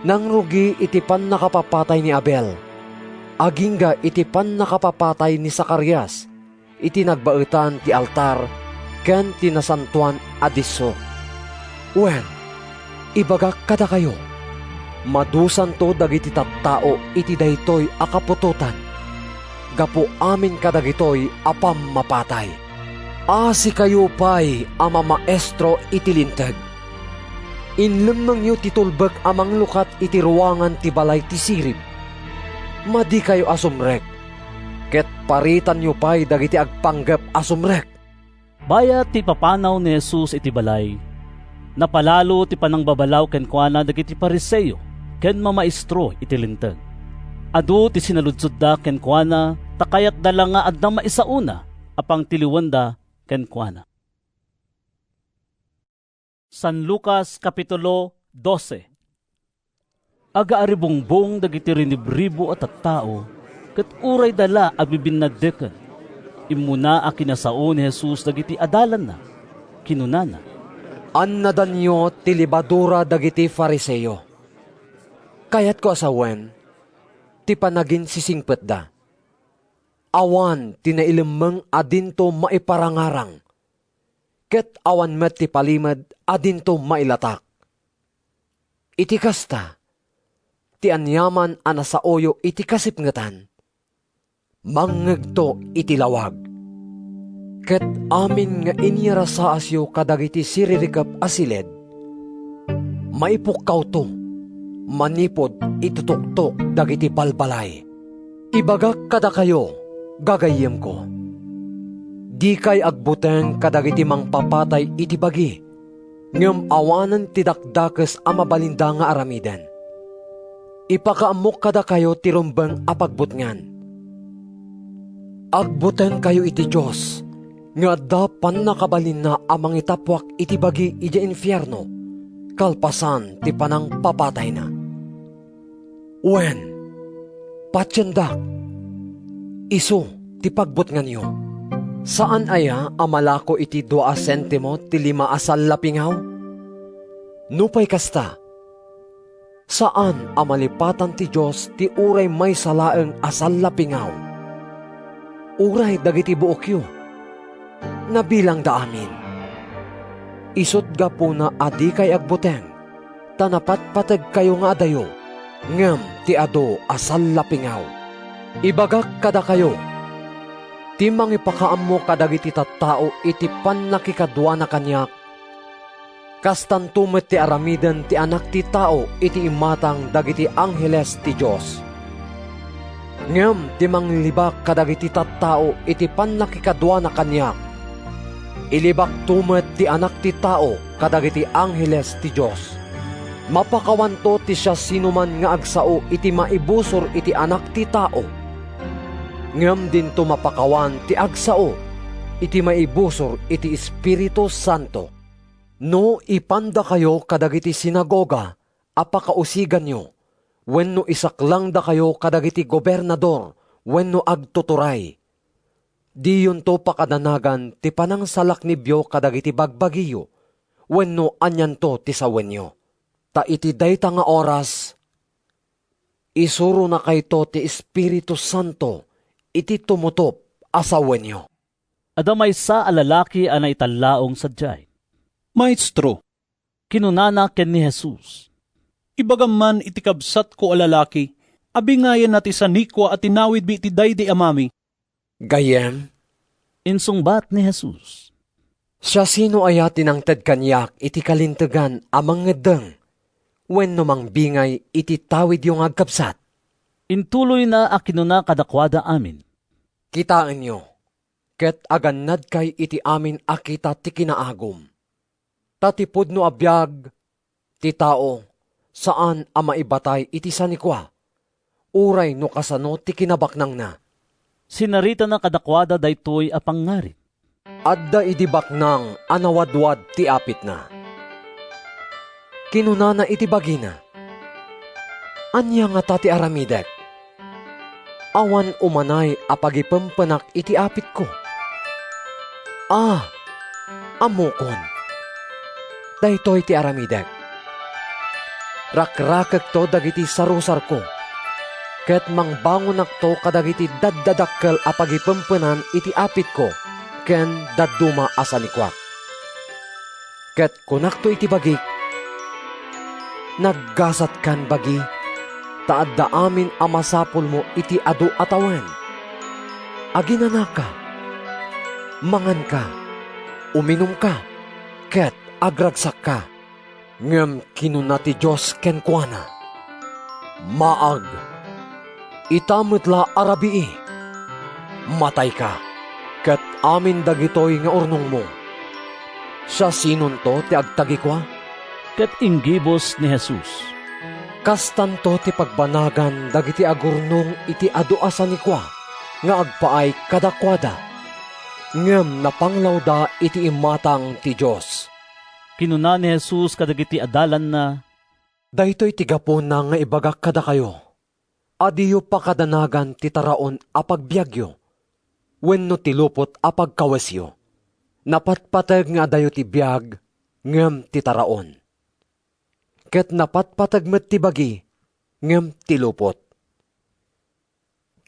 Nangrugi iti pannakapapatay ni Abel agingga iti pannakapapatay ni Zacarias iti nagbaetan ti altar ken ti nasantoan a disso. Wen, ibagak kadakayo, madusanto dagiti tattao iti daytoy a kaputotan gapu amin kadagitoy a pammapatay. A sikayo pay a mamaestro iti Linteg, inlemmengyo ti tulbek a manglukat iti ruangan ti balay ti sirib. Madikayo a sumrek, ket paritanyo pay dagiti agpanggep a sumrek." Bayat ti ipapanaw ni Jesus iti balay, napalalo ti panangbabalaw kenkuana dagiti Fariseo ken mamaestro iti Linteg. Adu ti sinaludsodda kenkuana ta kayatda la nga adda maisaona a pangtiliwenda kenkuana. San Lucas, Kapitulo dose. Agaaribungbong dagiti rinibribo a tattao, ket uray da la a bibinnaddeken, immuna a kinasao ni Jesus dagiti adalanna. Kinunana, "Annadanyo ti lebadura dagiti Fariseo. Kayatko a sawen ti panaginsisingpetda. Awan ti nailemmeng a dinto maiparangarang, ket awan met ti palimed a dinto mailatak. Iti kasta, ti aniaman a nasaoyo iti kasipngetan, mangngegto iti lawag. Ket amin nga inyarasaasyo kadagiti siririkep a siled, maipukkawto manipud itutuktok dagiti balbalay. Ibagak kadakayo, gagayyemko, dikay agbuteng kadagiti mangpapatay iti bagi, ngem awanen ti dakdakes a mabalinda nga aramiden. Ipakaammok kadakayo ti rumbeng a pagbutngan. Agbutengkayo iti Dios nga adda pannakabalinna a mangitappuak iti bagi idiay infierno kalpasan ti panangpapatayna. Wen, patiendak, isu ti pagbutnganyo. Saan aya a malako iti dua a sentimo ti lima a sallapingaw? Nupay kasta, saan a malipatan ti Dios ti uray maysa laeng a sallapingaw? Uray dagiti buokyo, nabilangda amin. Isut' gapuna a dikay agbuteng, ta napatpategkayo nga adayo, ngem ti adu a sallapingaw. Ibagak kadakayo, ti mangipakaammo kadagiti tattao iti pannakikaduana kaniak, kastanto met ti aramiden ti Anak ti Tao iti imatang dagiti angheles ti Dios. Ngem ti manglibak kadagiti tattao iti pannakikaduana kaniak, Ilibakto met ti Anak ti Tao kadagiti angheles ti Dios. Mapakawanto ti siasinoman nga agsao iti maibusor iti Anak ti Tao. Ngem dinto mapakawan ti agsao iti maibusor iti Espiritu Santo. No ipandakayo kadagiti sinagoga a pakausiganyo, wenno isaklangdakayo kadagiti gobernador wenno agtuturay, diyonto pakadanagan ti panangsalaknibyo kadagiti bagbagiyo wenno anianto ti sawenyo. Ta iti dayta nga oras, isuronakayto ti Espiritu Santo iti tumutop a sawenyo. Adda maysa a lalaki a naitallaong sadiay. "Maestro," kinunana ken ni Jesus, "ibagam man iti kabsatko a lalaki a bingayenna ti sanikua a tinawidmi iti daydi amami." "Gayyem," insungbat ni Jesus, "siasino aya ti nangted kaniak iti kalintegan a mangngeddeng wenno mangbingay iti tawidyo nga agkabsat?" Intuloyna a kinuna kadakuada amin, "Kitaenyo, ket agannadkay iti amin a kita ti kinaagum. Ta ti pudno a biag ti tao saan a maibatay iti sanikua, uray no kasano ti kinabaknangna." Sinaritana kadakuada daytoy a pangngarig. Adda idi baknang a nawadwad ti apitna. Kinunana iti bagina, "Ania ngata ti aramidek? Awan umanay a pagipempenak iti apitko. A, ammokon. Daytoy ti aramidek. Rakrakekto dagiti sarusarko, ket mangbangonakto kadagiti daddadakkel a pagipempenan iti apitko ken dadduma a sanikuak. Ket kunakto iti bagik, 'Naggasatkan, bagi, ta adda amin a masapulmo iti adu a tawen. Aginanaka, manganka, uminumka, ket agragsakka.' Ngem kinuna ti Dios kenkuana, 'Maag, ita met la a rabii. Matayka, ket amin dagitoy nga urnongmo, siasinonto ti agtagikua?'" Ket inggibus ni Jesus, "Kastanto ti pagbanagan dagiti agurnong iti adu a sanikua nga agpaay kadakuada, ngem napanglawda iti imatang ti Dios." Kinuna ni Jesus kadagiti adalanna, "Daytoy ti gapuna nga ibagak kadakayo, a diyo pakadanagan ti taraon a pagbiagyo wenno ti lupot a pagkawesyo. Napatpateg nga adayo ti biag ngem ti taraon, ket napatpateg met ti bagi ngem ti lupot.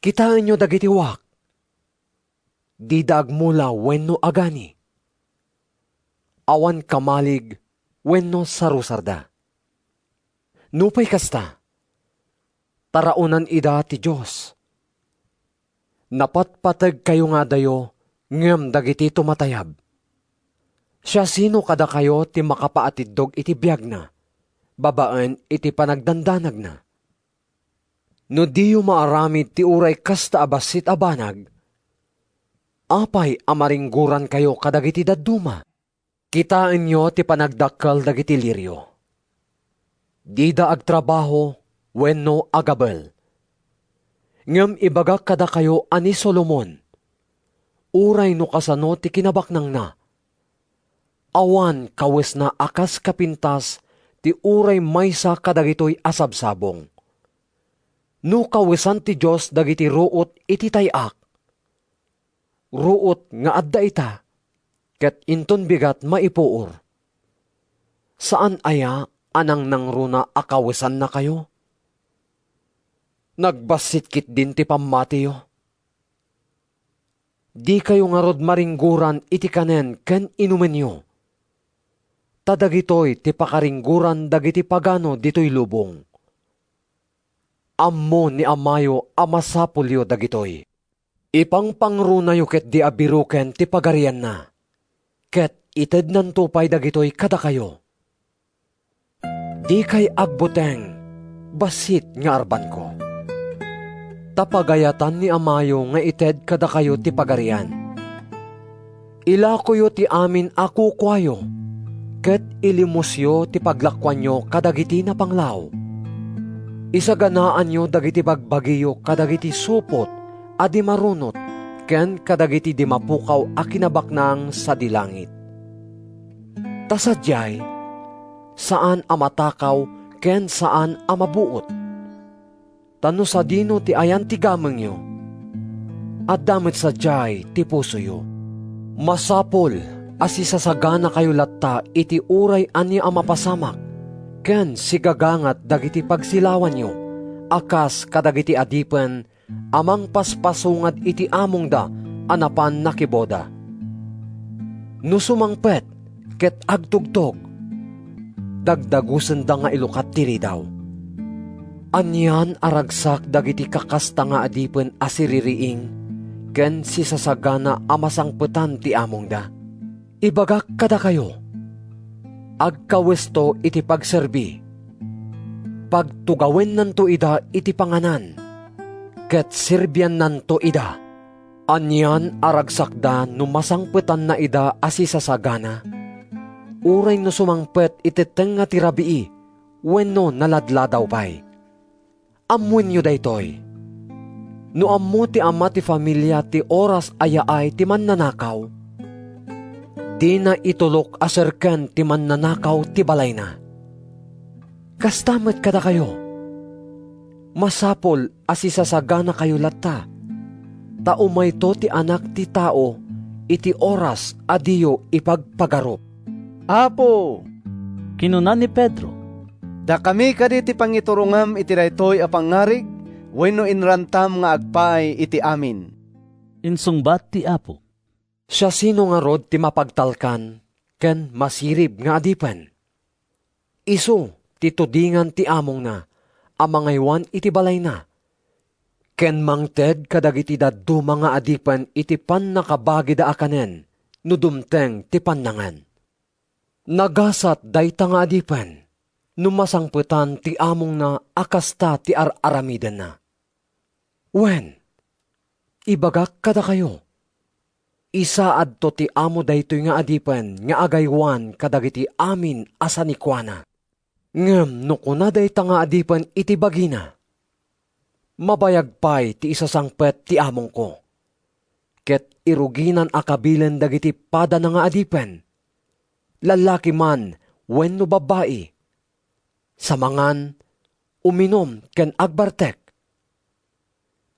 Kitaenyo dagiti wak. Dida agmula wenno agani. Awan kamalig wenno sarusarda. Nupay kasta, taraonan ida ti Dios. Napatpategkayo nga adayo ngem dagiti tumatayab. Siasino kadakayo ti makapaatiddog iti biagna babaen iti panagdandanagna? No diyo maaramid ti uray kasta a bassit a banag, apay a maringgorankayo kadagiti dadduma? Kitaenyo ti panagdakkel dagiti lirio. Dida agtrabaho wenno agabel. Ngem ibagak kadakayo a ni Solomon, uray no kasano ti kinabaknangna, awan kawesna a kas kapintas ti uray maysa kadagitoy a sabsabong. No kawesan ti Dios dagiti ruot iti tay-ak, ruot nga adda ita, ket inton bigat maipuor, saan aya a nangnangruna a kawesannakayo? Nagbassit ketdin ti pammatiyo. Dikayo ngarud maringgoran iti kanen ken inumenyo, ta dagitoy ti pakaringgoran dagiti pagano ditoy lubong. Ammo ni Amayo a masapulyo dagitoy. Ipangpangrunayo ketdi a biroken ti pagarianna, ket itednanto pay dagitoy kadakayo. Dikay agbuteng, bassit nga arbanko. Ta pagayatan ni Amayo nga ited kadakayo ti pagarian. Ilakoyo ti amin a kukuayo, ket ilimusyo ti paglakuanyo kadagiti napanglaw. Isaganaanyo dagiti bagbagiyo kadagiti supot a di marunot ken kadagiti di mapukaw a kinabaknang sadi langit. Ta sadiay, saan a matakaw ken saan a mabuot. Ta no sadino ti ayan ti gamengyo, adda met sadiay ti pusoyo. Masapul a sisasaganakayo latta iti uray ania a mapasamak ken sigagangat dagiti pagsilawanyo a kas kadagiti adipen a mangpaspasungad iti amongda a napan nakiboda. No sumangpet ket agtugtog, dagdagusenda nga ilukat ti ridaw. Anian a ragsak dagiti kakasta nga adipen a siririing ken sisasagana a masangpetan ti amongda. Ibagak kadakayo, agkawesto iti pagserbi. Pagtugawennanto ida iti panganan, ket serbiannanto ida. Anian a ragsakda no masangpetanna ida a sisasagana, uray no sumangpet iti tengnga ti rabii wenno naladladaw pay. Ammoenyo daytoy: no ammo ti ama ti familia ti oras a yaay ti mannanakaw, dina itulok a serken ti mannanakaw ti balayna. Kasta met kadakayo, masapul a sisasaganakayo latta, ta umayto ti Anak ti Tao iti oras a diyo ipagpagarup. "Apo," kinuna ni Pedro, "dakami kadi ti pangiturongam iti daytoy a pangngarig wenno inrantam nga agpaay iti amin?" Insungbat ti Apo, "Siasino ngarud ti mapagtalkan ken masirib nga adipen? Isu ti tudingan ti amongna a mangaywan iti balayna, ken mangted kadagiti dadduma nga adipen iti pannakabagida a kanen no dumteng ti pannangan. Nagasat dayta nga adipen no masangpetan ti amongna a kasta ti ar-aramidenna. Wen, ibagak kadakayo, isaadto ti amo daytoy nga adipen nga agaywan kadagiti amin a sanikuana. Ngem no kuna dayta nga adipen iti bagina, 'Mabayag pay ti isasangpet ti amongko,' ket iruginan a kabilen dagiti padana nga adipen, lallaki man wenno babbai, sa mangan, uminum ken agbartek.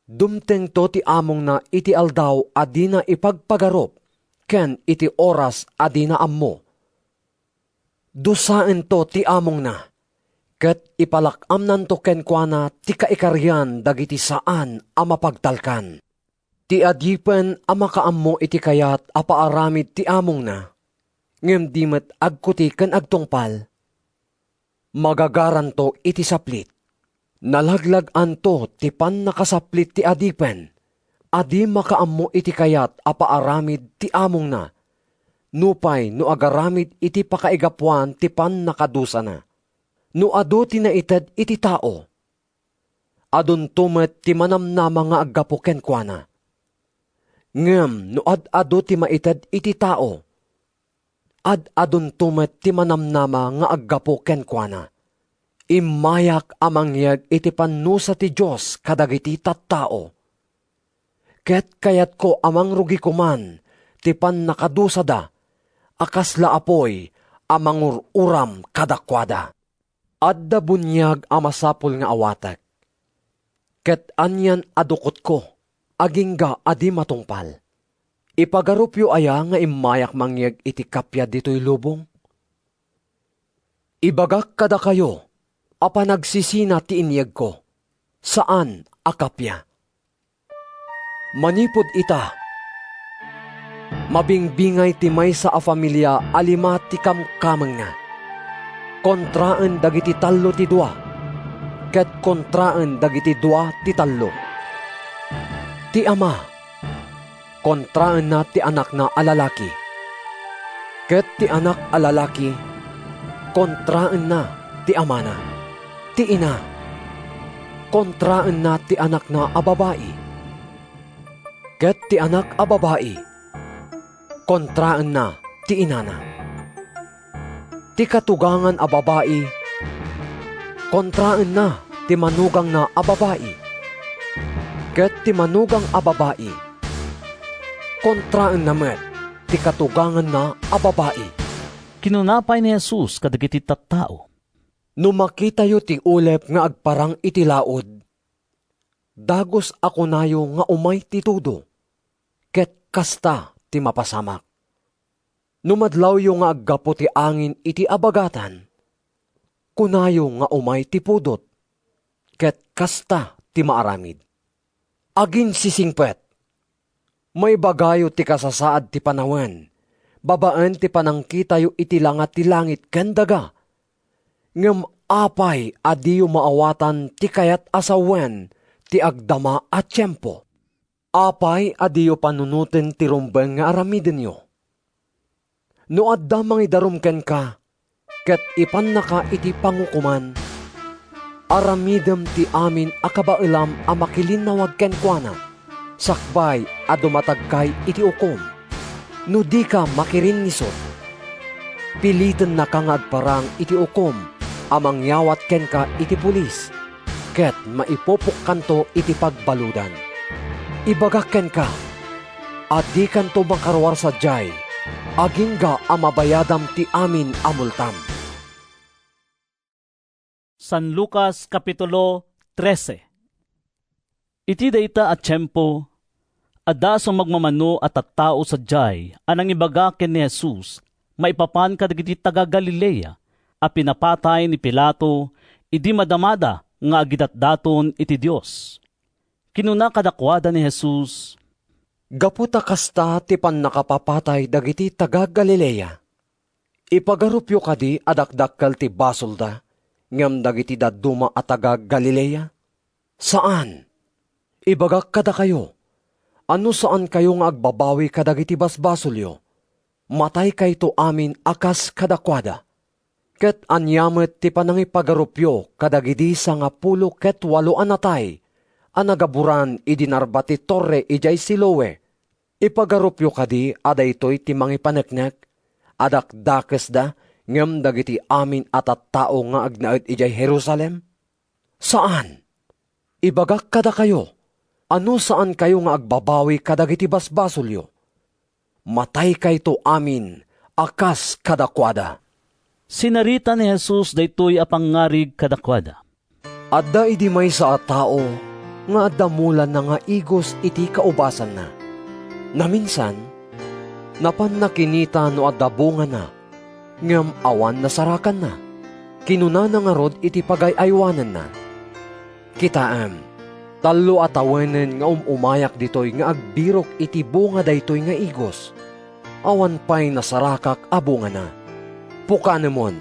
Dumtengto ti amongna iti aldaw a dina ipagpagarup ken iti oras a dina ammo. Dusaento ti amongna, ket ipalak-amnanto kenkuana ti kaikarian dagiti saan a mapagtalkan. Ti adipen a makaammo iti kayat a paaramid ti amongna, ngem di met agkuti ken agtungpal, magagaranto iti saplit. Nalaglag-anto ti pannakasaplit ti adipen a di makaammo iti kayat a paaramid ti amongna, nupay no agaramid iti pakaigapuan ti pannakadusana. No adu ti naited iti tao, adunto met ti manamnama nga aggapu kenkuana. Ngem no ad-adu ti maited iti tao, ad-adunto met ti manamnama nga aggapu kenkuana. Immayak a mangyeg iti pannusa ti Dios kadagiti tattao, ket kayatko a mangrugi koman ti pannakadusada a kasla apuy a mangur-uram kadakuada. Adda buniag a masapul nga awatek, ket anian a dukotko, agingga a di matungpal. Ipagarupyo aya nga immayak mangyeg iti kappia ditoy lubong? Ibagak kadakayo a panagsisina ti inyegko, saan a kappia. Manipud ita, mabingbingay ti maysa a familia a lima ti kamkamengna. Kontraen dagiti tallo ti dua, ket kontraen dagiti dua ti tallo. Ti ama, kontraenna ti anakna a lalaki, ket ti anak a lalaki, kontraenna ti amana. Ti ina, kontraenna ti anakna a babai, ket ti anak a babai, kontraenna ti inana. Ti katugangan a babai, kontraenna ti manugangna a babai. Ket ti manugang a babai, kontraenna met ti katuganganna a babai. Kinuna pay ni Jesus kadagiti tattao, "No makitayo ti ulep nga agparang iti laud, dagus a kunayo nga umay ti tudo, ket kasta ti mapasamak. No madlawyo nga aggapu ti angin iti abagatan, kunayo nga umay ti pudot, ket kasta ti maaramid. Aginsisingpet! Maibagayo ti kasasaad ti panawen babaen ti panangkitayo iti langa ti langit ken daga. Ngem apay a diyo maawatan ti kayat a sawen ti agdama a tiempo? Apay a diyo panunoten ti rumbeng nga aramidenyo? No adda mangidarum kenka ket ipannaka iti pangukoman, aramidem ti amin a kabaelam a makilinnawag kenkuana sakbay a dumatagkay iti ukom. No dika makirinnisut, pilitennaka nga agparang iti ukom a mangyawat kenka iti pulis, ket maipupokkanto iti pagbaludan. Ibagak kenka a dikanto makaruar sadiay agingga a mabayadam ti amin a multam." San Lucas, Kapitulo trese. Iti dayta a tiempo, adda sumagmamano a tattao sadiay a nangibaga ken ni Jesus maipapan kadagiti taga-Galilea a pinapatay ni Pilato idi madamada nga agidatdaton iti Dios. Kinuna kadakuada ni Jesus, "Gapu ta kasta ti pannakapapatay dagiti taga-Galilea, ipagarupyo kadi a dakdakkel ti basolda ngem dagiti dadduma a taga-Galilea? Saan! Ibagak kadakayo a no saankayo nga agbabawi kadagiti basbasolyo, mataykayto amin a kas kadakuada. Ket ania met ti panangipagarupyo kadagidi sangapulo ket walo a natay a nagaburan idi narbat ti torre idiay Siloe? Ipagarupyo kadi a daytoy ti mangipaneknek a dakdakesda ngem dagiti amin a tattao nga agnaed idiay Jerusalem? Saan! Ibagak kadakayo a no saankayo nga agbabawi kadagiti basbasolyo, mataykayto amin a kas kadakuada." Sinarita ni Jesus daytoy a pangngarig kadakuada. Adda idi maysa a tao nga adda mulana nga igos iti kaubasanna. Naminsan, napanna kinita no adda bungana, ngem awan nasarakanna. Kinunana ngarud iti pagay-aywananna, "Kitaem, tallo a tawenen nga um-umayak ditoy nga agbirok iti bunga daytoy nga igos. Awan pay nasarakak a bungana. Pukanemon,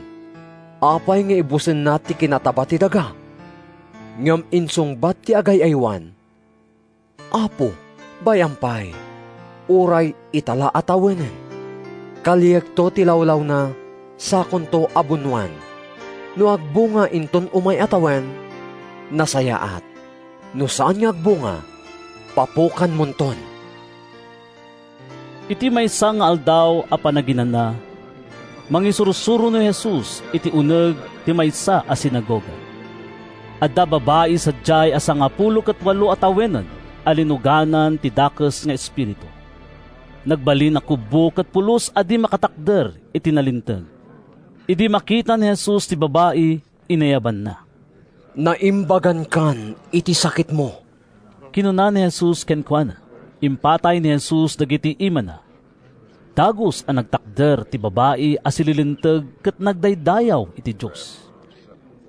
apay nga ibusenna ti kinataba ti daga?" Ngem insungbat ti agay-aywan, "Apo, bay-am pay, uray ita la a tawenen. Kaliekto ti lawlawna, sakonto a bunnoan. No agbunga inton umay a tawen, nasayaat. No saan nga agbunga, papukanmonton." Iti maysa nga aldaw a panaginana, mangisursuro ni Jesus iti uneg ti maysa a sinagoga. Adda babai sadiay a sangapulo ket walo a tawenen a linuganan ti dakes nga espiritu. Nagbalin a kubbo ket pulos a di makatakder iti nalinteg. Idi makita ni Jesus ti babai, inayabanna. "Naimbagankan iti sakitmo," kinuna ni Jesus kenkuana. Impatay ni Jesus dagiti imana. Dagus a nagtakder ti babai a sililinteg ket nagdaydayaw iti Dios.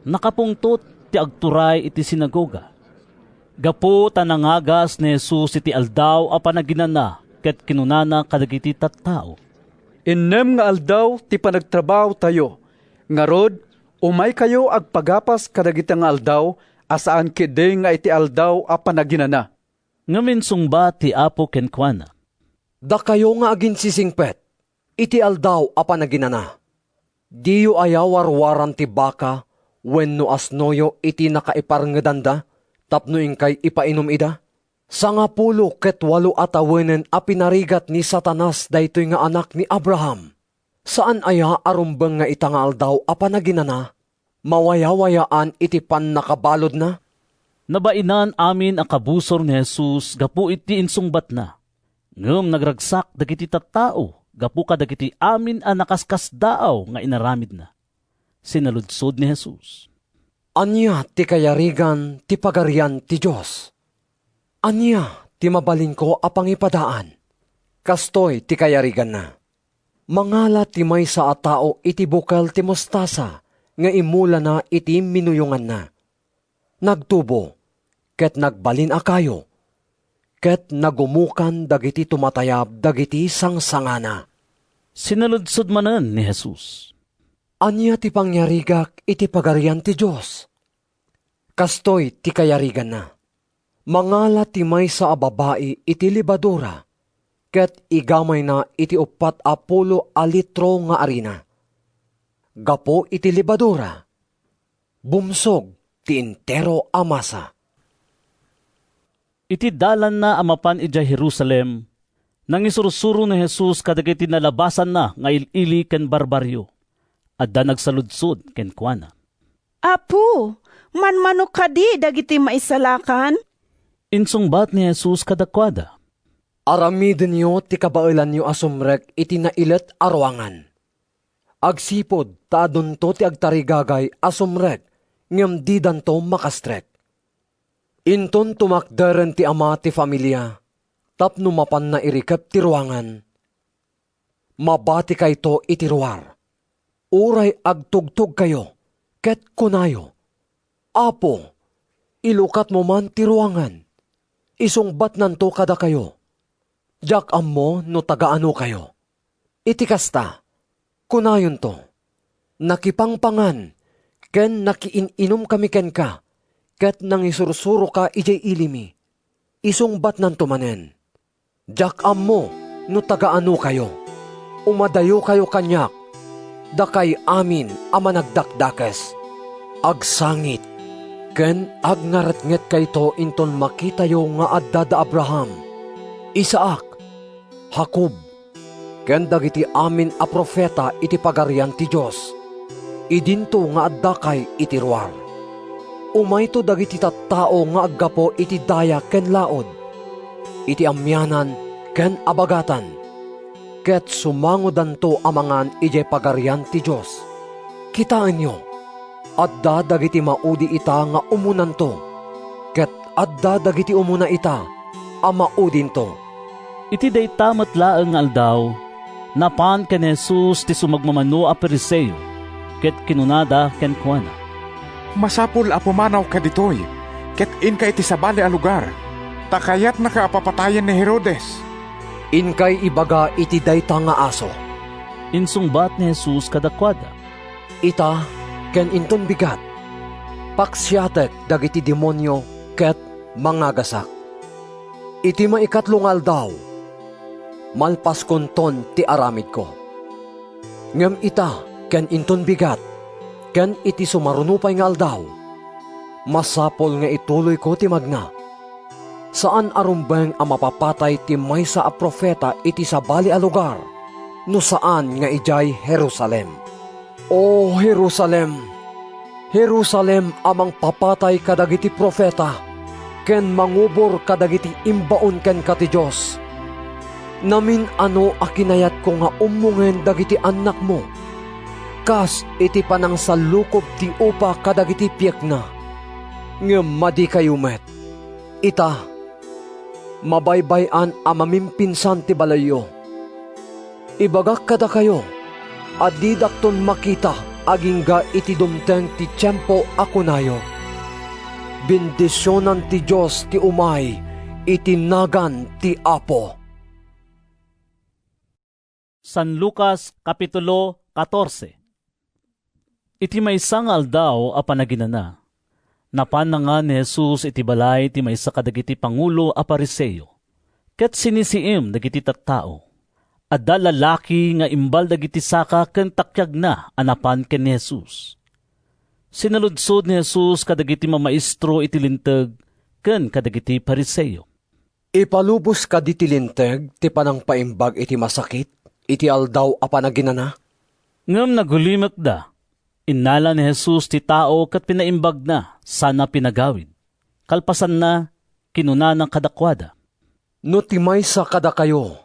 Nakapungtot ti agturay iti sinagoga. Gapu ta nangagas ni Jesus iti Aldaw a Panaginana ket kinunana kadagiti tattao, "Innem nga aldaw ti panagtrabahotayo, ngarud, umaykayo agpagapas kadagita nga aldaw a saan ketdi nga iti Aldaw a Panaginana." Ngem insungbat ti Apo kenkuana, "Dakayo nga aginsisingpet iti Aldaw a Panaginana, diyo aya warwaran ti baka wenno asnoyo iti nakaiparngedanda tapno inkay ipainum ida? Sangapulo ket walo a tawenen a pinarigat ni Satanas daytoy nga anak ni Abraham. Saan aya a rumbeng nga ita nga Aldaw a Panaginana? Mawayawayaan iti pannakabaludna?" Nabainan amin a kabusor ni Jesus gapu iti insungbatna. Ngem nagragsak dagiti tattao gapu kadagiti amin a nakaskasdaaw nga inaramidna. Sinaludsod ni Jesus, "Ania ti kayarigan ti Pagarian ti Dios? Ania ti mabalinko a pangipadaan? Kastoy ti kayariganna: mangala ti maysa a tao iti bukel ti mostasa nga imulana iti minuyonganna. Nagtubo, ket nagbalin a kayo, ket nagumokan dagiti tumatayab dagiti sangsangana." Sinaludsod manen ni Jesus, "Ania ti pangyarigak iti Pagarian ti Dios? Kastoy ti kayariganna: mangala ti maysa a babai iti lebadura, ket igamayna iti uppat a pulo a litro nga arina. Gapu iti lebadura, bumsog ti entero a masa." Iti dalanna a mapan idiay Jerusalem, nangisursuro ni Jesus kadagiti nalabasanna nga il-ili ken barbarrio. Adda nagsaludsod kenkuana, "Apo, manmano kadi dagiti maisalakan?" Insungbat ni Jesus kadakuada, "Aramidenyo ti kabaelanyo a sumrek iti nailet a ruangan. Agsipud ta adunto ti agtarigagay a sumrek ngem didanto makastrek. Inton tumakderen ti ama ti familia tapno mapanna irikep ti ruangan, mabatikayto iti ruar. Uray agtugtogkayo ket kunayo, 'Apo, ilukatmo man ti ruangan, isungbatnanto kadakayo.' Diak ammo no taga-anokayo. Iti kasta, kunayonto, 'Nakipangpangan ken nakiin-inumkami kenka, ket nangisursuroka idiay ilimi.' Isungbatnanto manen, 'Diak ammo no taga-anokayo. Umadayokayo kaniak, dakay amin a managdakdakes.' Agsangit ken agngaretngetkayto inton makitayo nga adda da Abraham, Isaac, Jacob, ken dagiti amin a profeta iti Pagarian ti Dios, idinto nga addakay iti ruar. Umayto dagiti tattao nga aggapu iti daya ken laud, iti amianan ken abagatan, ket sumangodanto a mangan idiay Pagarian ti Dios. Kitaenyo, adda dagiti maudi ita nga umunanto, ket adda dagiti umuna ita a maudinto." Iti dayta met laeng nga aldaw, napan ken ni Jesus ti sumagmamano a Fariseo, ket kinunada kenkuana, "Masapul a pumanawka ditoy ket inka iti sabali a lugar, ta kayatnaka a papatayen ni Herodes." "Inkay ibaga iti dayta nga aso," insungbat ni Jesus kadakuada. "Ita ken inton bigat, paksiatek dagiti demonio ket mangagasak. Iti maikatlo nga aldaw, malpaskonton ti aramidko. Ngem ita ken inton bigat, ken iti sumaruno pay nga aldaw, masapul nga ituloyko ti magna. Saan a rumbeng a mapapatay ti maysa a profeta iti sabali a lugar no saan nga idiay Jerusalem. O Jerusalem, Jerusalem a mangpapatay kadagiti profeta ken mangubor kadagiti imbaon kenka ti Dios! Namin-ano a kinayatko nga ummongen dagiti annakmo kas iti panangsallukob ti upa kadagiti piekna, ngem madikayo met. Ita, mabaybay-an a mamimpinsan ti balayyo. Ibagak kadakayo a didakton makita agingga iti dumteng ti tiempo a kunayo, 'Bendisionan ti Dios ti umay iti nagan ti Apo.'" San Lucas, Kapitulo katorse. Iti maysa nga aldaw a panaginana, napan nangan ni Jesus iti balay ti maysa kadagiti pangulo a Fariseo, ket sinisiim dagiti tattao. Adda lalaki nga imbal dagiti saka ken takiagna a napan ken ni Jesus. Sinaludsod ni Jesus kadagiti mamaestro iti Linteg ken kadagiti Fariseo, Ipalubos kadi ti Linteg ti panangpaimbag iti masakit iti Aldaw a Panaginana? Ngem nagulimekda. Innala ni Jesus ti tao ket pinaimbagna sana pinagawid. Kalpasanna, kinunana kadakuada, "No ti maysa kadakayo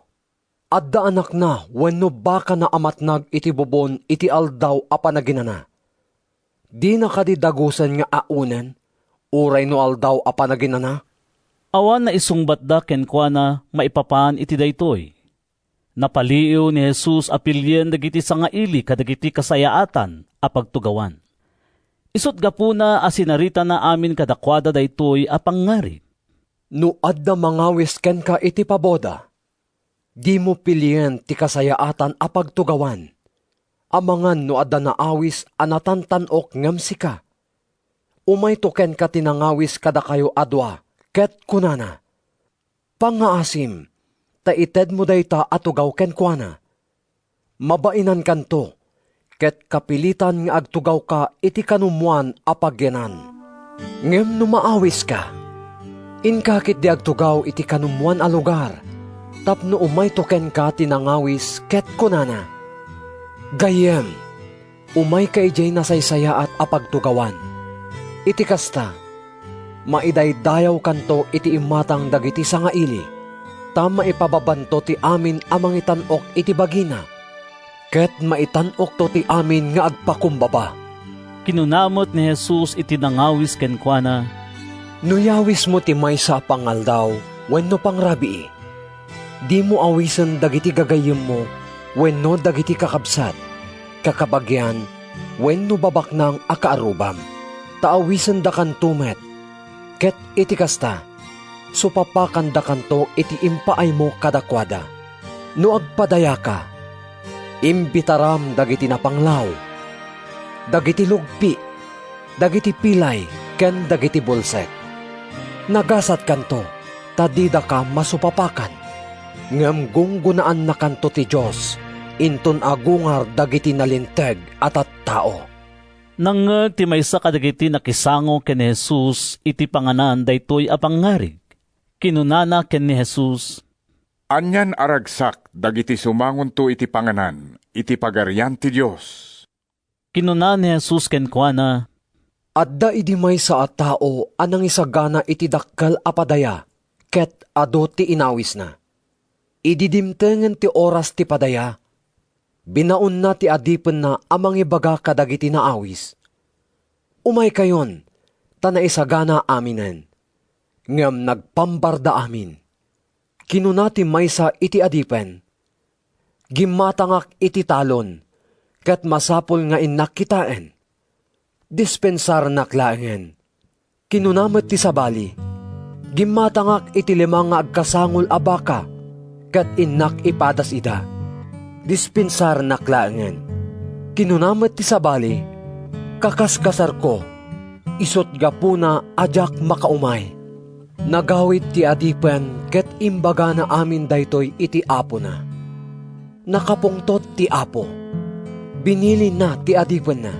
adda anakna wenno bakana a matnag iti bubon iti Aldaw a Panaginana, dina kadi dagusen nga aonen, uray no Aldaw a Panaginana?" Awan naisungbatda kenkuana maipapan iti daytoy. Napaliiw ni Jesus a pilien dagiti sangaili kadagiti kasayaatan a pagtugawan. Isut' gapuna a sinaritana amin kadakuada daytoy a pangngarig. "No adda mangawis kenka iti paboda, dimo pilien ti kasayaatan a pagtugawan, amangan no adda naawis a natantan-ok ngem sika. Umayto kenka ti nangawis kadakayo a dua, ket kunana, 'Pangngaasim, ta itedmo dayta a tugaw kenkuana.' Mabainankanto, ket kapilitan nga agtugawka iti kanummoan a pagyanan. Ngem no maawiska, inka ketdi agtugaw iti kanummoan a lugar, tapno umayto kenka ti nangawis ket kunana, 'Gayyem, umayka idiay nasaysayaat a pagtugawan.' Iti kasta, maidaydayawkanto iti imatang dagiti sangaili, ta maipababanto ti amin a mangitan-ok iti bagina, ket maitan-okto ti amin nga agpakumbaba." Kinuna met ni Jesus iti nangawis kenkuana, "No yawismo ti maysa a pangaldaw wenno pangrabii, dimo awisen dagiti gagayyemmo wenno dagiti kakabsat, kakabagian, wenno babaknang a kaarrubam, ta awisendakanto met. Ket iti kasta, supapakandakanto iti impaaymo kadakuada. No agpadayaka, imbitaram dagiti napanglaw, dagiti lugpi, dagiti pilay, ken dagiti bulsek. Nagasatkanto, ta didaka masupapakan. Ngem gunggonaannakanto ti Dios inton agungar dagiti nalinteg a tattao." Nangngeg ti maysa kadagiti nakisango ken ni Jesus iti panganan daytoy a pangngarig. Kinunana ken ni Jesus, "Anian a ragsak dagiti sumangonto iti panganan iti Pagarian ti Dios?" Kinuna ni Jesus kenkuana, "Adda idi maysa a tao a nangisagana iti dakkel a padaya ket adu ti inawisna. Idi dimtengen ti oras ti padaya, binaonna ti adipenna a mangibaga kadagiti naawis, 'Umaykayon, ta naisagana aminen.' Ngem nagpambarda amin. Kinuna ti maysa iti adipen, 'Gimmatangak iti talon, ket masapul nga innak kitaen. Dispensarnak laengen.' Kinuna met ti sabali, 'Gimmatangak iti lima nga agkasangol a baka, ket innak ipadas ida. Dispensarnak laengen.' Kinuna met ti sabali, 'Kakaskasarko, isut' gapuna a diak makaumay.' Nagawid ti adipen ket imbagana amin daytoy iti apona. Nakapungtot ti apo. Binilinna ti adipenna.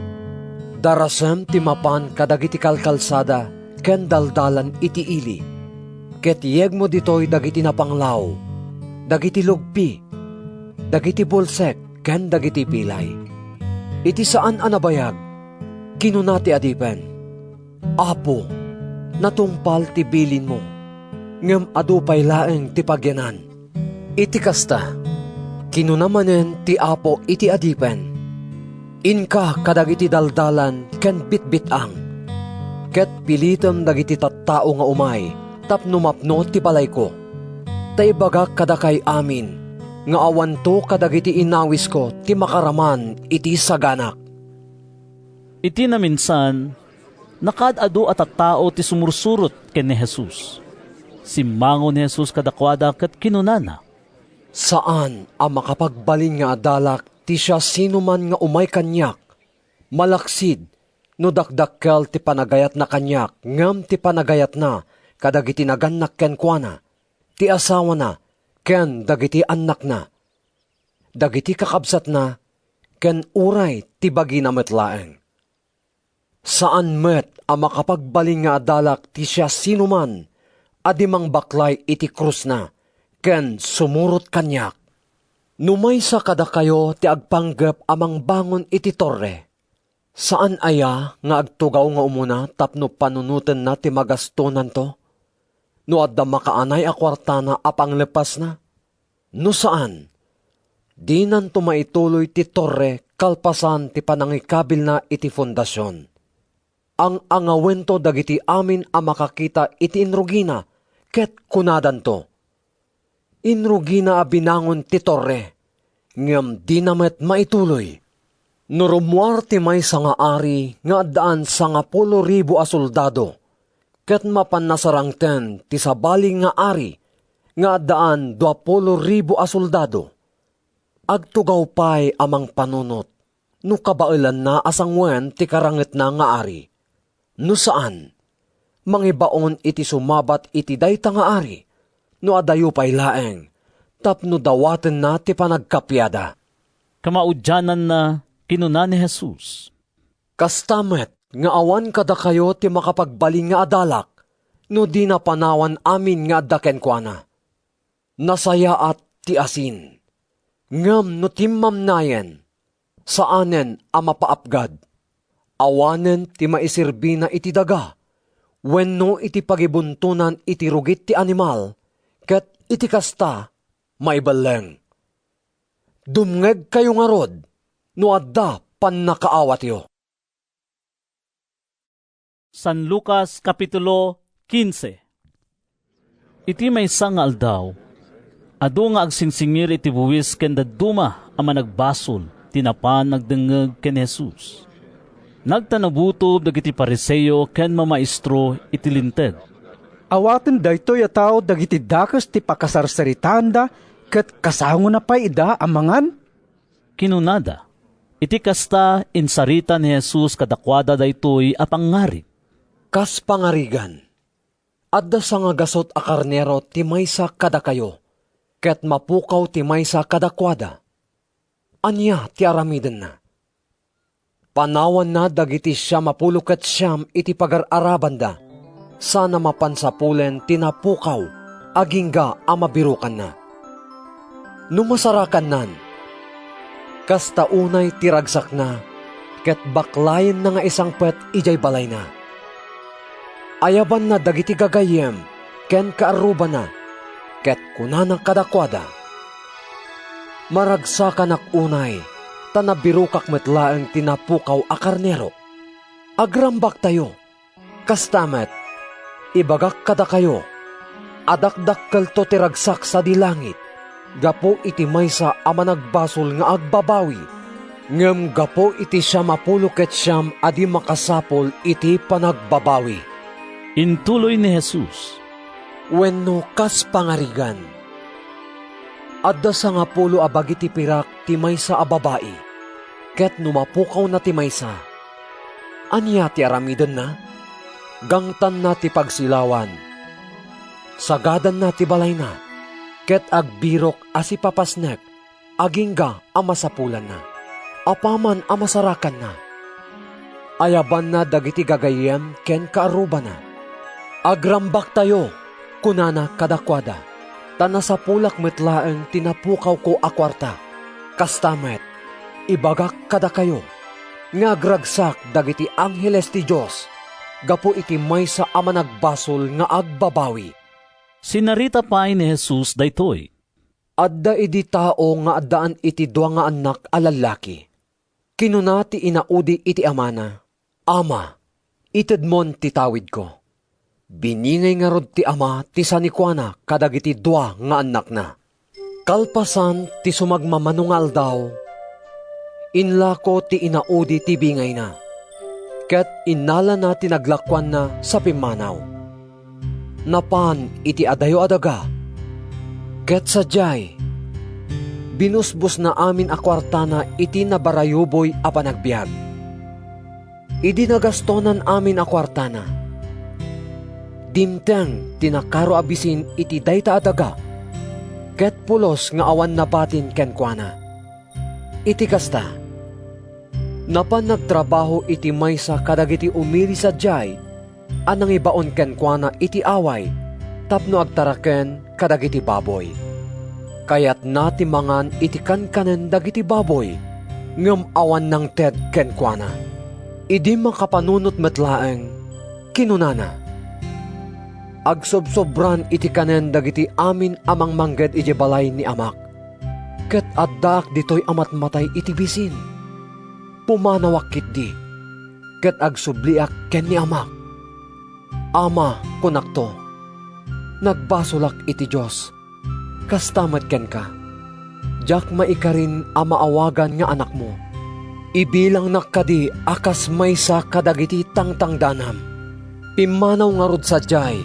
Darasem ti mapan kadagiti kalkalsada ken daldalan iti ili, ket yegmo ditoy dagiti napanglaw, dagiti lugpi, dagiti bulsek, ken dagiti pilay. Iti saan a nabayag, kinuna ti adipen, 'Apo, natungpal ti bilinmo, ngem adu pay laeng ti pagyanan.' Iti kasta, kinuna manen ti apo iti adipen, 'Inka kadagiti daldalan ken bitbit-ang, ket pilitem dagiti tattao nga umay tapno mapno ti balayko. Ta ibagak kadakay amin nga awanto kadagiti inawisko ti makaraman iti saganak.'" Iti naminsan, nakaad-adu a tattao ti sumursurot ken ni Jesus. Simmango ni Jesus kadakuada ket kinunana, "Saan a makapagbalin nga adalak ti siasinoman nga umay kaniak, malaksid no dakdakkel ti panagayatna kaniak ngem ti panagayatna kadagiti nagannak kenkuana, ti asawana ken dagiti annakna, dagiti kakabsatna, ken uray ti bagina met laeng. Saan met a makapagbalin nga adalak ti siasinoman a di mangbaklay iti krusna ken sumurot kaniak. No maysa kadakayo ti agpanggep a mangbangon iti torre, saan aya nga agtugaw nga umuna tapno panunotenna ti magastonanto no adda makaanay a kuartana a pangleppasna? No saan, dinanto maituloy ti torre kalpasan ti panangikabilna iti fondasion. Ang-angawento dagiti amin a makakita iti inrugina ket kunadanto, "Inrugina a binangon ti torre, ngem dina met maituloy." No rummuar ti maysa nga ari nga addaan sangapulo ribu a soldado, ket mapanna sarangten ti sabali nga ari nga addaan duapulo ribu a soldado, agtugaw pay a mangpanunot no kabaelanna a sanguen ti karangetna nga ari. No saan, mangibaon iti sumabat iti dayta nga ari, no adayo pay laeng, tapno dawatenna ti panagkappiada. Kamaudiananna, kinuna ni Jesus, "Kasta met nga awan kadakayo ti makapagbalin nga adalak no dina panawan amin nga adda kenkuana. Nasayaat ti asin, ngem no timmamnayen, saanen a mapaapgad. Awanen ti maiserbina iti daga wenno iti pagibuntonan iti rugit ti animal, ket iti kasta, maibelleng. Dumngegkayo ngarud no adda pannakaawatyo." San Lucas, Kapitulo quince. Iti maysa nga aldaw, adu nga agsingsingir iti buis ken dadduma a managbasol ti napan nagdengngeg ken Jesus. Nagtanabutob dagiti Fariseo ken mamaestro iti Linteg. "Awaten daytoy a tao dagiti dakes ti pakasarsaritaanda ket kasangona pay ida a mangan?" kinunada. Iti kasta, insarita ni Jesus kadakuada daytoy a pangngarig, "Kas pangarigan, adda sangagasut a karnero ti maysa kadakayo, ket mapukaw ti maysa kadakuada. Ania ti aramidenna? Panawanna dagiti siam a pulo ket siam iti pagar-arabanda, sana mapan sapulen ti napukaw agingga a mabirukanna. No masarakannan, kasta unay ti ragsakna ket baklayenna nga isangpet idiay balayna. Ayabanna dagiti gagayyem ken kaarrubana, ket kunana kadakuada, 'Maragsakanak unay, ta nabirokak met laeng ti napukaw a karnero. Agrambaktayo.' Kasta met, ibagak kadakayo a dakdakkelto ti ragsak sadi langit gapu iti maysa a managbasol nga agbabawi, ngem gapu iti siam a pulo ket siam a di makasapul iti panagbabawi." Intuloy ni Jesus, "Wenno kas pangarigan, adda sangapulo a bagi ti pirak ti maysa a babai, ket no mapukawna ti maysa, ania ti aramidenna? Gangtanna ti pagsilawan, sagadanna ti balayna, ket agbirok a sipapasnek agingga a masapulanna. Apaman a masarakanna, ayabanna dagiti gagayyem ken kaarrubana. 'Agrambaktayo,' kunana kadakuada, 'ta nasapulak met laeng ti napukawko a kuarta.' Kasta met, ibagak kadakayo nga agragsak dagiti angheles ti Dios gapu iti maysa a managbasol nga agbabawi." Sinarita pay ni Jesus daytoy. Adda idi tao nga addaan iti dua nga annak a lallaki. Kinuna ti inaudi iti amana, "Ama, itedmon ti tawidko." Biningay ngarud ti ama ti sanikuana kadagiti dua nga annakna. Kalpasan ti sumagmamano nga aldaw, inlako ti inaudi ti bingayna, ket innalana ti naglakuanna sa pimmanaw. Napan iti adayo a daga, ket sadiay, binusbosna amin a kuartana iti nabarayuboy a panagbiag. Idi nagastonan amin a kuartana, dimteng ti nakaro a bisin iti dayta a daga, ket pulos nga awan nabatin kenkuana. Iti kasta, napan nagtrabaho iti maysa kadagiti umili sadiay a nangibaon kenkuana iti away tapno agtaraken kadagiti baboy. Kayatna ti mangan iti kankanen dagiti baboy, ngem awan nangted kenkuana. Idi makapanunot met laeng, kinunana, "Agsobsobran iti kanen dagiti amin a mangmangged idiay balay ni amak, ket addaak ditoy a matmatay iti bisin. Pumanawak ketdi, ket agsubliak ken ni amak. Ama," kunakto, "nagbasolak iti Dios. Kasta met kenka. Diak maikarin a maawagan nga anakmo. Ibilangnak kadi a kas maysa kadagiti tangtangdanam." Pimmanaw ngarud sadiay,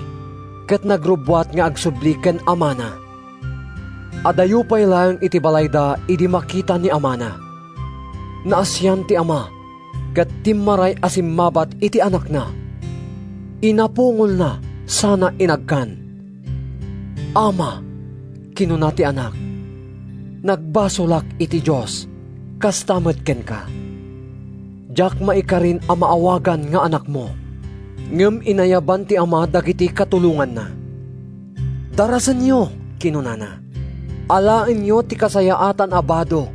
ket nagrubbuat nga agsubli ken amana. Adayo pay laeng iti balayda idi makita ni amana. Naasian ti ama, ket timmaray a simmabat iti anakna. Inapungolna sana inagkan. "Ama," kinuna ti anak, "nagbasolak iti Dios, kasta met kenka. Diak maikarin a maawagan nga anakmo." Ngem inayaban ti ama dagiti katulonganna. "Darasenyo," kinunana. "Alaenyo ti kasayaatan a bado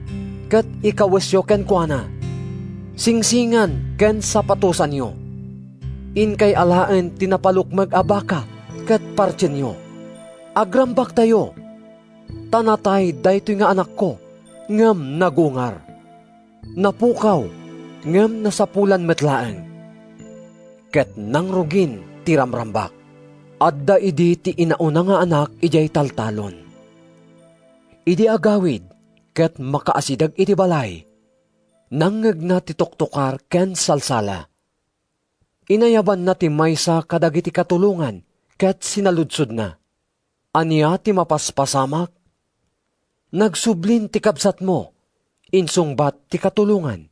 ket ikawesyo kenkuana. Singsingan ken sapatosanyo. Inkay alaen ti napalukmeg a baka ket partienyo. Agrambaktayo, ta natay daytoy nga anakko, ngem nagungar. Napukaw, ngem nasapulan met laeng. Ket nangrugin ti ramrambak." Adda idi ti inauna nga anak idiay taltalon. Idi agawid ket makaasideg iti balay, nangngegna ti tuktukar ken salsala. Inayabanna ti maysa kadagiti katulongan ket sinaludsodna, "Ania ti mapaspasamak?" "Nagsublin ti kabsatmo," insungbat ti katulongan,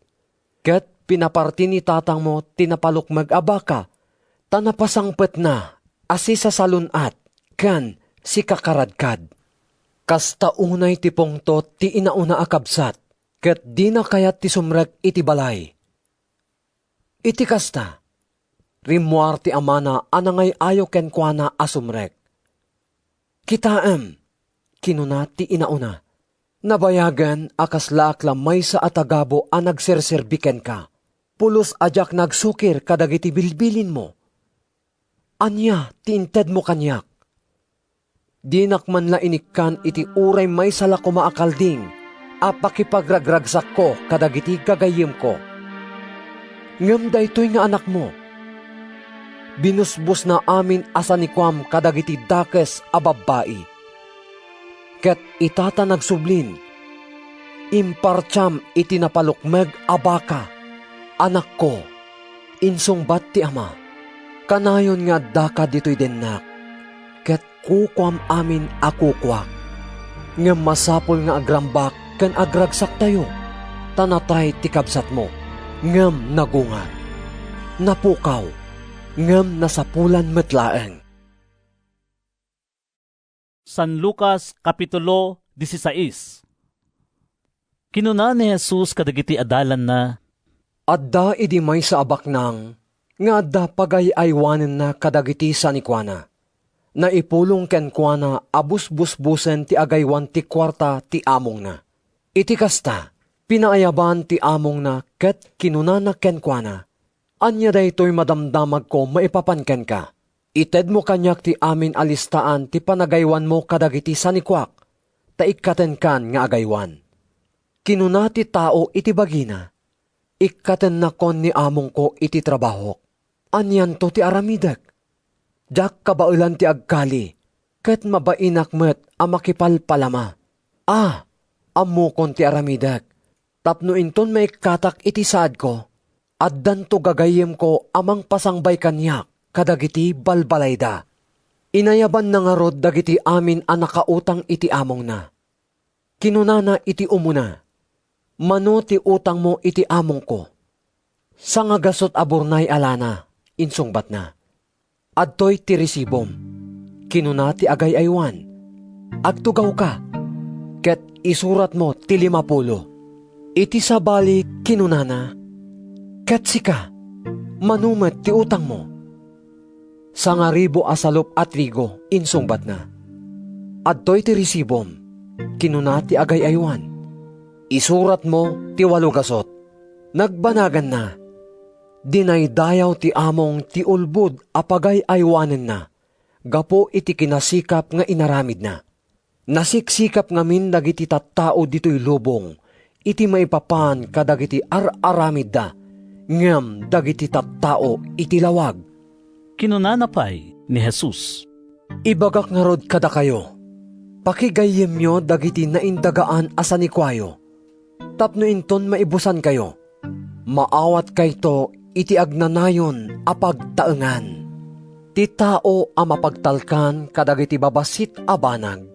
"ket pinaparti ni tatangmo ti napalukmeg a baka ta napasangpetna a sisasalun-at ken sikakaradkad." Kasta unay ti pungtot ti inauna a kabsat, ket dina kayat ti sumrek iti balay. Iti kasta, rimmuar ti amana a nangay-ayo kenkuana a sumrek. "Kitaem," kinuna ti inauna, "nabayagen a kaslaak la maysa a tagabu a nagserserbi kenka. Pulos a diak nagsukir kadagiti bilbilinmo. Ania ti intedmo kaniak? Dinak man la inikkan iti uray maysa la koma a kalding a pakipagragragsakko kadagiti gagayyemko. Ngem daytoy nga anakmo, binusbosna amin a sanikuam kadagiti dakes a babbai. Ket ita ta nagsublin, impartiam iti napalukmeg a baka, anakko," insungbat ti ama. "Kanayon nga addaka ditoy dennak, ket kukuam amin a kukuak. Ngem masapul nga agrambak ken agragsaktayo, ta natay ti kabsatmo, ngem nagungar. Napukaw, ngem nasapulan met laeng." San Lucas, Kapitulo dieciséis. Kinuna ni Jesus kadagiti adalanna, "Adda idi maysa a baknang nga adda pagay-aywanenna kadagiti sanikuana. Naipulong kenkuana a busbusbusen ti agaywan ti kuarta ti amongna. Iti kasta, pinaayaban ti amongna ket kinunana kenkuana, 'Ania daytoy madamdamagko maipapan kenka? Itedmo kaniak ti amin a listaan ti panagaywanmo kadagiti sanikuak, ta ikkatenkan nga agaywan.' Kinuna ti tao iti bagina, 'Ikkatennakon ni amongko iti trabahok. Anianto ti aramidek? Diak kabaelan ti agkali, ket mabainak met a makipalpalama. A, ammokon ti aramidek, tapno inton maikkatak iti saadko, addanto gagayyemko a mangpasangbay kaniak kadagiti balbalayda.' Inayabanna ngarud dagiti amin a nakautang iti amongna. Kinunana iti umuna, 'Mano ti utangmo iti amongko?' 'Sangagasut a burnay a lana,' insungbatna. 'Adtoy ti resibom,' kinuna ti agay-aywan. 'Agtugawka, ket isuratmo ti limapulo.' Iti sabali, kinunana, 'Ket sika, mano met ti utangmo?' "Sangaribu a salup a trigo," insungbatna. "Adtoy ti resibom," kinuna ti agay-aywan. "Isuratmo ti walo gasut." Nagbanaganna, dinaydayaw ti among ti ulbod a pagay-aywanenna gapu iti kinasikap nga inaramidna. Nasiksikap ngamin dagiti tattao ditoy lubong iti maipapan kadagiti ar-aramidda, ngem dagiti tattao iti lawag. Kinunana pay ni Jesus, "Ibagak ngarud kadakayo, pakigayyemyo dagiti naindagaan a sanikuayo, tapno inton maibusankayo, maawatkayto iti agnanayon a pagtaengan. Ti tao a mapagtalkan kadagiti babassit a banag,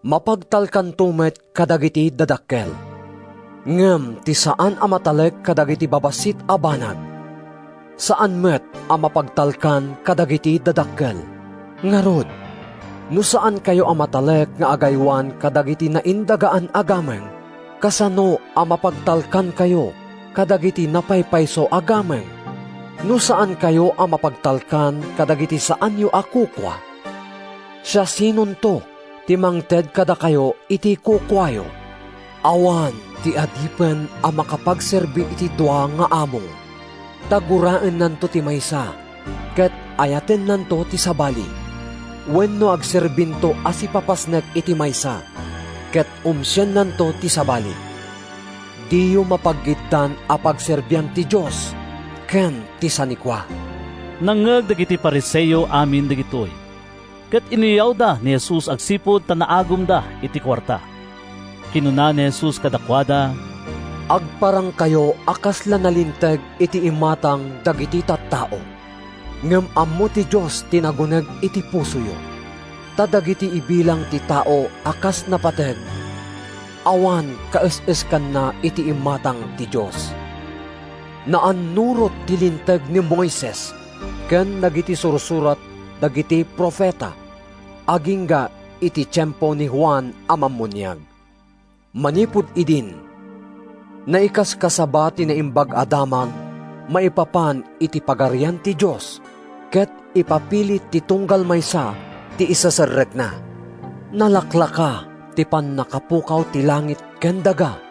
mapagtalkanto met kadagiti dadakkel. Ngem ti saan a matalek kadagiti babassit a banag, saan met a mapagtalkan kadagiti dadakkel. Ngarud, no saankayo a matalek nga agaywan kadagiti naindagaan a gameng, kasano a mapagtalkankayo kadagiti napaypayso a gameng? No saankayo a mapagtalkan kadagiti saanyo a kukua, siasinonto ti mangted kadakayo iti kukuayo? Awan ti adipen a makapagserbi iti dua nga amo. Ta guraennanto ti maysa, ket ayatennanto ti sabali. Wenno agserbinto a sipapasnek iti maysa, ket umsiennanto ti sabali. Diyo mapaggiddan a pagserbian ti Dios ken ti sanikua." Nangngeg dagiti Fariseo amin dagitoy, ket inuyawda ni Jesus agsipud ta naagumda iti kuarta. Kinuna ni Jesus kadakuada, "Agparangkayo a kasla nalinteg iti imatang dagiti tattao, ngem ammo ti Dios ti naguneg iti pusoyo. Ta dagiti ibilang ti tao a kas napateg, awan kaes-eskanna iti imatang ti Dios. Naannurot ti Linteg ni Moises ken dagiti sursurat dagiti profeta, agingga iti tiempo ni Juan a Mammuniag. Manipud idin, naikaskasaba ti Naimbag a Damag maipapan iti Pagarian ti Dios ket ipapili ti tunggal maysa ti iseserrekna. Nalaklaka ti pannakapukaw ti langit ken daga,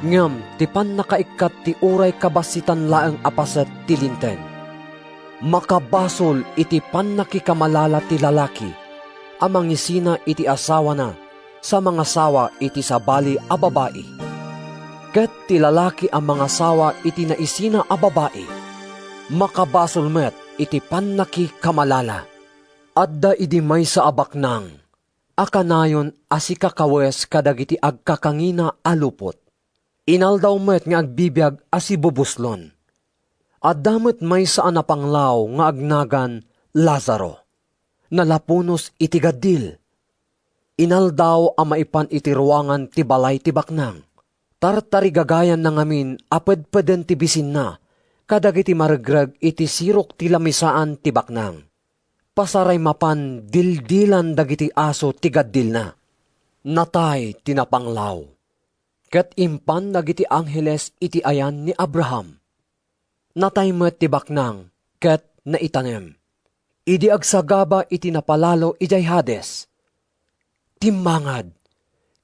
ngem ti pannakaikkat ti uray kabassitan laeng a paset ti Linteg. Makabasol iti pannakikamalala ti lalaki a mangisina iti asawana sa mangasawa iti sabali a babai. Ket ti lalaki a mangasawa iti naisina a babai, makabasol met iti pannakikamalala. Adda idi maysa a baknang a kanayon a sikakawes kadagiti agkakangina a lupot. Inaldaw met nga agbibiag a sibubuslon. Adda met maysa a napanglaw nga agnagan Lazaro. Nalapunos iti gaddil. Inaldaw a maipan iti ruangan ti balay ti baknang. Tartarigagayanna ngamin a pedpeden ti bisinna kadagiti maregreg iti sirok ti lamisaan ti baknang. Pasaray mapan dildilan dagiti aso ti gaddilna. Natay ti napanglaw, ket impan dagiti angheles iti ayan ni Abraham. Natay met ti baknang ket naitanem. Idi agsagaba iti napalalo idiay Hades, timmangad,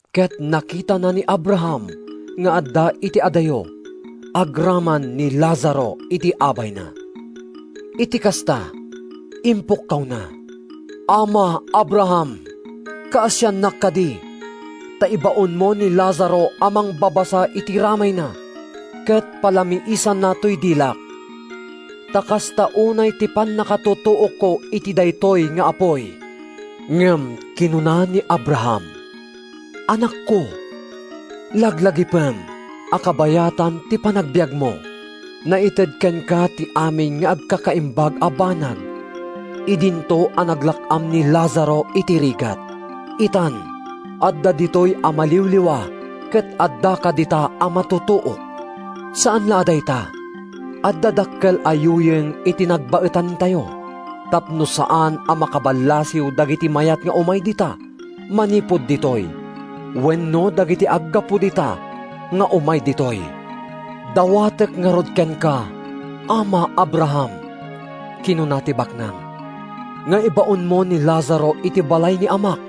ket nakitana ni Abraham nga adda iti adayo agraman ni Lazaro iti abayna. Iti kasta, impukkawna, "Ama Abraham, kaasiannak kadi ta ibaonmo ni Lazaro a mangbabasa iti ramayna ket palamiisanna toy dilak. Ta kasta unay ti pannakatutuokko iti daytoy nga apuy." Ngem kinuna ni Abraham, "Anakko, laglagipem a kabayatan ti panagbiagmo. Naited kenka ti amin nga agkakaimbag a banag. Idinto a naglak-am ni Lazaro iti rigat. Itan, adda ditoy a maliwliwa ket adda kadita a matutuok. Saan la a dayta, adda dakkel a yuyeng iti nagbaetantayo, tapno saan a makaballasiw dagiti mayat nga umay dita manipud ditoy wenno dagiti aggapu dita nga umay ditoy. Dawatek ngarud kenka, Ama Abraham," kinuna ti baknang. nga ibaonmo ni Lazaro iti balay ni amak,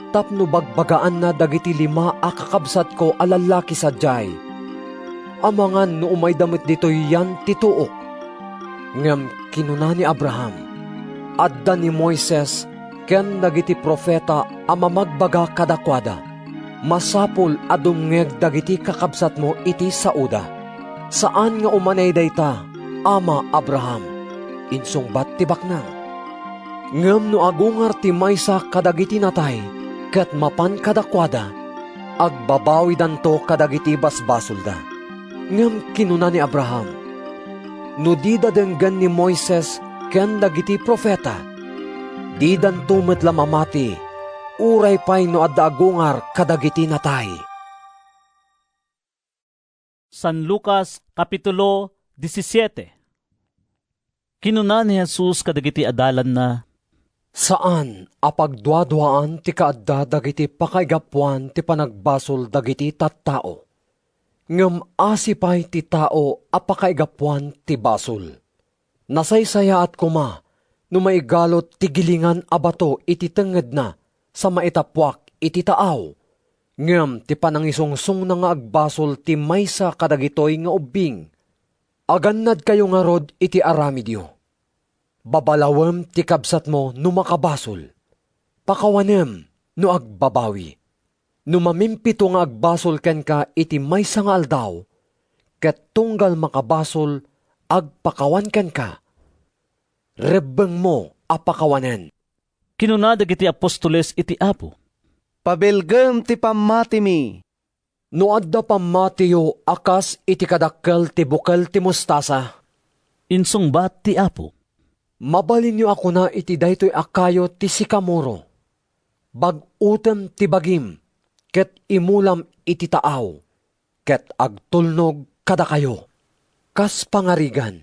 tapno bagbagaanna dagiti lima a kakabsatko a lallaki sadiay. Amangan no umayda met ditoy yan ti tuok." Ngem kinuna ni Abraham, "Adda ni Moises ken dagiti profeta a mamagbaga kadakuada. Masapul a dumngeg dagiti kakabsatmo iti saoda. Saan nga umanay dayta, Ama Abraham," insungbat ti baknang. "Ngem no agungar ti maysa kadagiti natay ket mapan kadakuada, agbabawidanto kadagiti basbasolda." Ngem kinuna ni Abraham, "No dida denggen ni Moises ken dagiti profeta, didanto met la mamati, uray pay no adda agungar kadagiti natay." San Lucas, Kapitulo disisiete. Kinuna ni Jesus kadagiti adalanna, "Saan a pagduaduaan ti kaadda dagiti pakaigapuan ti panagbasol dagiti tattao, ngem asi pay ti tao a pakaigapuan ti basol. Nasaysayaat koma no maigalot ti gilingan a bato iti tengngedna sa maitapuak iti taaw, ngem ti panangisungsongna nga agbasol ti maysa kadagitoy nga ubbing. Agannadkayo ngarud iti aramidyo. Babalawem ti kabsatmo no makabasol. Pakawanem no agbabawi. No mamimpito nga agbasol kenka iti maysa nga aldaw, ket tunggal makabasol agpakawan kenka, rebbengmo a pakawanen." Kinuna dagiti apostoles iti Apo, "Pabilgem ti pammatimi." "No adda pammatiyo a kas iti kadakkel ti bukel ti mostasa," insungbat ti Apo, "mabalinyo a kuna iti daytoy a kayo ti sikamoro, 'Bag-otem ti bagim ket imulam iti taaw,' ket agtulnog kadakayo. Kas pangarigan,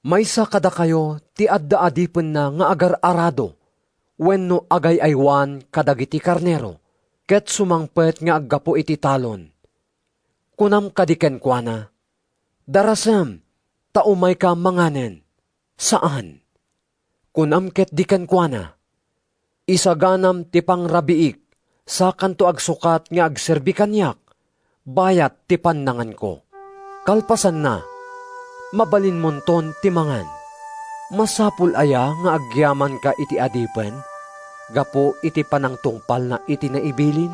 maysa kadakayo ti adda adipenna nga agar-arado wenno agay-aywan kadagiti karnero ket sumangpet nga aggapu iti talon. Kunam kadi kenkuana, 'Darasem, ta umayka manganen.' Saan. Kunam ketdi kenkuana, 'Isaganam ti pangrabiik, sakanto agsukat nga agserbi kaniak bayat ti pannanganko. Kalpasanna, mabalinmonton ti mangan.' Masapul aya nga agyamanka iti adipen gapu iti panangtungpalna iti naibilin?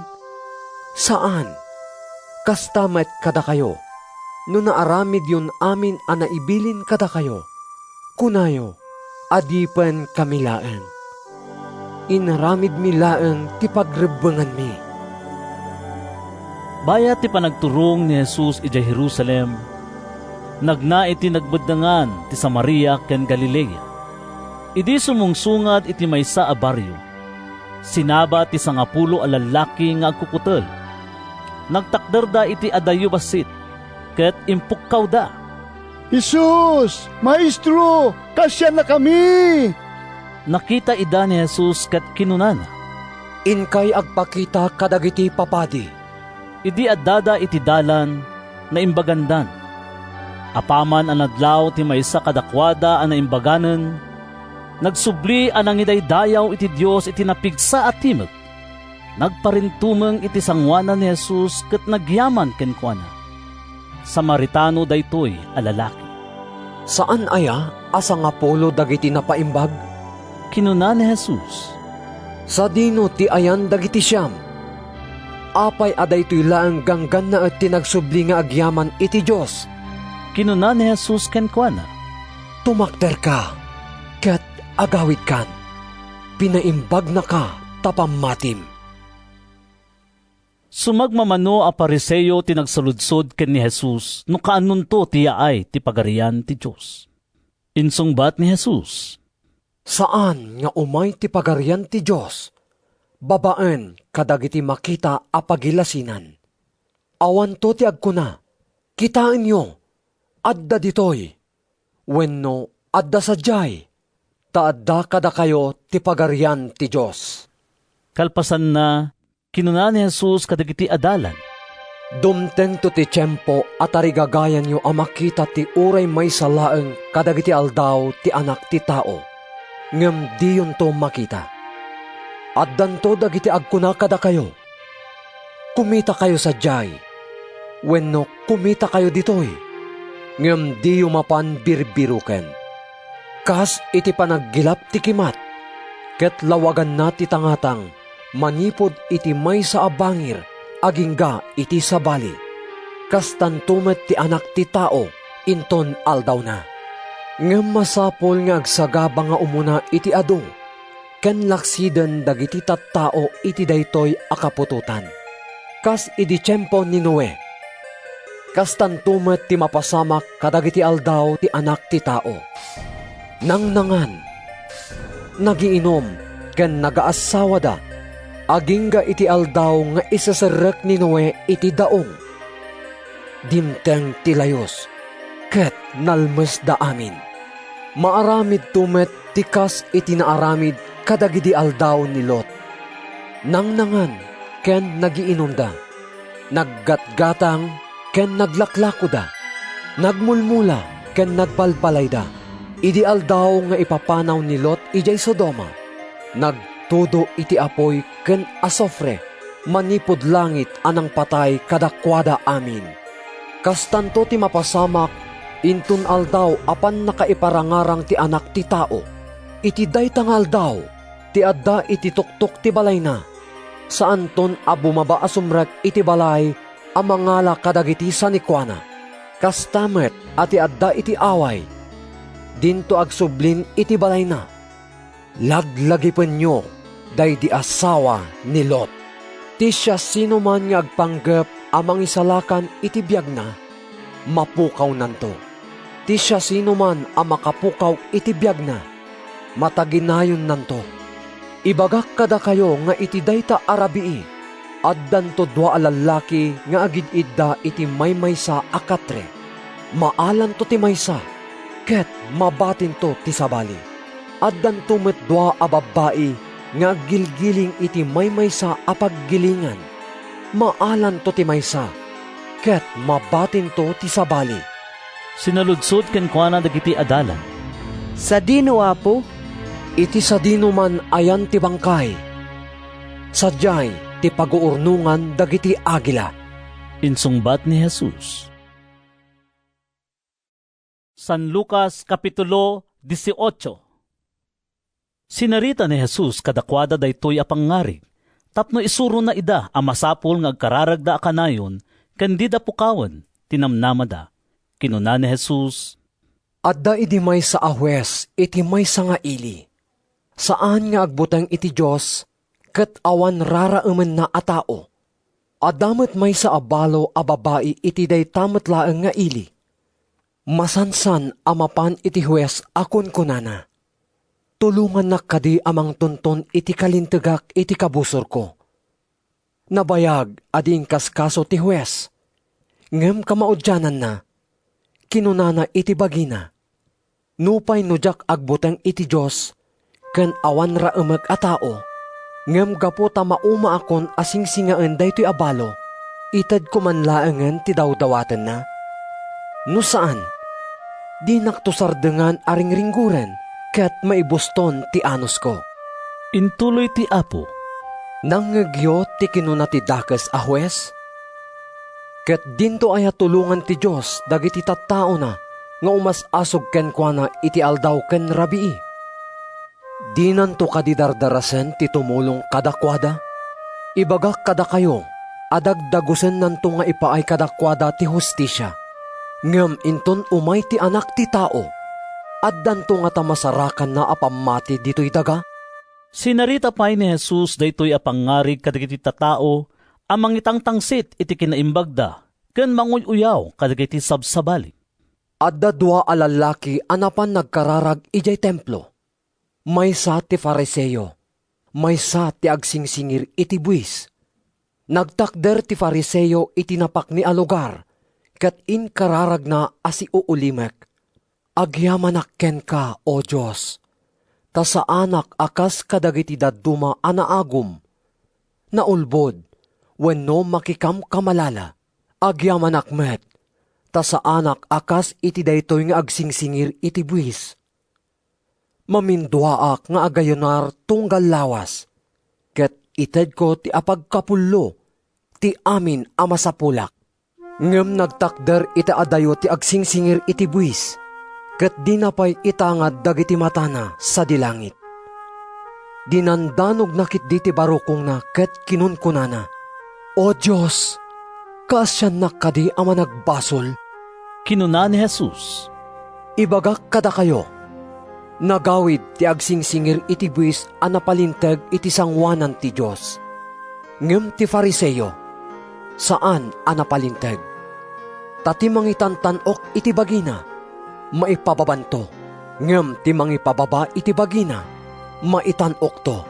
Saan! Kasta met kadakayo, no naaramidyon amin a naibilin kadakayo, kunayo, 'Adipenkami laeng. Inaramidmi laeng ti pagrebbenganmi.'" Bayat ti panagturong ni Jesus idiay Jerusalem, nagna iti nagbeddengan ti Samaria ken Galilea. Idi sumungsungad iti maysa a barrio, sinaba ti sangapulo a lallaki nga agkukutel. Nagtakderda iti adayo bassit ket impukkawda, "Jesus, Maestro, kaasiannakami!" Nakita ida ni Jesus ket kinunana, "Inkay agpakita kadagiti papadi." Idi addada iti dalan, naimbagandan. Apaman a nadlaw ti maysa kadakuada a naimbaganen, nagsubli a nangidaydayaw iti Dios iti napigsa a timek. Nagparintumeng iti sangoanan ni Jesus ket nagyaman kenkuana. Samaritano daytoy a lalaki. "Saan aya a sangapulo dagiti napaimbag?" kinuna ni Jesus. "Sadino ti ayan dagiti siam? Apay a daytoy laeng ganggannaet ti nagsubli nga agyaman iti Dios?" Kinuna ni Jesus kenkuana, "Tumakderka ket agawidkan. Pinaimbagnaka ta pammatim." Sumagmamano a Fariseo ti nagsaludsod ken ni Jesus no kaanonto ti yaay ti Pagarian ti Dios. Insungbat ni Jesus, "Saan nga umay ti Pagarian ti Dios babaen kadagiti makita a pagilasinan. Awanto ti agkuna, 'Kitaenyo, adda ditoy,' wenno 'Adda sadiay,' ta adda kadakayo ti Pagarian ti Dios." Kalpasanna, kinuna ni Jesus kadagiti adalan, "Dumtengto ti tiempo a tarigagayanyo a makita ti uray maysa laeng kadagiti aldaw ti Anak ti Tao. ngem diyonto makita. Addanto dagiti agkuna kadakayo, "Kumitakayo sadiay," wenno "Kumitakayo ditoy," ngem diyo mapan birbiroken. Kas iti panaggilap ti kimat, ket lawaganna ti tangatang manipud iti maysa a bangir agingga iti sabali. Kastanto met ti Anak ti Tao inton aldawna. Ngem masapul nga agsagaba nga umuna iti adu ken laksiden dagiti tattao iti daytoy a kaputotan, kas idi tiempo ni Noe. Kastanto met ti mapasamak kadagiti aldaw ti Anak ti Tao. Nangnangan, nagiinum, ken nagaasawada, agingga iti aldaw nga iseserrek ni Noe iti daong. Dimteng ti layus, ket nalmesda amin. Maaramidto met ti kas iti naaramid kadagidi aldaw ni Lot. Nangnangan ken nagiinumda, naggatgatang ken naglaklakoda, nagmulmula ken nagbalbalayda. Idi aldaw nga ipapanaw ni Lot idiay Sodoma, nagtudo iti apuy ken asufre manipud langit a nangpatay kadakuada amin. Kastanto ti mapasamak inton aldaw a pannakaiparangarang ti Anak ti Tao. Iti dayta nga aldaw ti adda iti tuktok ti balayna, saanton a bumaba a sumrek iti balay a mangala kadagiti sanikuana. Kasta met a ti adda iti away, dinto agsublin iti balayna. Laglagipenyo daydi asawa ni Lot. Ti siasinoman nga agpanggep a mangisalakan iti biagna, mapukawnanto. Ti siasinoman a makapukaw iti biagna, mataginayonnanto. Ibagak kadakayo nga iti dayta a rabii, addanto dua a lallaki nga agid-idda iti maymaysa a katre. Maalanto ti maysa, ket mabatinto ti sabali. Addanto met dua a babbai nga aggilgiling iti maymaysa a paggilingan. Maalanto ti maysa, ket mabatinto ti sabali. Sinaludsod kenkuana dagiti adalan, "Sadino, Apo?" "Iti sadinoman a yan ti bangkay, sadiay ti paguurnongan dagiti agila," insungbat ni Jesus. San Lucas, Kapitulo dieciocho. Sinarita ni Jesus kadakuada daytoy a pangngarig tapno isurona ida a masapul nga agkararagda a kanayon ken dida pukawen ti namnamada. Kinuna ni Jesus, "Adda idi maysa a hues iti maysa nga ili. Saan nga agbuteng iti Dios ket awan raraemenna a tao. Adda met maysa a balo a babai iti dayta met laeng nga ili. Masansan a mapan iti hues a kunkunana, 'Tulongannak kadi a mangtunton iti kalintegak iti kabusorko.' Nabayag a di inkaskaso ti hues, ngem kamaudiananna, kinunana iti bagina, 'Nupay no diak agbuteng iti Dios ken awan raemek a tao, ngem gapu ta maumaakon a singsingaen daytoy a balo, itedko man laengen ti dawdawatenna? No saan, dinakto sardengan a ringringgoren ket maibuston ti anusko.'" Intuloy ti Apo, "Nangngegyo ti kinuna ti dakes a hues? Ket dinto aya tulongan ti Dios dagiti tattaona nga umas-asog kenkuana iti aldaw ken rabii? Dinanto kadi dardarasen ti tumulong kadakuada? Ibagak kadakayo a dagdagusennanto nga ipaay kadakuada ti hustisia. Ngem inton umay ti Anak ti Tao, addanto ngata masarakanna a pammati ditoy daga?" Sinarita pay ni Jesus daytoy a pangngarig kadagiti tattao a mangitangtangsit iti kinaimbagda ken manguy-uyaw kadagiti sabsabali. "Adda dua a lallaki a napan nagkararag idiay Templo. Maysa ti Fariseo, maysa ti agsingsingir iti buis. Nagtakder ti Fariseo iti napakni a lugar ket inkararagna a siuulimek, 'Agyamanak kenka, O Dios, ta saanak a kas kadagiti dadduma a naagum, naulbod, wenno makikamkamalala. Agyamanak met, ta saanak a kas iti daytoy nga agsingsingir iti buis.' Maminduaak nga agayunar tunggal lawas, ket itedko ti apagkapullo ti amin a masapulak. Ngem nagtakder ita adayo ti agsingsingir iti buis, ket dina pay itangad dagiti matana sadi langit. Dinandanogna ketdi ti barukongna ket kinunkunana, "O Dios, kaasiannak kadi a managbasol?" Kinuna ni Jesus, "Ibagak kadakayo, nagawid ti agsingsingir iti buis a napalinteg iti sangoanan ti Dios. Ngem ti Fariseo, saan a napalinteg. Ta ti mangitantan-ok iti bagina, maipababanto, ngem ti mangipababa iti bagina, maitan-okto."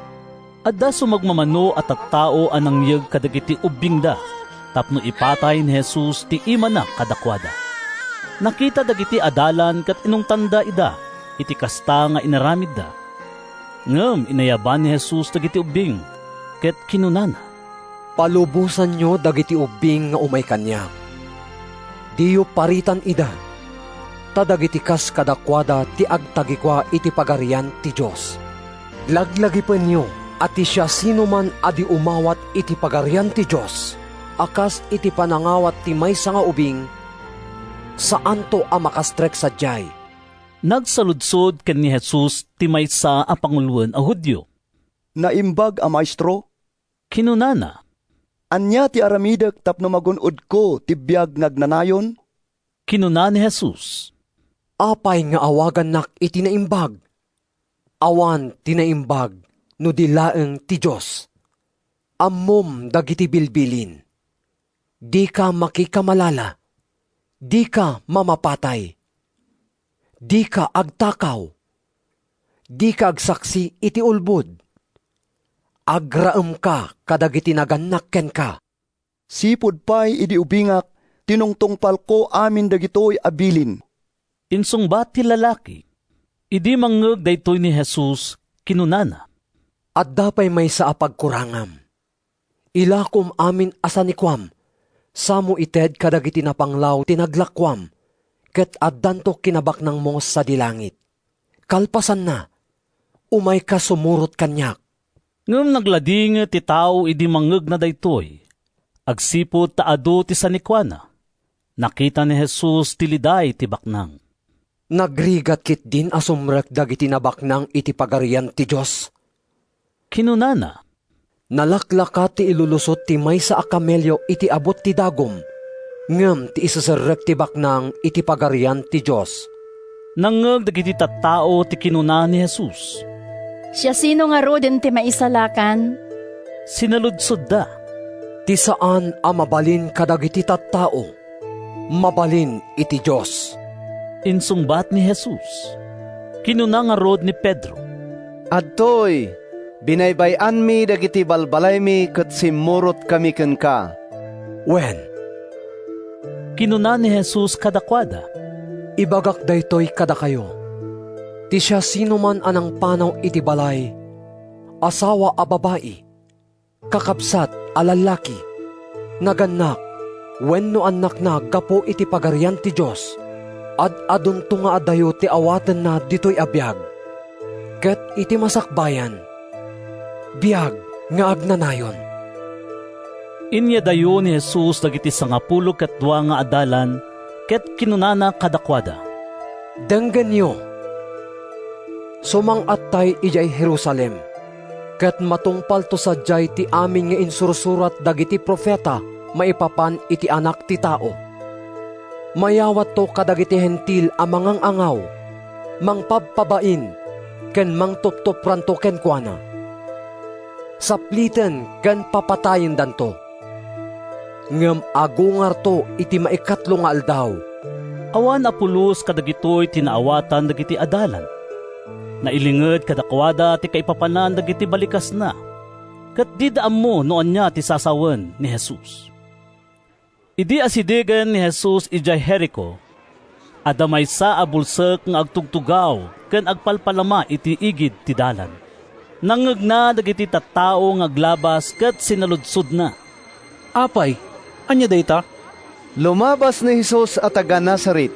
Adda sumagmamano a tattao a nangyeg kadagiti ubbingda tapno ipatay ni Jesus ti imana kadakuada. Nakita dagiti adalan ket inungtanda ida iti kasta nga inaramidda. Ngem inayaban ni Jesus dagiti ubbing ket kinunana, "Palubosanyo dagiti ubbing nga umay kaniak. Diyo paritan ida, ta dagiti kas kadakuada ti agtagikua iti Pagarian ti Dios. Laglagipenyo a ti siasinoman a di umawat iti Pagarian ti Dios a kas iti panangawat ti maysa nga ubing, saanto a makastrek sadiay." Nagsaludsod ken ni Jesus ti maysa a panguloen a Judio. "Naimbag a Maestro," kinunana, "ania ti aramidek tapno magun-odko ti biag nga agnanayon?" Kinuna ni Jesus, "Apay nga awagannak iti naimbag? Awan ti naimbag no di laeng ti Dios. Ammom dagiti bilbilin: dika makikamalala, dika mamapatay, dika agtakaw, dika agsaksi iti ulbod, agraemka kadagiti nagannak kenka." "Sipud pay idi ubingak, tinungtungpalko amin dagitoy a bilin," insungbat ti lalaki. Idi mangngeg daytoy ni Jesus, kinunana, "Adda pay maysa a pagkurangam. Ilakom amin a sanikuam, samo ited kadagiti napanglaw ti naglakuam, ket addanto kinabaknangmo sadi langit. Kalpasanna, umayka sumurot kaniak." Ngem nagladingit ti tao idi mangngegna daytoy, agsipud ta adu ti sanikuana. Nakita ni Jesus ti liday ti baknang. "Nagrigat ketdin a sumrek dagiti nabaknang iti Pagarian ti Dios," kinunana. "Nalaklaka ti ilulusot ti maysa a kamelio iti abut ti dagum, ngem ti iseserrek ti baknang iti Pagarian ti Dios." Nangngeg dagiti tattao ti kinuna ni Jesus. "Siasino ngaruden ti maisalakan?" Sinaludsodda, "Ti saan a mabalin kadagiti tattao, mabalin iti Dios," insungbat ni Jesus. Kinuna ngarud ni Pedro, "Adtoy, binaybay-anmi dagiti balbalaymi ket simmurotkami kenka." "Wen," kinuna ni Jesus kadakuada, "ibagak daytoy kadakayo: ti siasinoman a nangpanaw iti balay, asawa a babai, kakabsat a lallaki, nagannak, wenno annakna gapu iti Pagarian ti Dios, ad-adunto nga adayo ti awatenna ditoy a biag, ket iti masakbayan, biag nga agnanayon." Inyadayo ni Jesus dagiti sangapulo ket dua nga adalan ket kinunana kadakuada, "Denggenyo! Sumang-attay idiay Jerusalem, ket matungpalto sadiay ti amin nga insursurat dagiti profeta maipapan iti Anak ti Tao. Mayawatto kadagiti Hentil a mangang-angaw, mangpabpabain, ken mangtuptupranto kenkuana. Sapliten ken papatayendanto. Ngem agungarto iti maikatlo nga aldaw." Awan a pulos kadagitoy ti naawatan dagiti adalan. Nailinged kadakuada ti kaipapanan dagiti balikasna, ket dida ammo no ania ti sasawen ni Jesus. Idi asidegen ni Jesus idiay Jerico, adda maysa a bulsek nga agtugtugaw ken agpalpalama iti igid ti dalan. Nangngegna dagiti tattao nga aglabas ket sinaludsodna, "Apay, ania dayta?" "Lumabas ni Jesus a taga-Nazaret,"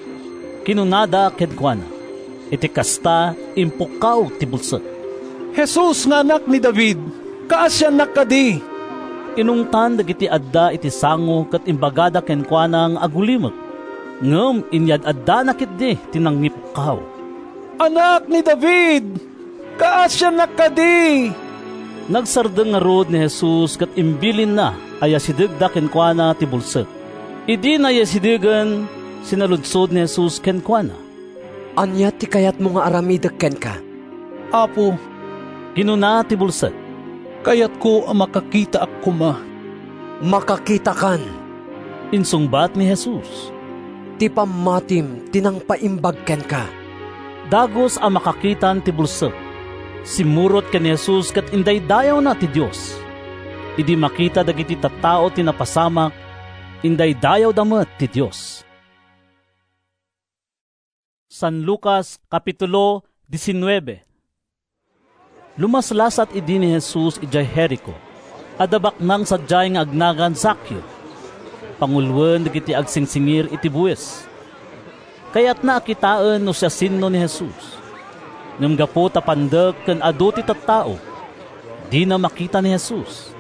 kinunada kenkuana. Iti kasta, impukkaw ti bulsek. "Jesus nga Anak ni David, kaasiannak kadi!" Inungtan dagiti adda iti sango ket imbagada kenkuana nga agulimek. Ngem inyad-addana ketdi ti nangipukkaw, "Anak ni David, kaasiannak kadi!" Nagsardeng ngarud ni Jesus ket imbilinna a yasidegda kenkuana ti bulsek. Idi nayasidegen, sinaludsod ni Jesus kenkuana, "Ania ti kayatmo nga aramidek kenka?" "Apo," kinuna ti bulsek, "kayatko a makakitaak koma." "Makakitakan," insungbat ni Jesus. "Ti pammatim ti nangpaimbag kenka." Dagus a makakitan ti bulsek, simmurot ken ni Jesus ket indaydayawna ti Dios. Idi makita dagiti tattao ti napasamak, indaydayawda met ti Dios. San Lucas, Kapitulo diecinueve. Lumaslasat idi ni Jesus idiay Jerico. Adda baknang sadiay nga agnagan Zaqueo. Panguloen dagiti agsingsingir iti buis. Kayatna a kitaen no siasino ni Jesus. Ngem gapu ta pandek ken adu ti tattao, dina makita ni Jesus.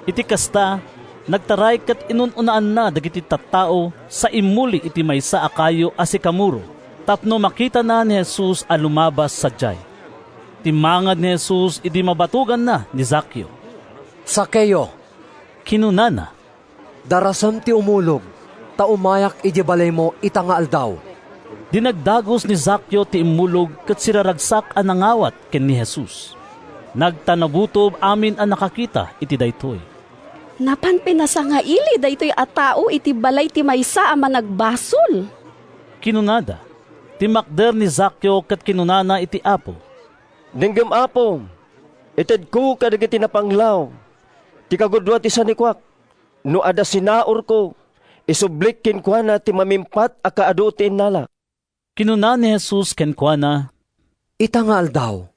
Iti kasta, nagtaray ket inun-unaanna dagiti tattao sa immuli iti maysa a kayo a sikamoro tapno makitana ni Jesus a lumabas sadiay. Timmangad ni Jesus idi mabatoganna ni Zaqueo. "Zaqueo," kinunana, "darasem ti umulog, ta umayak idiay balaymo ita nga aldaw." Dinagdagus ni Zaqueo ti immulog ket siraragsak a nangawat ken ni Jesus. Nagtanabutob amin a nakakita iti daytoy. "Napan pinasangaili daytoy a tao iti balay ti maysa a managbasol," kinunada. Timmakder ni Zaqueo ket kinunana iti Apo, "Denggem, Apo, itedko kadagiti napanglaw ti kagudua ti sanikuak. No adda sinaurko, isublik kenkuana ti mamimpat a kaadu ti innalak." Kinuna ni Jesus kenkuana, "Ita nga aldaw,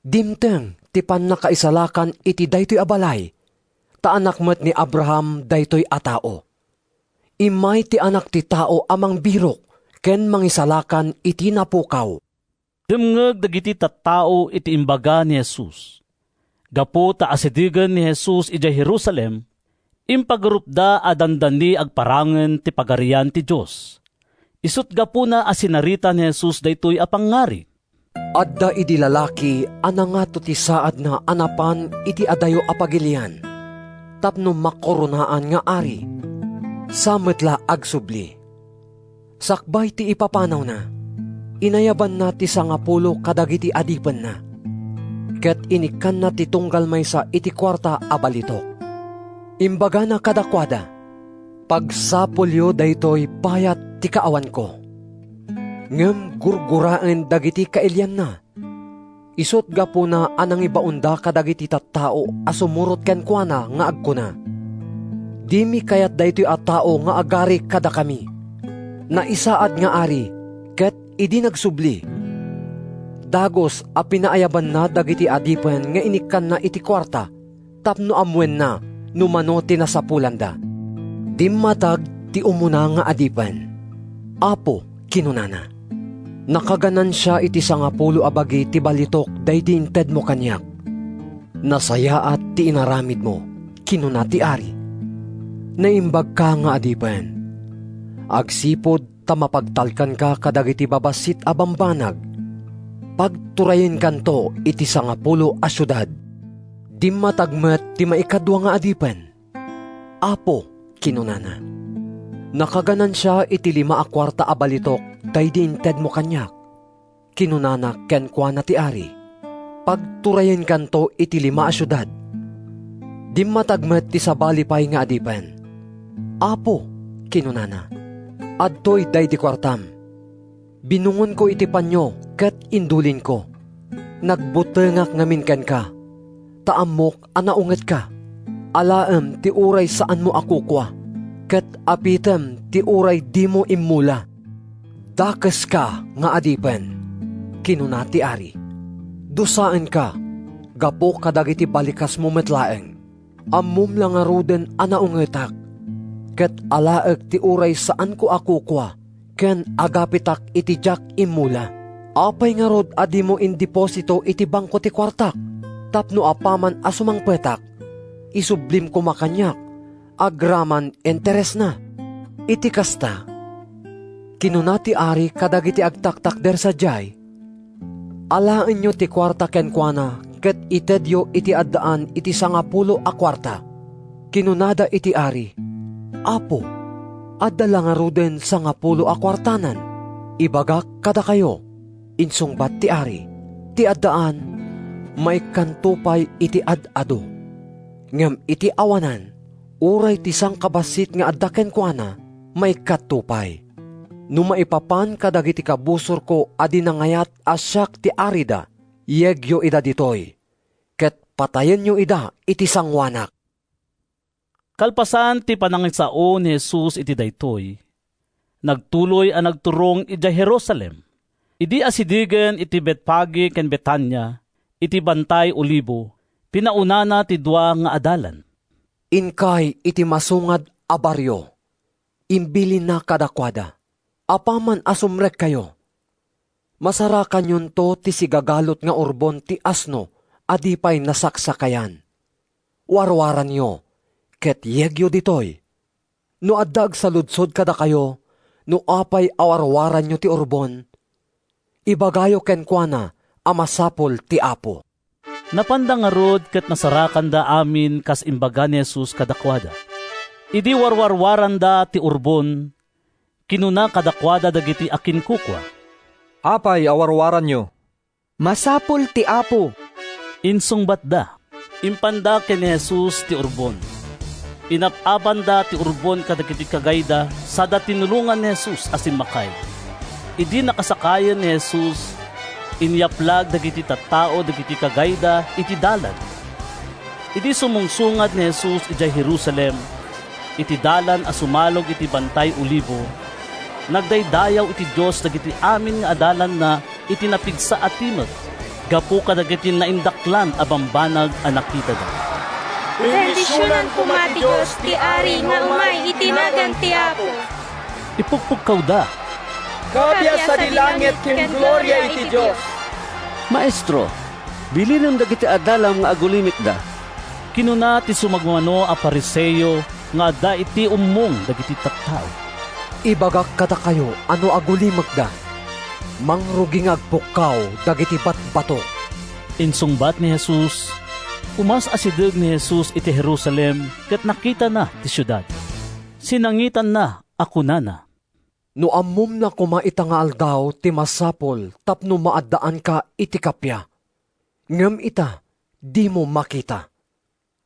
dimteng ti pannakaisalakan iti daytoy a balay, ta anak met ni Abraham daytoy a tao. Immay ti Anak ti Tao a mangbirok ken mangisalakan iti napukaw." Dimngeg dagiti tattao iti imbaga ni Jesus. Gapu ta asidegen ni Jesus idiay Jerusalem, impagarupda a dandani agparangen ti Pagarian ti Dios. Isut' gapuna a sinarita ni Jesus daytoy a pangngarig. "Adda idi lalaki a nangato ti saadna a napan iti adayo a pagilian tapno makoronaan nga ari. Sa met la agsubli. Sakbay ti ipapanawna, inayabanna ti sangapulo kadagiti adipenna, ket inikkanna ti tunggal maysa iti kuarta a balitok. Imbagana kadakuada, 'Pagsapulyo daytoy bayat ti kaawanko.' Ngem gurguraen dagiti kailianna. Isut' gapuna a nangibaonda kadagiti tattao a sumurot kenkuana nga agkuna, 'Dimi kayat daytoy a tao nga agari kadakami. Naisaad nga ari, ket idi nagsubli, dagus a pinaayabanna dagiti adipen nga inikkanna iti kuarta tapno ammoenna no mano ti nasapulanda.' Dimmatag ti umuna nga adipen. 'Apo,' kinunana, 'nakaganansia iti sangapulo a bagi ti balitok daydi intedmo kaniak.' 'Nasayaat ti inaramidmo,' kinuna ti ari. 'Naimbagka nga adipen. Agsipud ta mapagtalkanka kadagiti babassit a bambanag, pagturayenkanto iti sangapulo a siudad.' Dimmatag met ti maikadua nga adipen. 'Apo,' kinunana, 'nakaganansia iti lima a kuarta a balitok daydi intedmo kaniak.' Kinunana kenkuana ti ari, 'Pagturayenkanto iti lima a siudad.' Dimmatag met ti sabali pay nga adipen. 'Apo,' kinunana, 'adtoy daydi kuartam. Binungonko iti panio ket indulinko. Nagbutengak ngamin kenka, ta ammok a naungetka. Alaem ti uray saanmo a kukua, ket apitem ti uray dimo immula. Dakeska nga adipen,' kinuna ti ari. 'Dusaenka gapu kadagiti balikasmo met laeng. Ammom la ngaruden a naungetak, ket alaek ti uray saanko a kukua ken agapitak iti diak immula. Apay ngarud a dimo indeposito iti bangko ti kuartak, tapno apaman a sumangpetak, isublim koma kaniak agraman interesna?' Iti kasta, kinuna ti ari kadagiti agtaktakder sadiay, 'Alaenyo ti kuarta kenkuana ket itedyo iti addaan iti sangapulo a kuarta.' Kinunada iti ari, 'Apo, adda la ngaruden sangapulo a kuartanan. Ibagak kadakayo,' insungbat ti ari, 'ti addaan, maikkanto pay iti ad-adu. Ngem iti awanan, uray ti sangkabassit nga adda kenkuana, maikkatto pay. No maipapan kadagiti kabusorko a di nangayat a siak ti arida, yegyo ida ditoy, ket patayenyo ida iti sangoanak.'" Kalpasan ti panangisao ni Jesus iti daytoy, nagtuloy a nagturong idiay Jerusalem. Idi asidegen iti Betfage ken Betania, iti Bantay Olibo, pinaunana ti dua nga adalan. "Inkay iti masungad a bario," imbilinna kadakuada. "Apaman a sumrekkayo, masarakanyonto ti sigagalot nga urbon ti asno a di pay nasaksakayan. Warwaranyo ket yegyo ditoy. No adda agsaludsod kadakayo no apay a warwaranyo ti urbon, ibagayo kenkuana a masapul ti Apo." Napanda ngarud ket nasarakanda amin kas imbaga ni Jesus kadakuada. Idi warwarwaranda ti urbon, kinuna kadakuada dagiti akinkukua, "Apay a warwaranyo?" "Masapul ti Apo," insungbatda. Impanda ken ni Jesus ti urbon. Inap-abanda ti urbon kadagiti kagayda sada tinulongan ni Jesus a simmakay. Idi nakasakayen ni Jesus, inyaplag dagiti tattao dagiti kagayda iti dalan. Idi sumungsungad ni Jesus idiay Jerusalem, iti dalan a sumalog iti Bantay Olibo, nagdaydayaw iti Dios dagiti amin nga adalanna iti napigsa a timek gapu kadagiti naindaklan a bambanag a nakitada. "Bendisionan koma ti Dios ti Ari nga umay iti nagan ti Apo." Ipukpukkawda, "Kabias sadi langit ken gloria iti Dios." "Maestro, bilinem dagiti adalam nga agulimekda," kinuna ti sumagmamano a Fariseo nga adda iti ummong dagiti tattao. "Ibagak kadakayo a no agulimekda, mangrugi nga agpukkaw dagiti batbato." Insungbat ni Jesus. Umas asideg ni Jesus iti Jerusalem ket nakitana ti siudad. Sinangitanna a kunana, "No ammomna koma ita nga aldaw ti masapul tapno maaddaanka iti kappia. Ngem ita, dimo makita.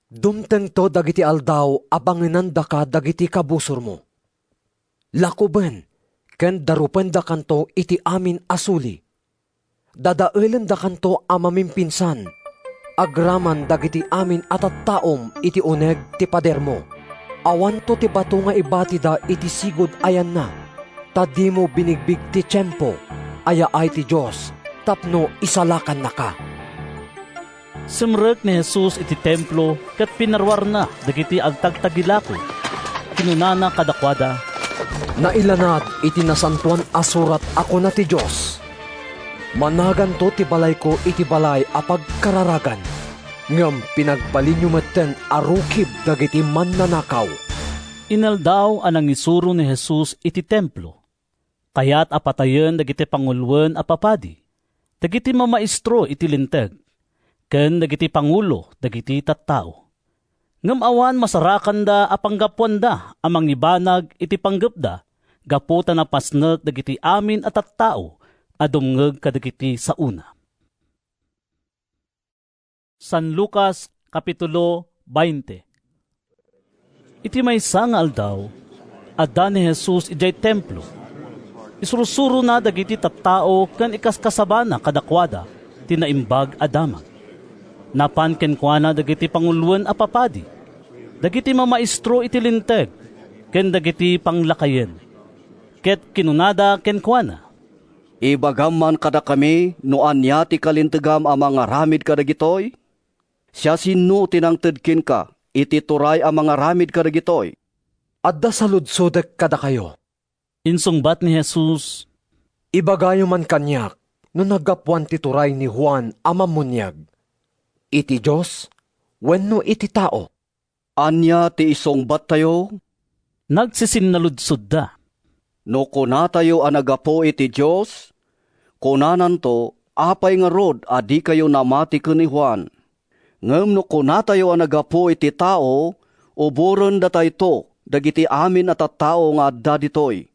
Dumtengto dagiti aldaw a bangenandaka dagiti kabusormo. Lakuben ken darupendakanto iti amin a suli. Dadaelendakanto a mamimpinsan agraman dagiti amin a tattaom iti uneg ti padermo. Awanto ti bato nga ibatida iti sigud a yanna, ta dimo binigbig ti tiempo a yaay ti Dios tapno isalakannaka." Simrek ni Jesus iti Templo ket pinaruarna dagiti agtagtagilako. Kinunana kadakuada, "Nailanad iti Nasantoan a Surat a kuna ti Dios, 'Managanto ti balayko iti balay a pagkararagan,' ngem pinagbalinyo metten a rukib dagiti mannanakaw." Inaldaw a nangisuro ni Jesus iti Templo. Kayat a patayen dagiti panguloen a papadi, dagiti mamaestro iti Linteg, ken dagiti pangulo dagiti tattao. Ngem awan masarakanda a panggapuanda a mangibanag iti panggepda gapu ta napasnek dagiti amin a tattao a dumngeg kadagiti saona. San Lucas, Kapitulo veinte. Iti maysa nga aldaw, adda ni Jesus idiay Templo. Isursurona dagiti tattao ken ikaskasabana kadakuada ti Naimbag a Damag. Napan kenkuana dagiti panguloen a papadi, dagiti mamaestro iti Linteg, ken dagiti panglakayen. Ket kinunada kenkuana, "Ibagam man kadakami no ania ti kalintegam a mangaramid kadagitoy? Siasino ti nangted kenka iti turay a mangaramid kadagitoy?" "Adda saludsodek kadakayo," insungbat ni Jesus. "Ibagayo man kaniak no naggapuan ti turay ni Juan a Mammuniag, iti Dios wenno iti tao?" "Ania ti isungbattayo?" nagsisinnaludsoda. "No kunatayo a naggapu iti Dios, kunananto, apay ngarud a dikayo namati ken ni Juan? Ngem no kunatayo a naggapu iti tao, uboren datayto dagiti amin a tattao nga adda ditoy,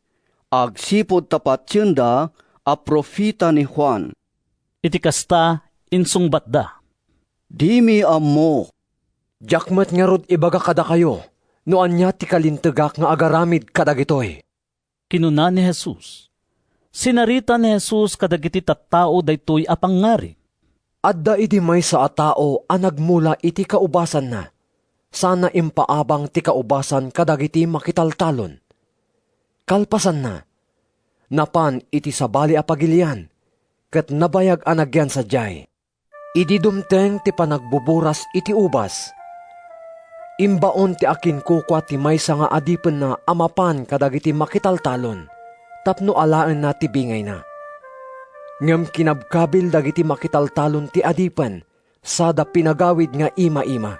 agsipud ta patienda a profeta ni Juan." Iti kasta, insungbatda, "Dimi ammo." "Diak met ngarud ibaga kadakayo no ania ti kalintegak nga agaramid kadagitoy," kinuna ni Jesus. Sinarita ni Jesus kadagiti tattao daytoy a pangngarig. "Adda idi maysa a tao a nagmula iti kaubasanna, sana impaabang ti kaubasan kadagiti makitaltalon. Kalpasanna, napan iti sabali a pagilian, ket nabayag a nagyan sadiay. Idi dumteng ti panagbuburas iti ubas, imbaon ti akinkukua ti maysa nga adipenna a mapan kadagiti makitaltalon tapno alaenna ti bingayna. Ngem kinabkabil dagiti makitaltalon ti adipen sada pinagawid nga ima-ima.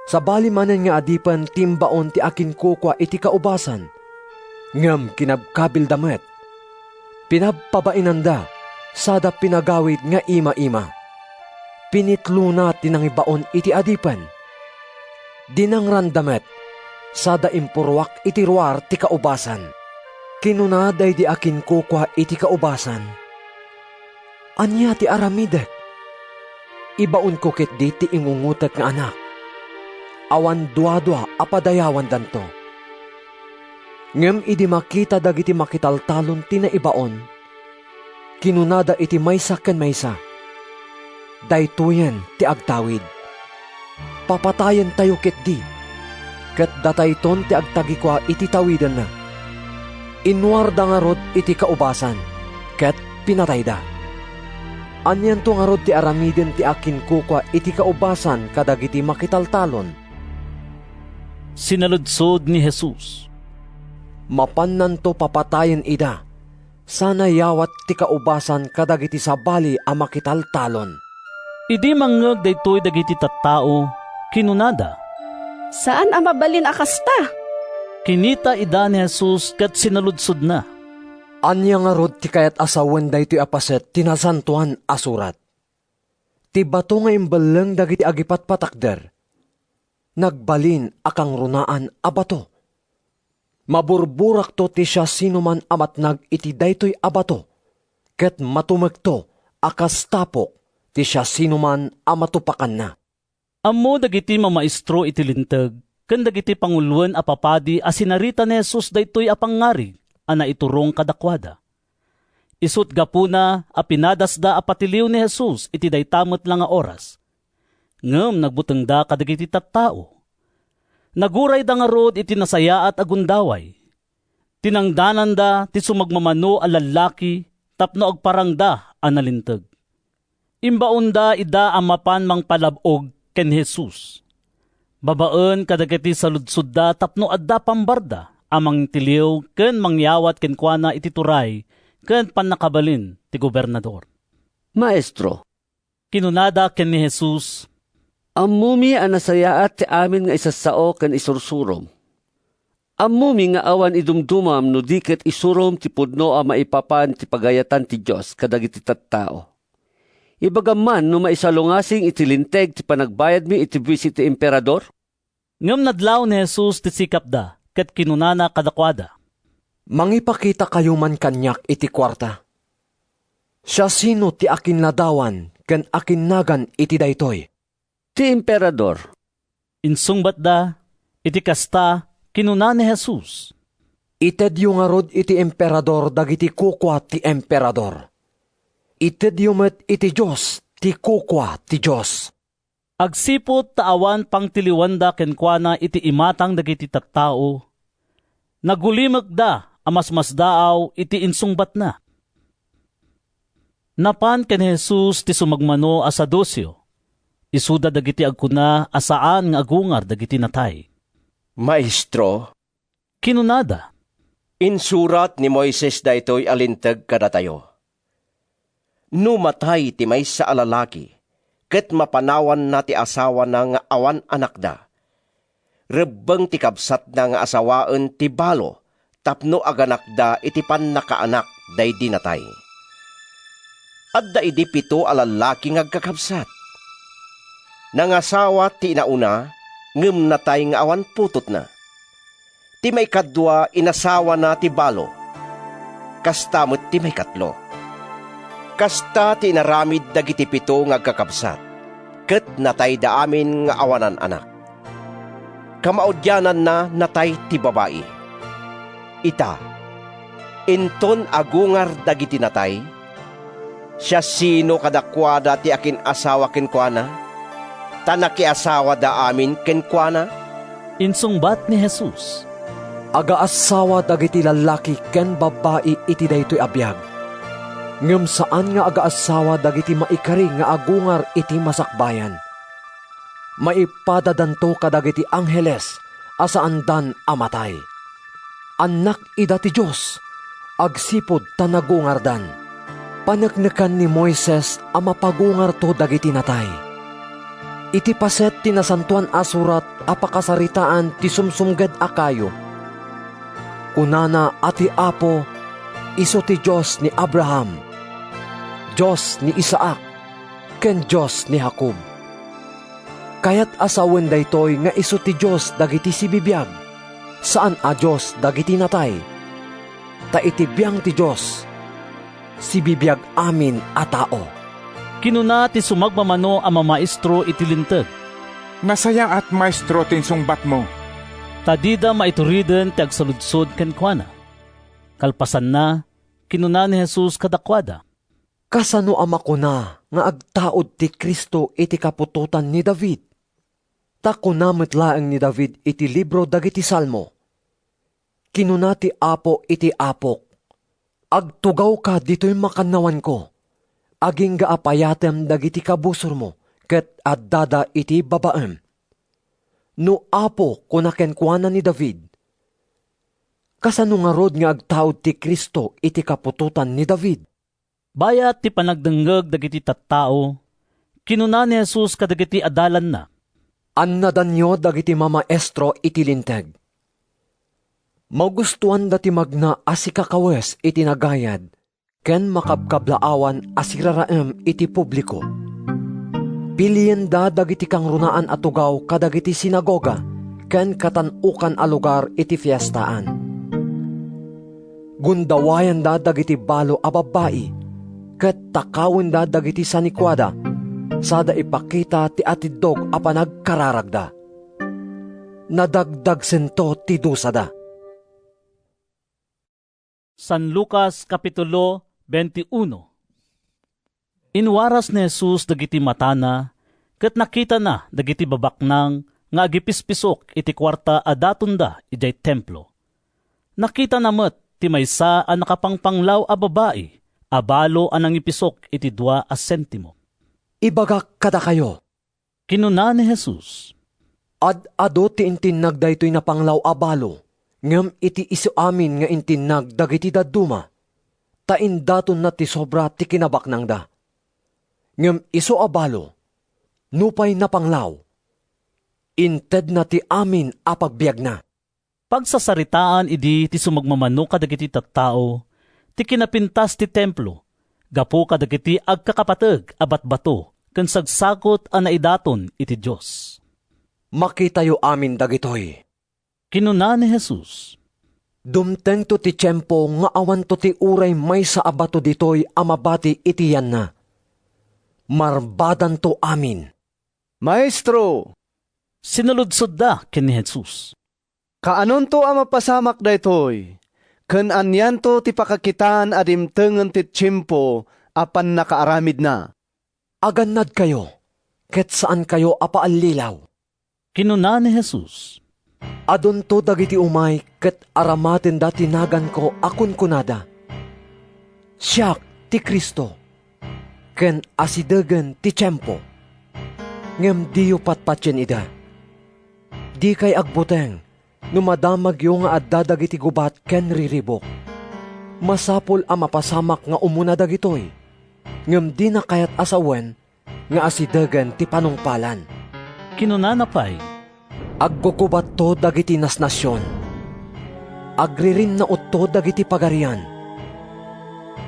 Sabali manen nga adipen ti imbaon ti akinkukua iti kaubasan, ngem kinabkabilda met. Pinabpabainanda sada pinagawid nga ima-ima. Pinitlona ti nangibaon iti adipen. Dinangranda met sada impuruak iti ruar ti kaubasan. Kinuna daydi akinkukua iti kaubasan, 'Ania ti aramidek? Ibaonko ketdi ti ingungotek nga anak. Awan duadua a padayawandanto.' Ngem idi makita dagiti makitaltalon ti naibaon, kinunada iti maysa ken maysa, 'Daytoyen ti agtawid. Papatayentayo ketdi, ket datayton ti agtagikua iti tawidenna.' Innuarda ngarud iti kaubasan, ket pinatayda. Anianto ngarud ti aramiden ti akinkukua iti kaubasan kadagiti makitaltalon?" Sinaludsod ni Jesus, "Mapannanto papatayen ida, sana yawat ti kaubasan kadagiti sabali a makitaltalon." Idi mangngeg daytoy dagiti tattao, kinunada, "Saan a mabalin a kasta." Kinita ida ni Jesus ket sinaludsodna, "Ania ngarud ti kayat a sawen daytoy a paset ti Nasantoan a Surat? Ti bato nga imbelleng dagiti agipatpatakder, nagbalin a kangrunaan a bato. Maburburakto ti siasinoman a matnag iti daytoy a bato, ket matumekto a kas tapok ti siasinoman a matupakanna." Ammo dagiti mamaestro iti Linteg ken dagiti panguloen a papadi a sinarita ni Jesus daytoy a pangngarig a naiturong kadakuada. Isut' gapuna a pinadasda a patiliw ni Jesus iti dayta met la nga oras. Ngem nagbutengda kadagiti tattao. Nagurayda ngarud iti nasayaat a gundaway. Tinangdananda ti sumagmamano a lallaki tapno agparangda a nalinteg. Imbaonda ida a mapan mangpalab-og ken Jesus, babaen kadagiti saludsodda tapno adda pambarda a mangtiliw ken mangyawat kenkuana iti turay ken pannakabalin ti gobernador. "Maestro," kinunada ken ni Jesus, "ammomi a nasayaat ti amin nga isassao ken isursurom. Ammomi nga awan idumdumam no di ket isurom ti pudno a maipapan ti pagayatan ti Dios kadagiti tattao. Ibagam man no maisalungasing iti Linteg ti panagbayadmi iti buis iti Emperador?" Ngem nadlaw ni Jesus ti sikapda ket kinunana kadakuada, "Mangipakitakayo man kaniak iti kuarta. Siasino ti akinnadawan ken akinnagan iti daytoy?" "Ti Emperador," insungbatda. Iti kasta, kinuna ni Jesus, "Itedyo ngarud iti Emperador dagiti kukua ti Emperador. Itedyo met iti Dios ti kukua ti Dios." Agsipud ta awan pangtiliwanda kenkuana iti imatang dagiti tattao, nagulimekda a masmasdaaw iti insungbatna. Napan ken ni Jesus ti sumagmano a Saduceo, isuda dagiti agkuna a saan nga agungar dagiti natay. "Maestro," kinunada, "insurat ni Moises daytoy a linteg kadatayo. No matay ti maysa a lalaki, ket mapanawanna ti asawana nga awan anakda, rebbeng ti kabsatna nga asawaen ti balo tapno aganakda iti pannakaanak daydi natay. Adda idi pito a lallaki nga agkakabsat. Nangasawa ti inauna, ngem natay nga awan putotna. Ti maikadua, inasawana ti balo. Kasta met ti maikatlo. Kasta ti inaramid dagiti pito nga agkakabsat, ket natayda amin nga awanan anak. Kamaudiananna, natay ti babai. Ita, inton agungar dagiti natay, siasino kadakuada ti akin-asawa kenkuana? Ta nakiasawada amin kenkuana. Insungbat ni Jesus, "Agaassawa dagiti lallaki ken babbai iti daytoy a biag, ngem saan nga agaassawa dagiti maikari nga agungar iti masakbayan. Maipadadanto kadagiti angheles a saandan a matay. Annak ida ti Dios agsipud ta nagungardan. Paneknekan ni Moises a mapagungarto dagiti natay. Iti paset ti Nasantoan a Surat a pakasaritaan ti sumsumged a kayo, kunana a ti Apo isu ti Dios ni Abraham, Dios ni Isaac, ken Dios ni Jacob." Kayat a sawen daytoy nga isu ti Dios dagiti sibibiag, saan a Dios dagiti natay. Ta iti biang ti Dios, sibibiag amin a tao. Kinuna ti sumagmamano a mamaestro iti Linteg, "Nasayaat, Maestro, ti insungbatmo." Ta dida maituriden ti agsaludsod kenkuana. Kalpasanna, kinuna ni Jesus kadakuada, "Kasano a makuna nga agtaud ti Cristo iti kaputotan ni David? Ta kuna met laeng ni David iti libro dagiti Salmo, kinuna ti Apo iti Apok, 'Agtugawka ditoy makannawanko, agingga a payatem dagiti kabusormo ket addada iti babaem.' No Apo kuna kenkuana ni David, kasano ngarud nga agtaud ti Cristo iti kaputotan ni David?" Bayat ti panagdengngeg dagiti tattao, kinuna ni Jesus kadagiti adalanna, "Annadanyo dagiti mamaestro iti Linteg. Magustoanda ti magna a sikakawes iti nagayad ken makabkablaawan a siraraem iti publiko. Pilienda dagiti kangrunaan a tugaw kadagiti sinagoga ken katan-okan a lugar iti fiestaan. Gundawayanda dagiti balo a babbai ket takawenda dagiti sanikuada sada ipakita ti atiddog a panagkararagda. Nadagdagsento ti dusada." San Lucas, Kapitulo twenty-uno. Inwaras ni Jesus dagiti matana ket nakitana dagiti babaknang nga agipispisok iti kuarta a datonda idiay Templo. Nakitana met ti maysa a nakapangpanglaw a babai a balo a nangipisok iti dua a sentimo. "Ibagak kadakayo," kinuna ni Jesus, "ad-adu ti intinnag daytoy napanglaw a balo, ngem iti isu amin nga intinnag dagiti dadduma, ta indatonna ti sobra ti kinabaknangda. Ngem isu a balo, nupay napanglaw, intedna ti amin a pagbiagna." Pagsasaritaan idi ti sumagmamano kadagiti tattao ti kinapintas ti Templo gapu kadagiti agkakapateg a batbato ken sagsakot a naidaton iti Dios. "Makitayo amin dagitoy," kinuna ni Jesus. "Dumtengto ti tiempo nga awanto ti uray maysa a bato ditoy a mabati iti yanna. Marbadanto amin." "Maestro," sinaludsodda ken ni Jesus, "kaanonto a mapasamak daytoy? Ken anianto ti pakakitaan a dimtengen ti tiempo a pannakaaramidna?" "Agannadkayo, ket saankayo a paallilaw," kinuna ni Jesus. "Adunto dagiti umay ket aramatenda ti naganko a kunkunada, 'Siak ti Cristo,' ken 'Asidegen ti tiempo.' Ngem diyo patpatien ida. Dikay agbuteng no madamagyo nga adda dagiti gubat ken riribuk. Masapul a mapasamak nga umuna dagitoy. ngem dina kayat a sawen nga asidegen ti panungpalan. Kinunana pay, "Aggugubatto dagiti nasnasion. Agririnnautto dagiti pagarian.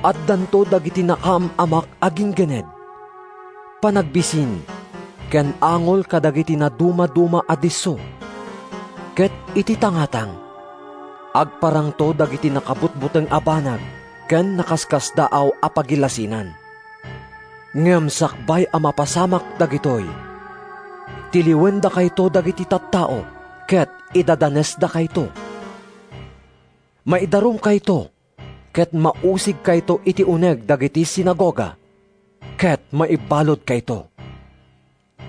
Addanto dagiti nakaam-amak a ginggened, panagbisin, ken angol kadagiti nadumaduma a disso. Ket iti tangatang, agparangto dagiti nakabutbuteng a banag ken nakaskasdaaw a pagilasinan. Ngem sakbay a mapasamak dagitoy, tiliwendakayto dagiti tattao ket idadanesdakayto. Maidarumkayto ket mausigkayto iti uneg dagiti sinagoga, ket maibaludkayto.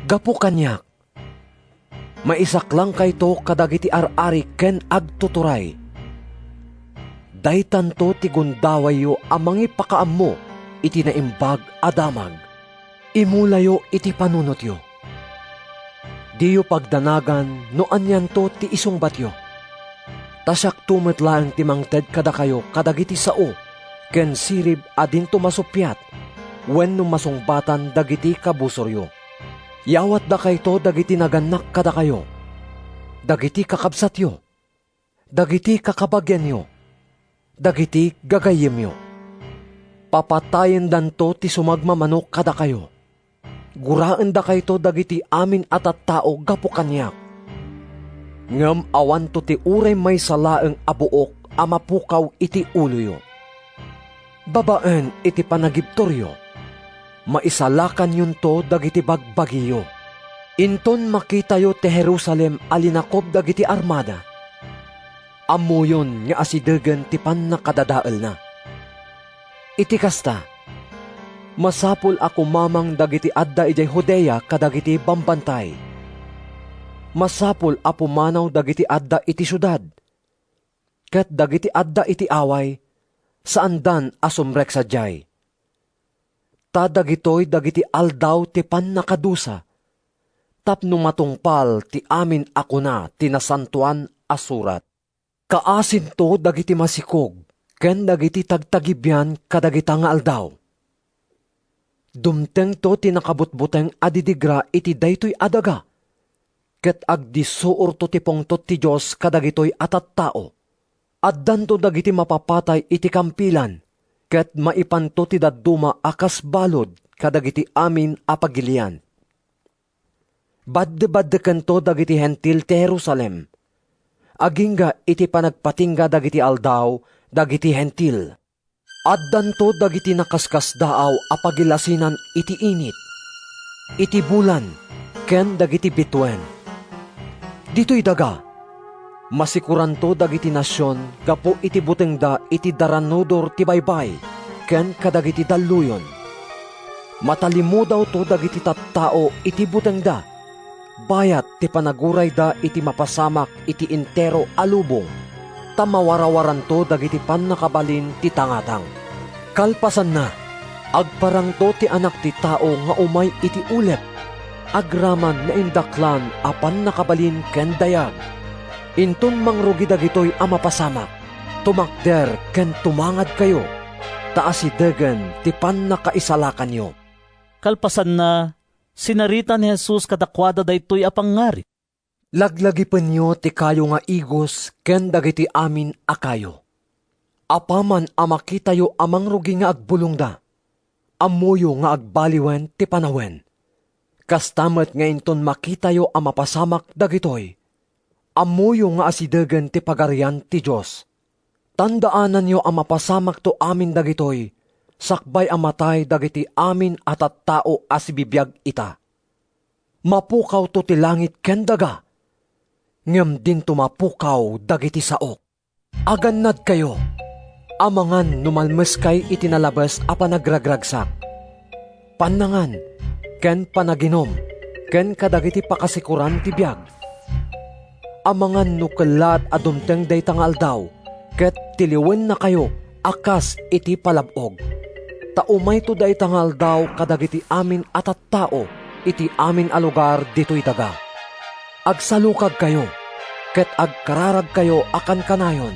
Gapu kaniak, maisaklangkayto kadagiti ar-ari ken agtuturay. Daytanto ti gundawayyo a mangipakaammo iti Naimbag a Damag. Imulayo iti panunotyo. Diyo pagdanagan no anianto ti isungbatyo. Ta siakto met laeng ti mangted kadakayo kadagiti sao ken sirib a dinto masuppiat wenno masungbatan dagiti kabusoryo. Yawatdakayto dagiti nagannak kadakayo, dagiti kakabsatyo, dagiti kakabagianyo, dagiti gagayyemyo. Papatayendanto ti sumagmamano kadakayo. Guraendakayto dagiti amin a tattao gapu kaniak. Ngem awanto ti uray maysa laeng a buok a mapukaw iti uloyo. Babaen iti panagibturyo, maisalakanyonto dagiti bagbagiyo. Inton makitayo ti Jerusalem a linakob dagiti armada, ammoyon nga asidegen ti pannakadadaelna. Iti kasta, masapul a kumamang dagiti adda idiay Judea kadagiti bambantay. Masapul a pumanaw dagiti adda iti siudad, ket dagiti adda iti away, saandan a sumrek sadiay. Ta dagitoy dagiti aldaw ti pannakadusa, tapno matungpal ti amin a kuna ti Nasantoan a Surat. Kaasinto dagiti masikog ken dagiti tagtagibian kadagita nga aldaw. Dumtengto ti nakabutbuteng a didigra iti daytoy a daga, ket agdissuorto ti pungtot ti Dios kadagitoy a tattao. Addanto dagiti mapapatay iti kampilan, ket maipanto ti dadduma a kas balud kadagiti amin a pagilian. Baddebaddekento dagiti Hentil ti Jerusalem, agingga iti panagpatingga dagiti aldaw dagiti Hentil. Addanto dagiti nakaskasdaaw a pagilasinan iti init, iti bulan, ken dagiti bituen. Ditoy daga, masikoranto dagiti nasion gapu iti butengda iti daranudor ti baybay ken kadagiti dalluyon. Matalimudawto dagiti tattao iti butengda, bayat ti panagurayda iti mapasamak iti entero a lubong, ta mawarawaranto dagiti pannakabalin ti tangatang. Kalpasanna, agparangto ti Anak ti Tao nga umay iti ulep, agraman naindaklan a pannakabalin ken dayag. Inton mangrugi dagitoy a mapasamak, tumakder ken tumangadkayo, ta asidegen ti pannakaisalakanyo. Kalpasanna, sinarita ni Jesus kadakuada daytoy a pangngarig. Laglagipenyo ti kayo nga igos ken dagiti amin a kayo. Apaman a makitayo a mangrugi nga agbulongda, ammoyo nga agbaliwen ti panawen. Kasta met nga inton makitayo a mapasamak dagitoy, ammoyo nga asidegen ti Pagarian ti Dios. Tandaananyo a mapasamakto amin dagitoy sakbay a matay dagiti amin a tattao a sibibiag ita. Mapukawto ti langit ken daga, ngem dinto mapukaw dagiti saok. Agannadkayo, amangan no malmeskay iti nalabes a panagragragsak, pannangan, ken panaginum, ken kadagiti pakasikoran ti biag. Amangan no kellaat a dumteng dayta nga aldaw, ket tiliwennakayo a kas iti palab-og. Ta umayto dayta nga aldaw kadagiti amin a tattao iti amin a lugar ditoy daga. Agsalukagkayo ket agkararagkayo a kankanayon,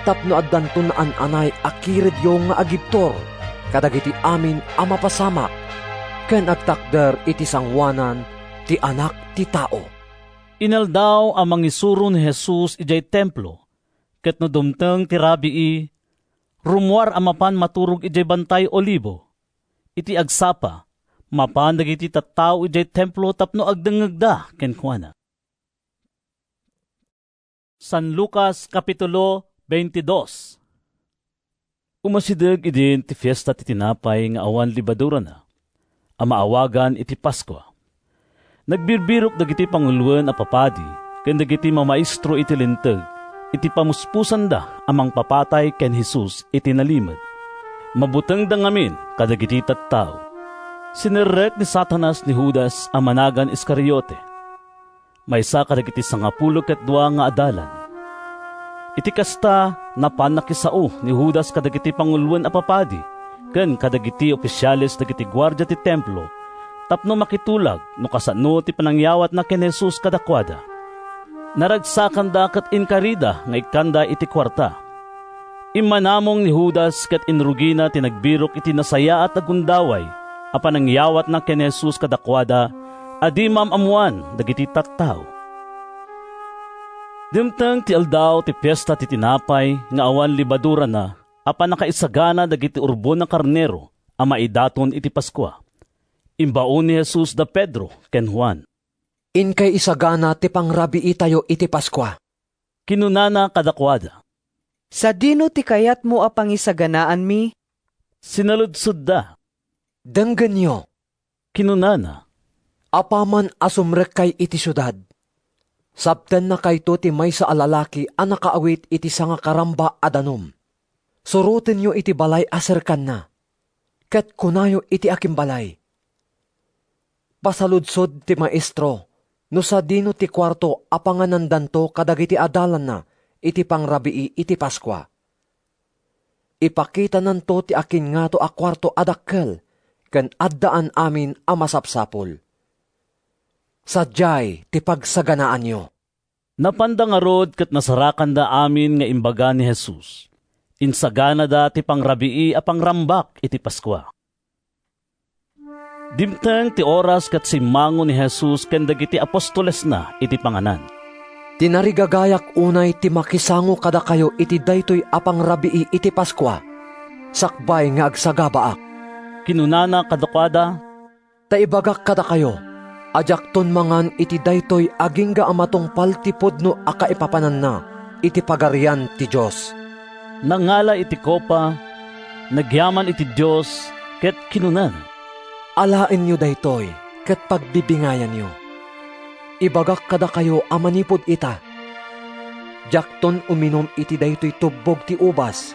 tapno addanto naan-anay a kiredyo nga agibtur kadagiti amin a mapasamak ken agtakder iti sangoanan ti Anak ti Tao." Inaldaw a mangisuro ni Jesus idiay Templo, ket no dumteng ti rabii, rummuar a mapan maturog idiay Bantay Olibo. Iti agsapa, mapan dagiti tattao idiay Templo tapno agdengngegda kenkuana. San Lucas, Kapitulo veintidós. Umasideg idin ti Fiesta ti Tinapay nga awan Lebadurana, a maawagan iti Paskua. Nagbirbirok dagiti panguloen a papadi ken dagiti mamaestro iti Linteg iti pamuspusanda a mangpapatay ken Jesus iti nalimed. Mabutengda ngamin kadagiti tattao. Sinerrek ni Satanas ni Judas a managan Iscariote, maysa kadagiti sangapulo ket dua nga adalan. Iti kasta, napan nakisao ni Judas kadagiti panguloen a papadi ken kadagiti ofisiales dagiti guardia ti Templo tapno makitulag no kasano ti panangyawatna ken Jesus kadakuada. Naragsakanda ket inkarida nga ikkanda iti kuarta. Immanamong ni Judas ket inrugina ti nagbirok iti nasayaat a gundaway a panangyawatna ken ni Jesus kadakuada a di maam-ammoan dagiti tattao. Dimteng ti aldaw ti Fiesta ti Tinapay nga awan Lebadurana a pannakaisagana dagiti urbon a karnero a maidaton iti Paskua. Imbaon ni Jesus da Pedro ken Juan. "Inkay isagana ti pangrabiitayo iti Paskua," kinunana kadakuada. "Sadino ti kayatmo a pangisaganaanmi?" sinaludsodda. "Denggenyo," kinunana. "Apaman a sumrekkay iti siudad, sabtennakayto ti maysa a lalaki a nakaawit iti sangakaramba a danum. Surotenyo iti balay a serkanna, ket kunayo iti akimbalay, 'Pasaludsod ti Maestro no sadino ti kuarto a panganandanto kadagiti adalanna iti pangrabii iti Paskua. Ipakitananto ti akin-ngato a kuarto a dakkel ken addaan amin a masapsapul. Sadiay ti pagsaganaanyo.'" Napanda ngarud ket nasarakanda amin nga imbaga ni Jesus. Insaganada ti pangrabii a pangrambak iti Paskua. Dimteng ti oras ket simmango ni Jesus ken dagiti apostolesna iti panganan. "Tinarigagayak unay ti makisango kadakayo iti daytoy a pangrabii iti Paskua, sakbay nga agsagabaak," kinunana kadakuada. "Ta ibagak kadakayo a diakton mangan iti daytoy agingga a matungpal ti pudno a kaipapananna iti Pagarian ti Dios." Nangala iti kopa, nagyaman iti Dios, ket kinunana, "Alaenyo daytoy ket pagbibingayanyo. Ibagak kadakayo a manipud ita, diakton uminum iti daytoy tubbog ti ubas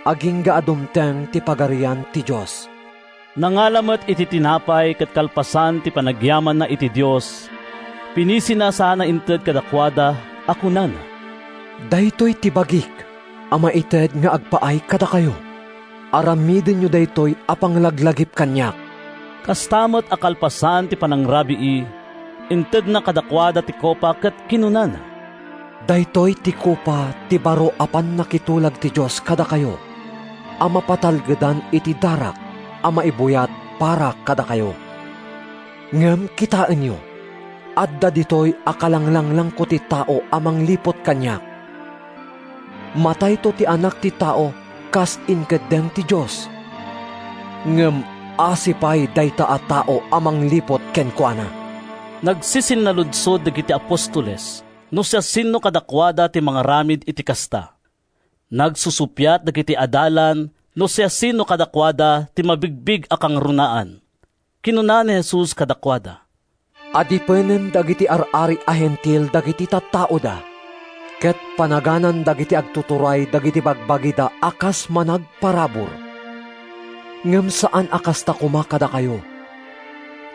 agingga a dumteng ti Pagarian ti Dios." Nangala met iti tinapay ket kalpasan ti panagyamanna iti Dios, pinisina sana inted kadakuada a kunana, "Daytoy ti bagik a maited nga agpaay kadakayo. Aramidenyo daytoy a panglaglagip kaniak." Kasta met a kalpasan ti panangrabii, intedna kadakuada ti kopa ket kinunana, "Daytoy ti kopa ti baro a pannakitulag ti Dios kadakayo, a mapatalgedan iti darak a maibuyat para kadakayo. Ngem kitaenyo, adda ditoy a kalanglanglangko ti tao a mangliput kaniak. Matayto ti Anak ti Tao kas inkeddeng ti Dios. Ngem asi pay dayta a tao a mangliput kenkuana." Nagsisinnaludsod dagiti apostoles no siasino kadakuada ti mangaramid iti kasta. Nagsusuppiat dagiti adalan no siasino kadakuada ti mabigbig a kangrunaan. Kinuna ni Jesus kadakuada, "Adipenen dagiti ar-ari a Hentil dagiti tattaoda, ket panaganan dagiti agtuturay dagiti bagbagida a kas managparabur. Ngem saan a kasta koma kadakayo.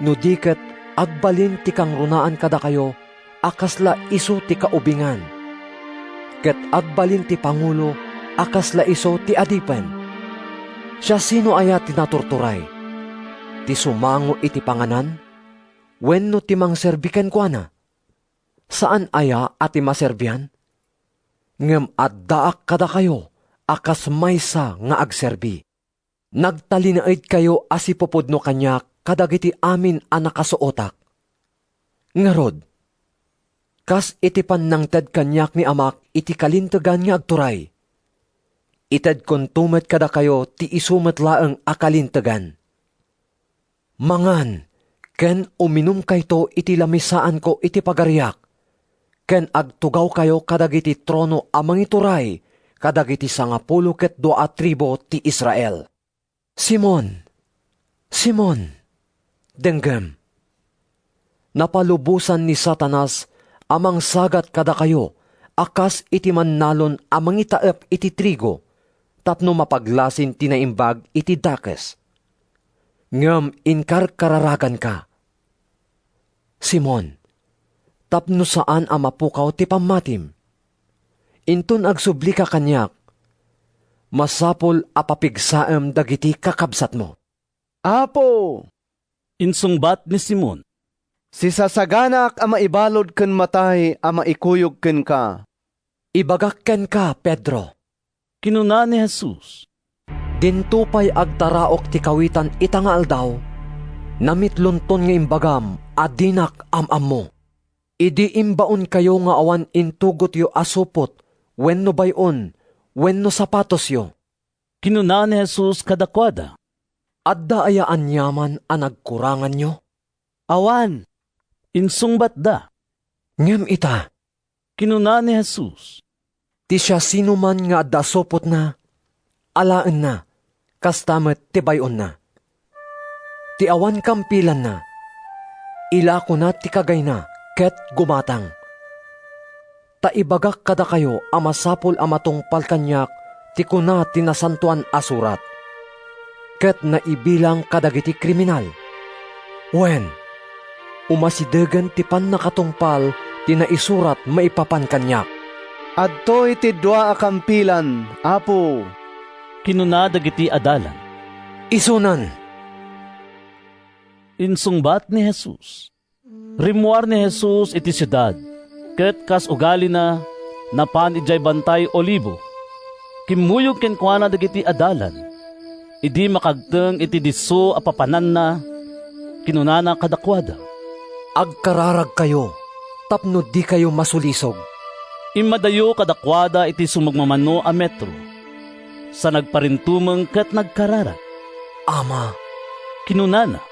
No di ket, agbalin ti kangrunaan kadakayo a kasla isu ti kaubingan, ket agbalin ti pangulo a kasla isu ti adipen. Siasino aya ti naturturay? Ti sumango iti panganan wenno ti mangserbi kenkuana? Saan aya a ti maserbian? Ngem addaak kadakayo a kas maysa nga agserbi. Nagtalinaedkayo a sipupudno kaniak kadagiti amin a nakasuotak. Ngarud, kas iti pannangted kaniak ni Amak iti kalintegan nga agturay, itedkonto met kadakayo ti isu met laeng a kalintegan. Mangan ken uminumkayto iti lamisaanko iti pagariak, ken agtugawkayo kadagiti trono a mangituray kadagiti sangapulo ket dua a tribu ti Israel. Simon, Simon, denggem! Napalubosan ni Satanas a mangsagat kadakayo a kas iti mannalon a mangitaep iti trigo tapno mapaglasin ti naimbag iti dakes. Ngem inkarkararaganka, Simon, tapno saan a mapukaw ti pammatim. Inton agsublika kaniak, masapul a papigsaem dagiti kakabsatmo. "Apo," insungbat ni Simon, "sisasaganak a maibalud ken matay a maikuyog kenka." "Ibagak kenka, Pedro," kinuna ni Jesus, "dinto pay agtaraok ti kawitan ita nga aldaw, namitlonton nga imbagam a dinak am-ammo. Idi imbaonkayo nga awan intugotyo a supot wenno bay-on wenno sapatosyo." Kinuna ni Jesus kadakuada, "Adda aya aniaman a nagkuranganyo?" "Awan," insungbatda. "Ngem ita," kinuna ni Jesus, "ti siasinoman nga adda supotna, alaenna, kasta met ti bay-onna. Ti awan kampilanna, ilakona ti kagayna ket gumatang. Ta ibagak kadakayo a masapul a matungpal kaniak ti kuna ti Nasantoan a Surat, ket naibilang kadagiti kriminal. Wen, umasidegen ti pannakatungpal ti naisurat maipapan kaniak." "Adtoy ti dua a kampilan, Apo," kinuna dagiti adalan. "Isunan," insungbat ni Jesus. Rimmuar ni Jesus iti siudad, ket kas ugalina, napan idiay Bantay Olivo. Kimmuyog kenkuana dagiti adalan. Idi makagteng iti disso a papananna, kinunana kadakuada, "Agkararagkayo tapno dikayo masulisog." Immadayo kadakuada iti sumagmamano a metro, sa nagparintumeng ket nagkararag. "Ama," kinunana,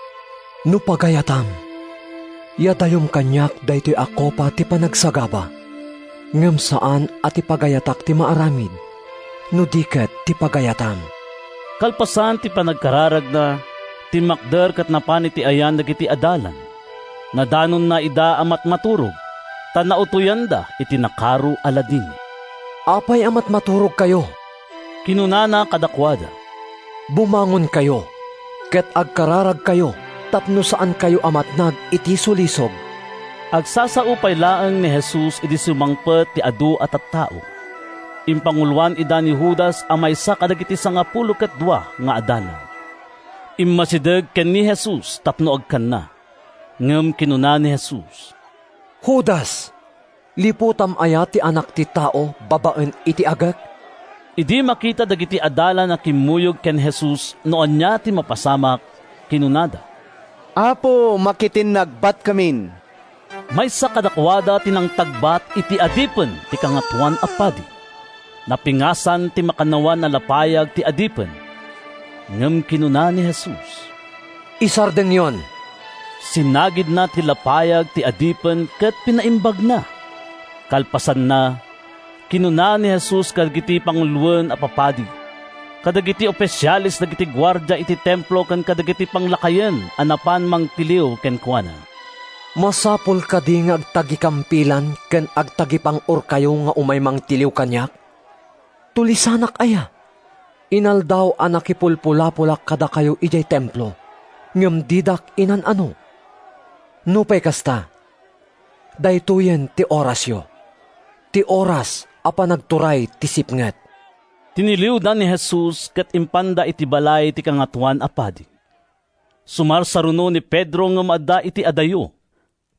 "no pagayatam, yadayom kaniak daytoy a kopa ti panagsagaba. Ngem saan a ti pagayatak ti maaramid, no di ket ti pagayatam." Kalpasan ti panagkararagna, timmakder ket napan iti ayan dagiti adalan. Nadanonna ida a matmaturog, ta nautoyanda iti nakaro a ladingit. "Apay a matmaturogkayo?" kinunana kadakuada. "Bumangonkayo ket agkararagkayo tapno saankayo a matnag iti sulisog." Agsasao pay laeng ni Jesus idi sumangpet ti adu a tattao. Impanguloan ida ni Judas a maysa kadagiti sangapulo ket dua nga adalan. Immasideg ken ni Jesus tapno agkanna. Ngem kinuna ni Jesus, "Judas, liputam aya ti Anak ti Tao babaen iti agek?" Idi makita dagiti adalan a kimmuyog ken Jesus no ania ti mapasamak, kinunada, "Apo, makitinnagbatkamin." Maysa kadakuada ti nangtagbat iti adipen ti Kangatoan a Padi. Napingasan ti makannawan a lapayag ti adipen. Ngem kinuna ni Jesus, "Isardengyon." Sinagidna ti lapayag ti adipen ket pinaimbagna. Kalpasanna, kinuna ni Jesus kadagiti panguloen a papadi, kadagiti ofisiales dagiti guardia iti Templo ken kadagiti panglakayen a napan mangtiliw kenkuana, "Masapul kadi nga agtagikampilan ken agtagipang-orkayo nga umay mangtiliw kaniak? Tulisanak aya? Inaldaw a nakipulpulapolak kadakayo idiay Templo, ngem didak inan-ano. Nupay kasta, daytoyen ti orasyo, ti oras a panagturay ti sipnget." Tiniliwda ni Jesus ket impanda iti balay ti Kangatoan a Padi. Sumarsaruno ni Pedro ngem adda iti adayo.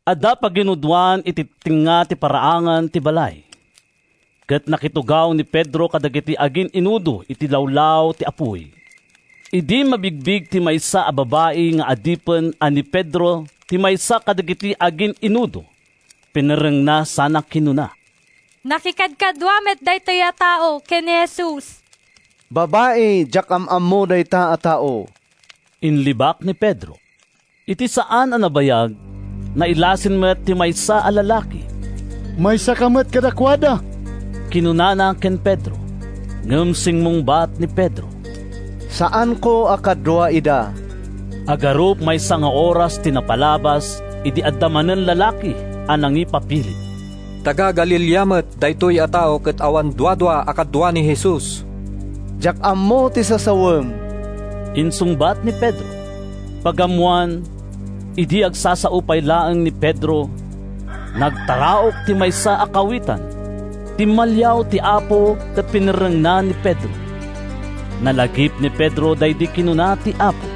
Adda paginudoan iti tengnga ti paraangan ti balay. Ket nakitugaw ni Pedro kadagiti agin-inudo iti lawlaw ti apuy. Idi mabigbig ti maysa a babai nga adipen a ni Pedro ti maysa kadagiti agin-inudo, pinerrengna sana kinuna, "Nakikadkadua met daytoy a tao ken ni Jesus." "Babai, diak am-ammo dayta a tao," inlibak ni Pedro. Iti saan a nabayag, nailasin met ti maysa a lalaki. "Maysaka met kadakuada," kinunana ken Pedro. Ngem simmungbat ni Pedro, "Saanko a kadua ida." Agarup maysa nga oras ti napalabas idi adda manen lalaki a nangipapili. "Taga-Galilea met daytoy a tao ket awan duadua a kadua ni Jesus." "Diak ammo ti sasawem," insungbat ni Pedro. Pagammoan, idi agsasao pay laeng ni Pedro, nagtaraok ti maysa a kawitan. Timmaliaw ti Apo ket pinerrengna ni Pedro. Nalagip ni Pedro daydi kinuna ti Apo,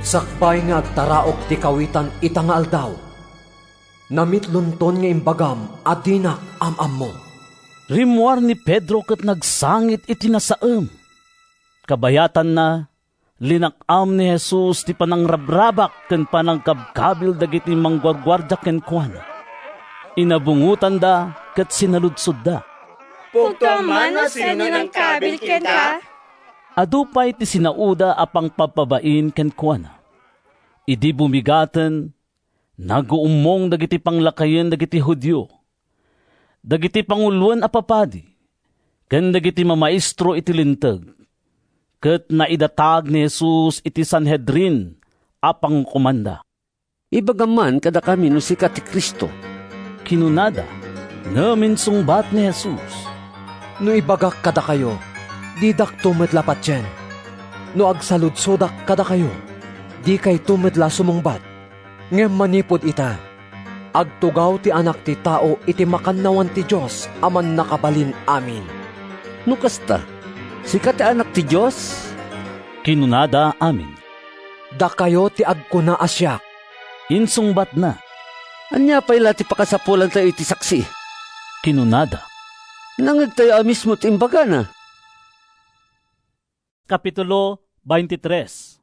"Sakbay nga agtaraok ti kawitan ita nga aldaw, namitlonton nga imbagam a dinak am-ammo." Rimmuar ni Pedro ket nagsangit iti nasaem. Kabayatanna, linak-am ni Jesus ti panangrabrabak ken panangkabkabil dagiti mangguarguardia kenkuana. Inabungotanda ket sinaludsodda, "Pugtoam man no sino nangkabil kenka?" Adu pay ti sinaoda a pangpabpabain kenkuana. Idi bumigaten, naguummong dagiti panglakayen dagiti Judio, dagiti panguloen a papadi, ken dagiti mamaestro iti Linteg, ket naidatag ni Jesus iti Sanhedrin a pangukomanda. "Ibagam man kadakami no sika ti Cristo," kinunada. Ngem insungbat ni Jesus, "No ibagak kadakayo, didakto met la patien. No agsaludsodak kadakayo, dikayto met la sumungbat. Ngem manipud ita, agtugaw ti Anak ti Tao iti makannawan ti Dios a Mannakabalin-amin." "No kasta, sika ti Anak ti Dios?" kinunada amin. "Dakayo ti agkuna a siak," insungbatna. "Ania pay la ti pakasapulantayo iti saksi?" kinunada. "Nangngegtayo a mismo ti imbagana." Kapitulo twenty-three.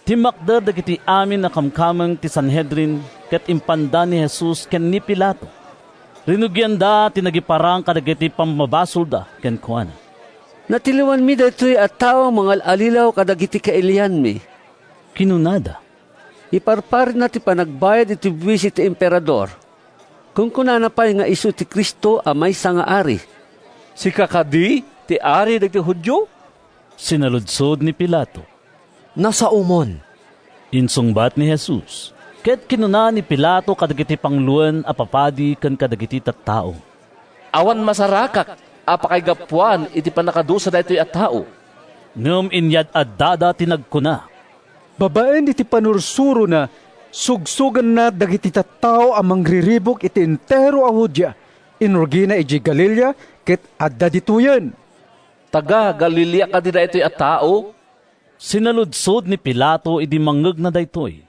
Timmakder dagiti amin a kamkameng ti Sanhedrin ket impanda ni Jesus ken ni Pilato. Rinugianda ti nagiparang kadagiti pammabasolda kenkuana. "Natiliwanmi daytoy a tao mangal-alilaw kadagiti kailianmi," kinunada. "Iparparna ti panagbayad iti buis iti Emperador. Kunkunana pay nga isu ti Cristo a maysa nga ari." "Sika kadi ti ari dagiti Judio?" sinaludsod ni Pilato. "Nasaomon," insungbat ni Jesus. Ket kinuna ni Pilato kadagiti panguloen a papadi ken kadagiti tattao, "Awan masarakak a pakaigapuan iti pannakadusa daytoy a tao." Ngem inyad-addada ti nagkuna, "Babaen iti pannursurona, sugsoganna dagiti tattao a mangriribuk iti entero a Judea. Inrugina idiay Galilea ket adda ditoyen." "Taga-Galilea kadi daytoy a tao?" sinaludsod ni Pilato idi mangngegna daytoy.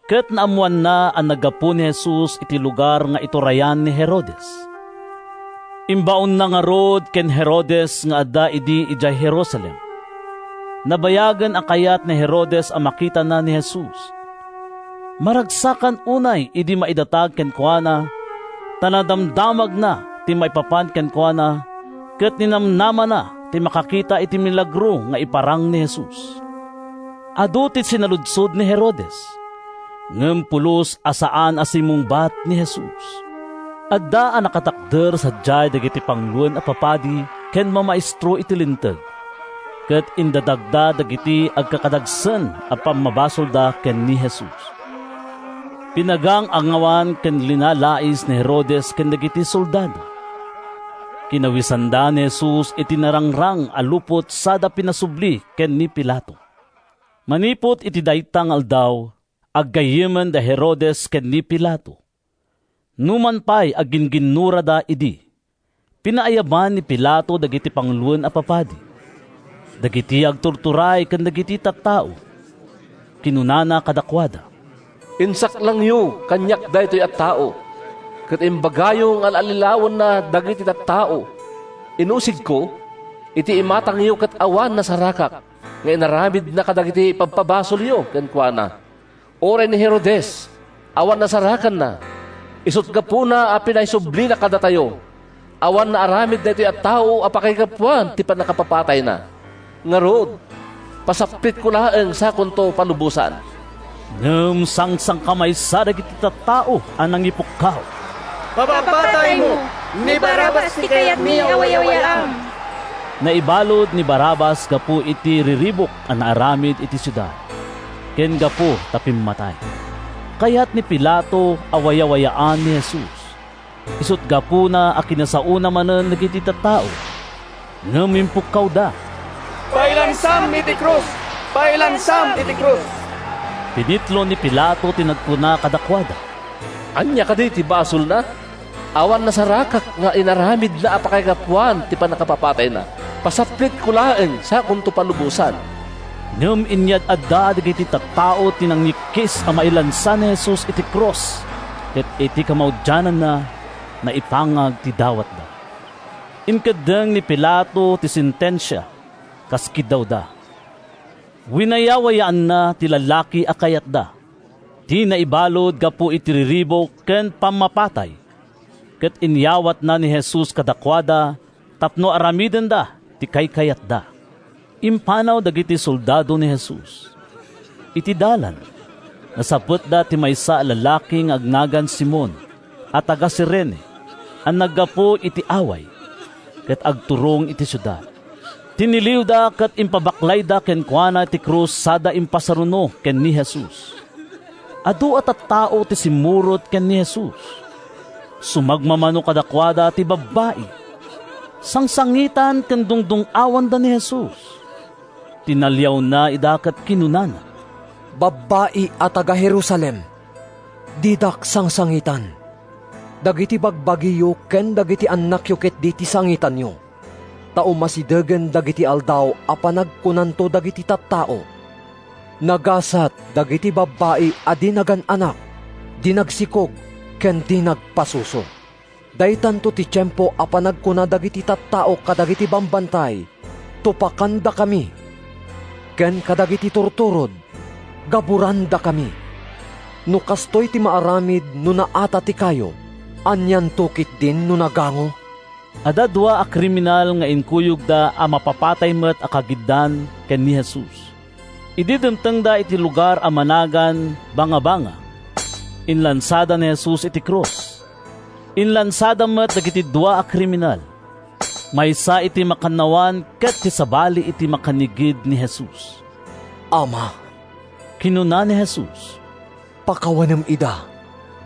Ket naammoanna a naggapu ni Jesus iti lugar nga iturayan ni Herodes. Imbaonna ngarud ken Herodes nga adda idi idiay Jerusalem. Nabayagen a kayat ni Herodes a makitana ni Jesus. Maragsakan unay idi maidatag kenkuana, ta nadamdamagna ti maipapan kenkuana, ket ninamnamana ti makakita iti milagro nga iparang ni Jesus. Adu ti sinaludsod ni Herodes, ngem pulos a saan a simmungbat ni Jesus. Adda a nakatakder sadiay dagiti panguloen a papadi ken mamaestro iti Linteg, ket indadagda dagiti agkakadagsen a pammabasolda ken ni Jesus. Pinagang-angawan ken linalais ni Herodes ken dagiti soldado. Kinawisanda ni Jesus iti narangrang a lupot sada pinasubli ken ni Pilato. Manipud iti dayta nga aldaw, aggayyemen da Herodes ken ni Pilato. Numan pay a ginginnurada idi, pinaayaban ni Pilato dagiti panguloen a papadi, dagiti agturturay ken dagiti tattao. Kinunana kadakuada, "Insaklangyo kaniak daytoy a tao, ket imbagayo nga al-allilawenna dagiti tattao. Inusigko iti imatangyo ket awan nasarakak. nga inaramidna kadagiti pabpabasolyo kenkuana. Uray ni Herodes, awan nasarakanna. Isut' gapuna a pinangisublina kadatayo, awan naaramid daytoy a tao a pakaigapuan ti pannakapapatayna. Ngarud, pasaplitko laeng sakonto palubosan. Ngem sangsangkamaysa dagiti tattao a nangipukkaw. Papapataymo! Ni Barrabas ti kayatmi a wayawayaam! Naibalud ni Barrabas gapu iti riribuk a naaramid iti siudad, ken gapu ta pimmatay. Kayat ni Pilato a wayawayaan ni Jesus. Isut' gapuna a kinasaona manen dagiti tattao. Ngem impukkawda, "Pailansam iti krus! Pailansam iti krus!" Pinitlo ni Pilato ti nagkuna kadakuada, "Ania kadi ti basolna? Awan nasarakak nga inaramidna a pakaigapuan ti pannakapapatayna. Pasaplitko laeng sakonto palubosan." Ngem inyad-adda dagiti tattao ti nangikkis a mailansa ni Jesus iti krus, ket iti kamaudiananna, naipangag ti dawatda. Inkeddeng ni Pilato ti sentensia kas kiddawda. Winayawayaanna ti lalaki a kayatda, ti naibalud gapu iti riribuk ken pammapatay, ket inyawatna ni Jesus kadakuada tapno aramidenda ti kaykayatda. Impanaw dagiti soldado ni Jesus. Iti dalan, nasapetda ti maysa a lalaki nga agnagan Simon a taga-Cirene a naggapu iti away, ket agturong iti siudad. Tiniliwda ket impabaklayda kenkuana ti krus sada impasaruno ken ni Jesus. Adu a tattao ti simmurot ken ni Jesus. Sumagmamano kadakuada ti babbai. Sangsangitan ken dungdung-awanda ni Jesus. Tinaliawna ida ket kinunana, "Babbai a taga-Jerusalem, didak sangsangitan. Dagiti bagbagiyo ken dagiti annakyo ketdi ti sangitanyo. Ta umasidegen dagiti aldaw a panagkunanto dagiti tattao, 'Nagasat dagiti babbai a di nagan-anak, di nagsikog, ken di nagpasuso.' Daytanto ti tiempo a panagkuna dagiti tattao kadagiti bambantay, 'Tupakandakami,' ken kadagiti turturod, 'Gaburandakami.' No kastoy ti maaramid no naata ti kayo, anianto ketdin no nagango?" Adda dua a kriminal nga inkuyogda a mapapatay met a kagiddan ken ni Jesus. Idi dimtengda iti lugar a managan Bangabanga, inlansada ni Jesus iti krus. Inlansada met dagiti dua a kriminal, maysa iti makannawan ket ti sabali iti makanigid ni Jesus. "Ama," kinuna ni Jesus, "pakawanem ida,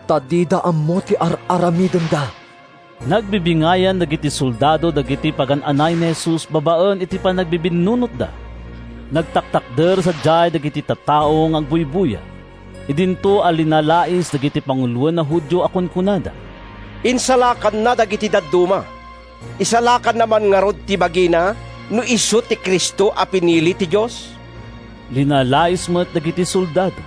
ta dida ammo ti ar-aramidenda." Nagbibingayan dagiti soldado dagiti pagan-anay ni Jesus babaen iti panagbibinnunotda. Nagtaktakder sadiay dagiti tattao nga agbuybuya. Idinto a linalais dagiti panguloen a Judio a kunkunada, "Insalakanna dagiti dadduma. Isalakanna man ngarud ti bagina no isu ti Cristo a pinili ti Dios." Linalais met dagiti soldado.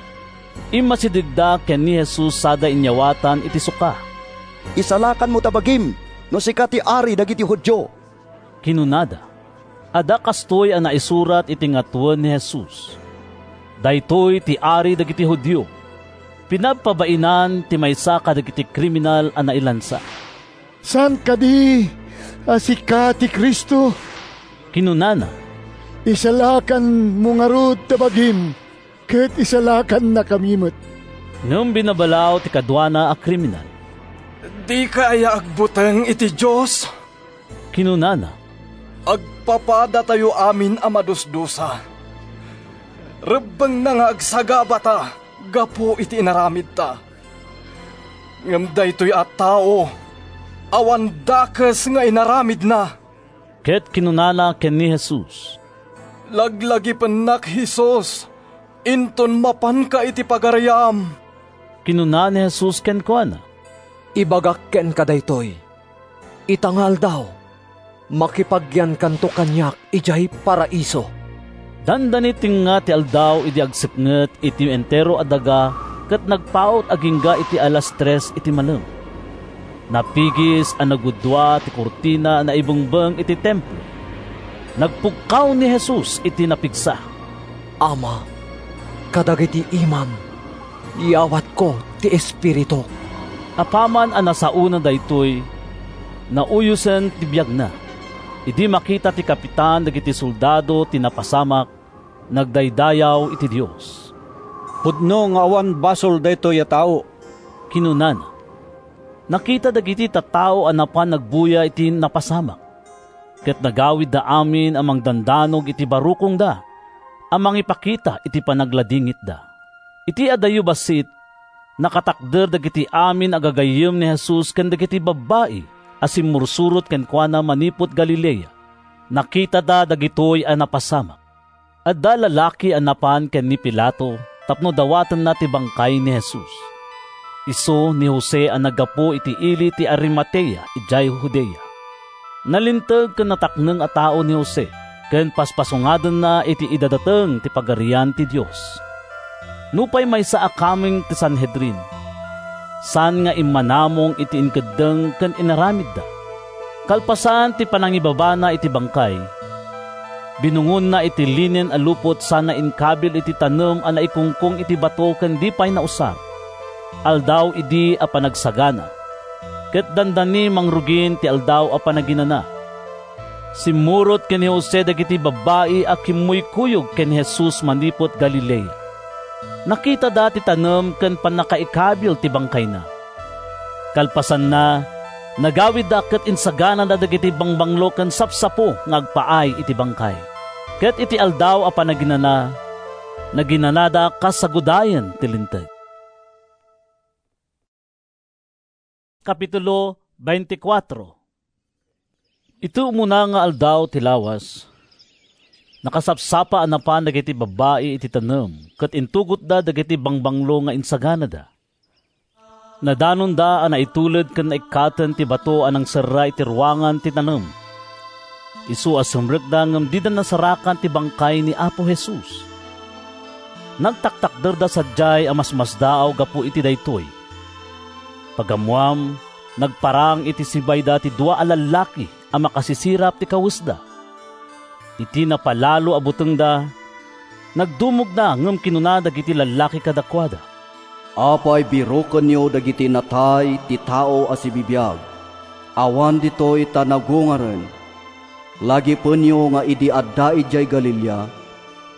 Immasidegda ken ni Jesus sada inyawatan iti suka. "Isalakanmo ta bagim no sika ti ari dagiti Judio," kinunada. Adda kastoy a naisurat iti ngatoen ni Jesus, "Daytoy ti Ari dagiti Judio." Pinabpabainan ti maysa kadagiti kriminal a nailansa. "Saan kadi a sika ti Cristo?" kinunana. "Isalakanmo ngarud ta bagim, ket isalakannakami met." Ngem binabalaw ti kaduana a kriminal. "Dika aya agbuteng iti Dios?" kinunana. "Agpapadatayo amin a madusdusa. Rebbengna nga agsagabata gapu iti inaramidta. Ngem daytoy a tao, awan dakes nga inaramidna." Ket kinunana ken ni Jesus, "Laglagipennak, Jesus, inton mapanka iti pagariam." Kinuna ni Jesus kenkuana, "Ibagak kenka daytoy, ita nga aldaw, makipagyankanto kaniak idiay Paraiso." Dandani tengnga ti aldaw idi agsipnget iti entero a daga ket nagpaut agingga iti alas tres iti malem. Napigis a nagudua ti kurtina a naibengbeng iti Templo. Nagpukkaw ni Jesus iti napigsa. Ama, kadagiti imam, iyawatko ti espirituk. Apaman a nasaona daytoy, nauyosen ti biagna. Idi makita ti kapitan dagiti soldado ti napasamak, nagdaydayaw iti Dios. "Pudno nga awan basol daytoy a tao," kinunana. Nakita dagiti tattao a napan nagbuya iti napasamak, ket nagawidda amin a mangdandanog iti barukongda a mangipakita iti panagladingitda. Iti adayo bassit, nakatakder dagiti amin a gagayyem ni Jesus ken dagiti babbai a simmursurot kenkuana manipud Galilea. Nakitada dagitoy a napasamak. Adda lalaki a napan ken ni Pilato tapno dawatenna ti bangkay ni Jesus. Isu ni Jose a naggapu iti ili ti Arimatea idiay Judea. Nalinteg ken natakneng a tao ni Jose, ken paspasungadenna iti idadateng ti Pagarian ti Dios. Nupay maysa a kameng ti Sanhedrin, saan nga immanamong iti inkeddeng ken inaramidda. Kalpasan ti panangibabana iti bangkay, binungonna iti linen a lupot sana inkabil iti tanem a naikungkong iti bato ken di pay nausar. Aldaw idi a panagsagana, ket dandani mangrugin ti Aldaw a Panaginana. Simmurot ken ni Jose dagiti babbai a kimmuykuyog ken ni Jesus manipud Galilea. Nakitada ti tanem ken pannakaikabil ti bangkayna. Kalpasanna, nagawidda ket insaganada dagiti bangbanglo ken sapsapo nga agpaay iti bangkay. Ket iti Aldaw a Panaginana, naginanada kas sagudayen ti Linteg. Kapitulo veinticuatro. Iti umuna nga aldaw ti lawas, nakasapsapa a napan dagiti babbai iti tanem ket intugotda dagiti bangbanglo nga insaganada. Nadanonda a naituled ken naikkaten ti bato a nangserra iti ruangan ti tanem. Isu a simrekda ngem dida nasarakan ti bangkay ni Apo Jesus. Nagtaktakderda sadiay a masmasdaaw gapu iti daytoy. Pagammuam, nagparang iti sibayda ti dua a lallaki a makasisirap ti kawesda. Iti napalalo a butengda, nagdumogda ngem kinuna dagiti lallaki kadakuada, "Apay birokenyo dagiti natay ti tao a sibibiag? Awan ditoy ta nagungaren. Lagipenyo nga idi adda idiay Galilea,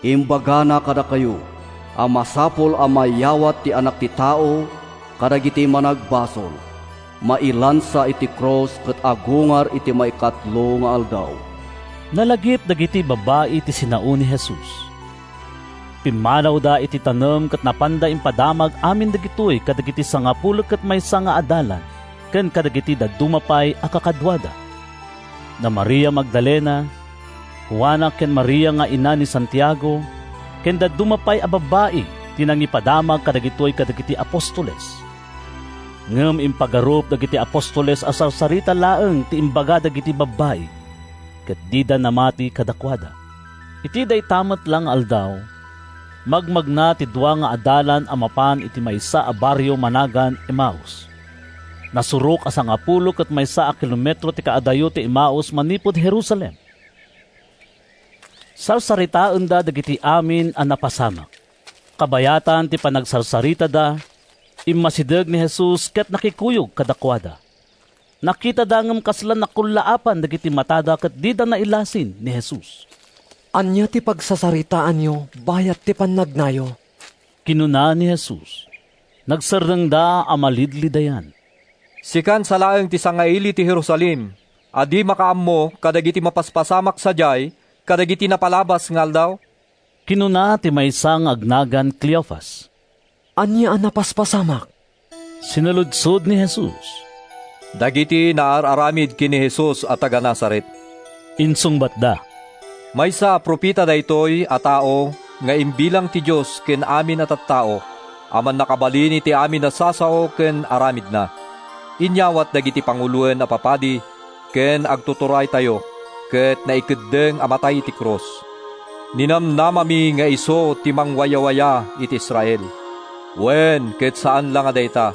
imbagana kadakayo a masapul a mayawat ti Anak ti Tao kadagiti managbasol, mailansa iti krus ket agungar iti maikatlo nga aldaw." Nalagip dagiti babbai ti sinao ni Jesus. Pimmanawda iti tanem ket napanda impadamag amin dagitoy kadagiti sangapulo ket maysa nga adalan ken kadagiti dadduma pay a kakaduada. Da Maria Magdalena, Juana ken Maria nga ina ni Santiago, ken dadduma pay a babbai ti nangipadamag kadagitoy kadagiti apostoles. Ngem impagarup dagiti apostoles a sarsarita laeng ti imbaga dagiti babbai, ket dida namati kadakuada. Iti dayta met la nga aldaw, magmagna ti dua nga adalan a mapan iti maysa a barrio managan Emaus. Nasurok a sangapulo ket maysa a kilometro ti kaadayo ti Emaus manipud Jerusalem. Sarsaritaenda dagiti amin a napasamak. Kabayatan ti panagsarsaritada, immasideg ni Jesus ket nakikuyog kadakuada. Nakitada ngem kasla nakullaapan dagiti matada ket dida nailasin ni Jesus. "Ania ti pagsasaritaanyo bayat ti pannagnayo?" kinuna ni Jesus. Nagsardengda a malidlidayan. "Sikan sa laeng ti sangaili ti Jerusalem a di makaammo kadagiti mapaspasamak sadiay kadagiti napalabas nga aldaw?" kinuna ti maysa nga agnagan Cleofas. "Ania a napaspasamak?" sinaludsod ni Jesus. "Dagiti naar-aramid ken ni Jesus a taga-Nazaret," insungbatda. "Maysa a propeta daytoy a tao nga imbilang ti Dios ken amin a tattao a mannakabalin iti amin a sasao ken aramidna. Inyawat dagiti panguloen a papadi ken agtuturaytayo, ket naikeddeng a matay iti krus. Ninamnamami nga isu ti mangwayawaya iti Israel. Wen, ket saan la nga dayta,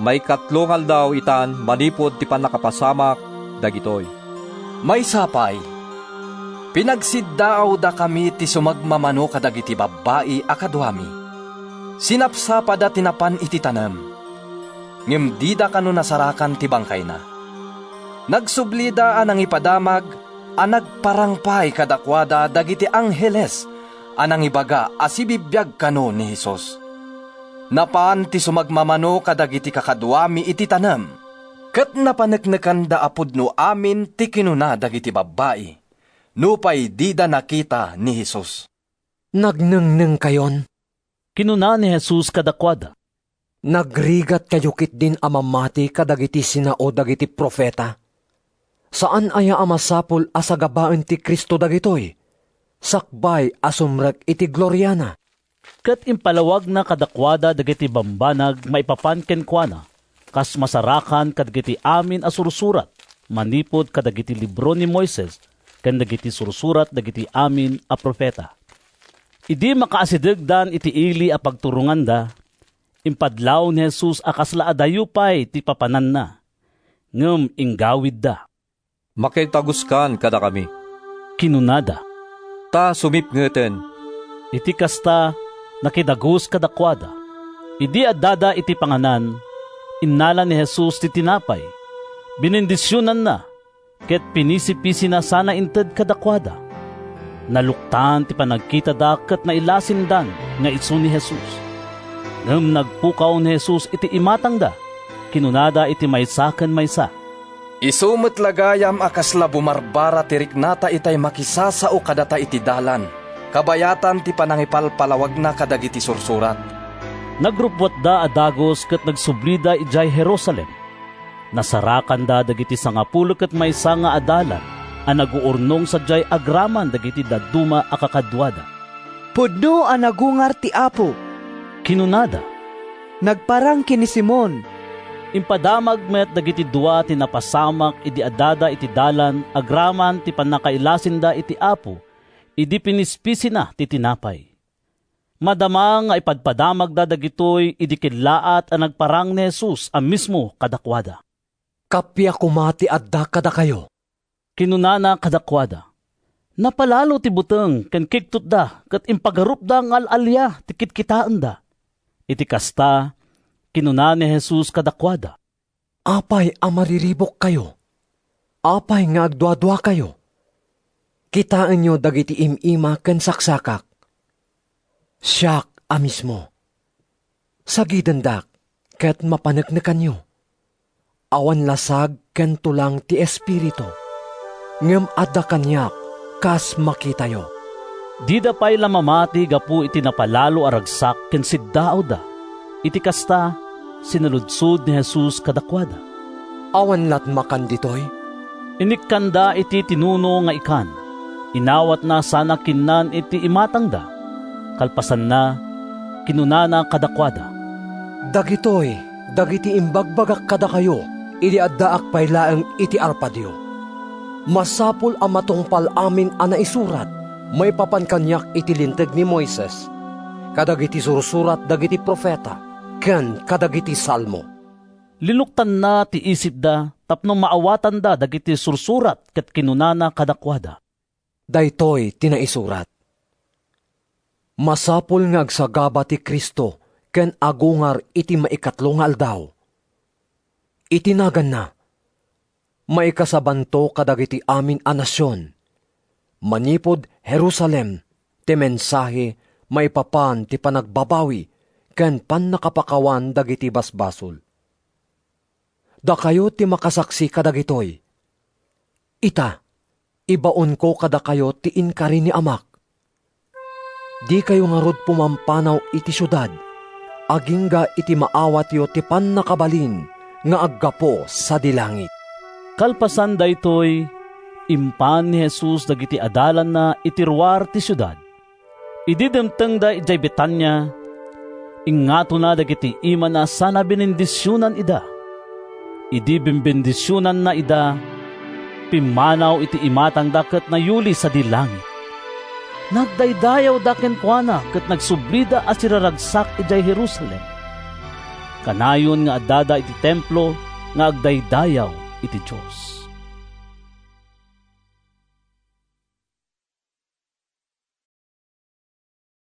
maikatlo nga aldaw itan manipud ti pannakapasamak dagitoy." "Maysa pay," Pinagsiddaawdakami ti sumagmamano kadagiti babbai a kaduami. Sinapsapada ti napan iti tanem, ngem dida kano nasarakan ti bangkayna. Nagsublida a nangipadamag a nagparang pay kadakuada dagiti angheles a nangibaga a sibibiag kano ni Jesus. Napan ti sumagmamano kadagiti kakaduami iti tanem, ket napaneknekanda a pudno amin ti kinuna dagiti babbai, nupay dida nakita ni Jesus. "Nagnengnengkayon," kinuna ni Jesus kadakuada. "Nagrigatkayo ketdin a mamati kadagiti sinao dagiti profeta. Saan aya a masapul a sagabaen ti Cristo dagitoy, sakbay a sumrek iti gloriana?" Ket impalawagna kadakuada dagiti bambanag maipapan kenkuana, kas masarakan kadagiti amin a sursurat manipud kadagiti libro ni Moises ken dagiti sursurat dagiti amin a profeta. Idi makaasidegdan iti ili a pagturonganda, impadlaw ni Jesus a kasla adayo pay ti papananna, ngem inggawidda. "Makidaguskan kadakami," kinunada, "ta sumipngeten." Iti kasta, nakidagus kadakuada. Idi addada iti panganan, innala ni Jesus ti tinapay, binindisionanna, ket pinisipisina sana inted kadakuada. Naluktan ti panagkitada ket nailasindan nga isu ni Jesus. Ngem nagpukaw ni Jesus iti imatangda, kinunada iti maysa ken maysa, "Isu met la gayam a kasla bumarbara ti riknata itay makisasao kadata iti dalan, kabayatan ti panangipalpalawagna kadagiti sursurat." Nagruppuatda a dagus ket nagsublida idiay Jerusalem. Nasarakanda dagiti sangapulo ket maysa nga adalan a naguurnong sadiay agraman dagiti dadduma a kakaduada. "Pudno a nagungar ti Apo," kinunada. "Nagparang ken ni Simon." Impadamag met dagiti dua ti napasamak idi addada iti dalan agraman ti pannakailasinda iti Apo idi pinispisina ti tinapay. Madama nga ipadpadamagda dagitoy idi kellaat a nagparang ni Jesus a mismo kadakuada. "Kappia koma ti adda kadakayo," kinunana kadakuada. Napalalo ti buteng ken kigtotda ket impagarupda nga al-alia ti kitkitaenda. Iti kasta, kinuna ni Jesus kadakuada, "Apay a mariribukkayo? Apay nga agduaduakayo? Kitaenyo dagiti im-ima ken saksakak. Siak a mismo. Sagidendak ket mapaneknekanyo. Awan lasag ken tulang ti Espiritu, ngem adda kaniak kas makitayo." Dida pay la mamati gapu iti napalalo a ragsak ken siddaawda. Iti kasta, sinaludsod ni Jesus kadakuada, "Awan latmakan ditoy?" Inikkanda iti tinuno nga ikan. Inawatna sana kinnan iti imatangda. Kalpasanna, kinunana kadakuada, "Dagitoy dagiti imbagbagak kadakayo idi addaak pay laeng iti arpadyo. Masapul a matungpal amin a naisurat maipapan kaniak iti Linteg ni Moises, kadagiti sursurat dagiti profeta, ken kadagiti Salmo." Linuktanna ti isipda tapno maawatanda dagiti sursurat ket kinunana kadakuada, "Daytoy ti naisurat: Masapul nga agsagaba ti Cristo ken agungar iti maikatlo nga aldaw. Iti naganna, maikasabanto kadagiti amin a nasion manipud Jerusalem ti mensahe maipapan ti panagbabawi ken pannakapakawan dagiti basbasol. Dakayo ti makasaksi kadagitoy. Ita, ibaonko kadakayo ti inkari ni Amak. Dikayo ngarud pumampanaw iti siudad, agingga iti maawatyo ti pannakabalin nga aggapu sadi langit." Kalpasan daytoy, impan ni Jesus dagiti adalanna iti ruar ti siudad. Idi dimtengda idiay Betania, ingngatona dagiti imana sana binindisionan ida. Idi bimbendisionanna ida, pimmanaw iti imatangda ket nayuli sadi langit. Nagdaydayawda kenkuana ket nagsublida a siraragsak idiay Jerusalem. Kanayon nga addada iti Templo nga agdaydayaw iti Dios.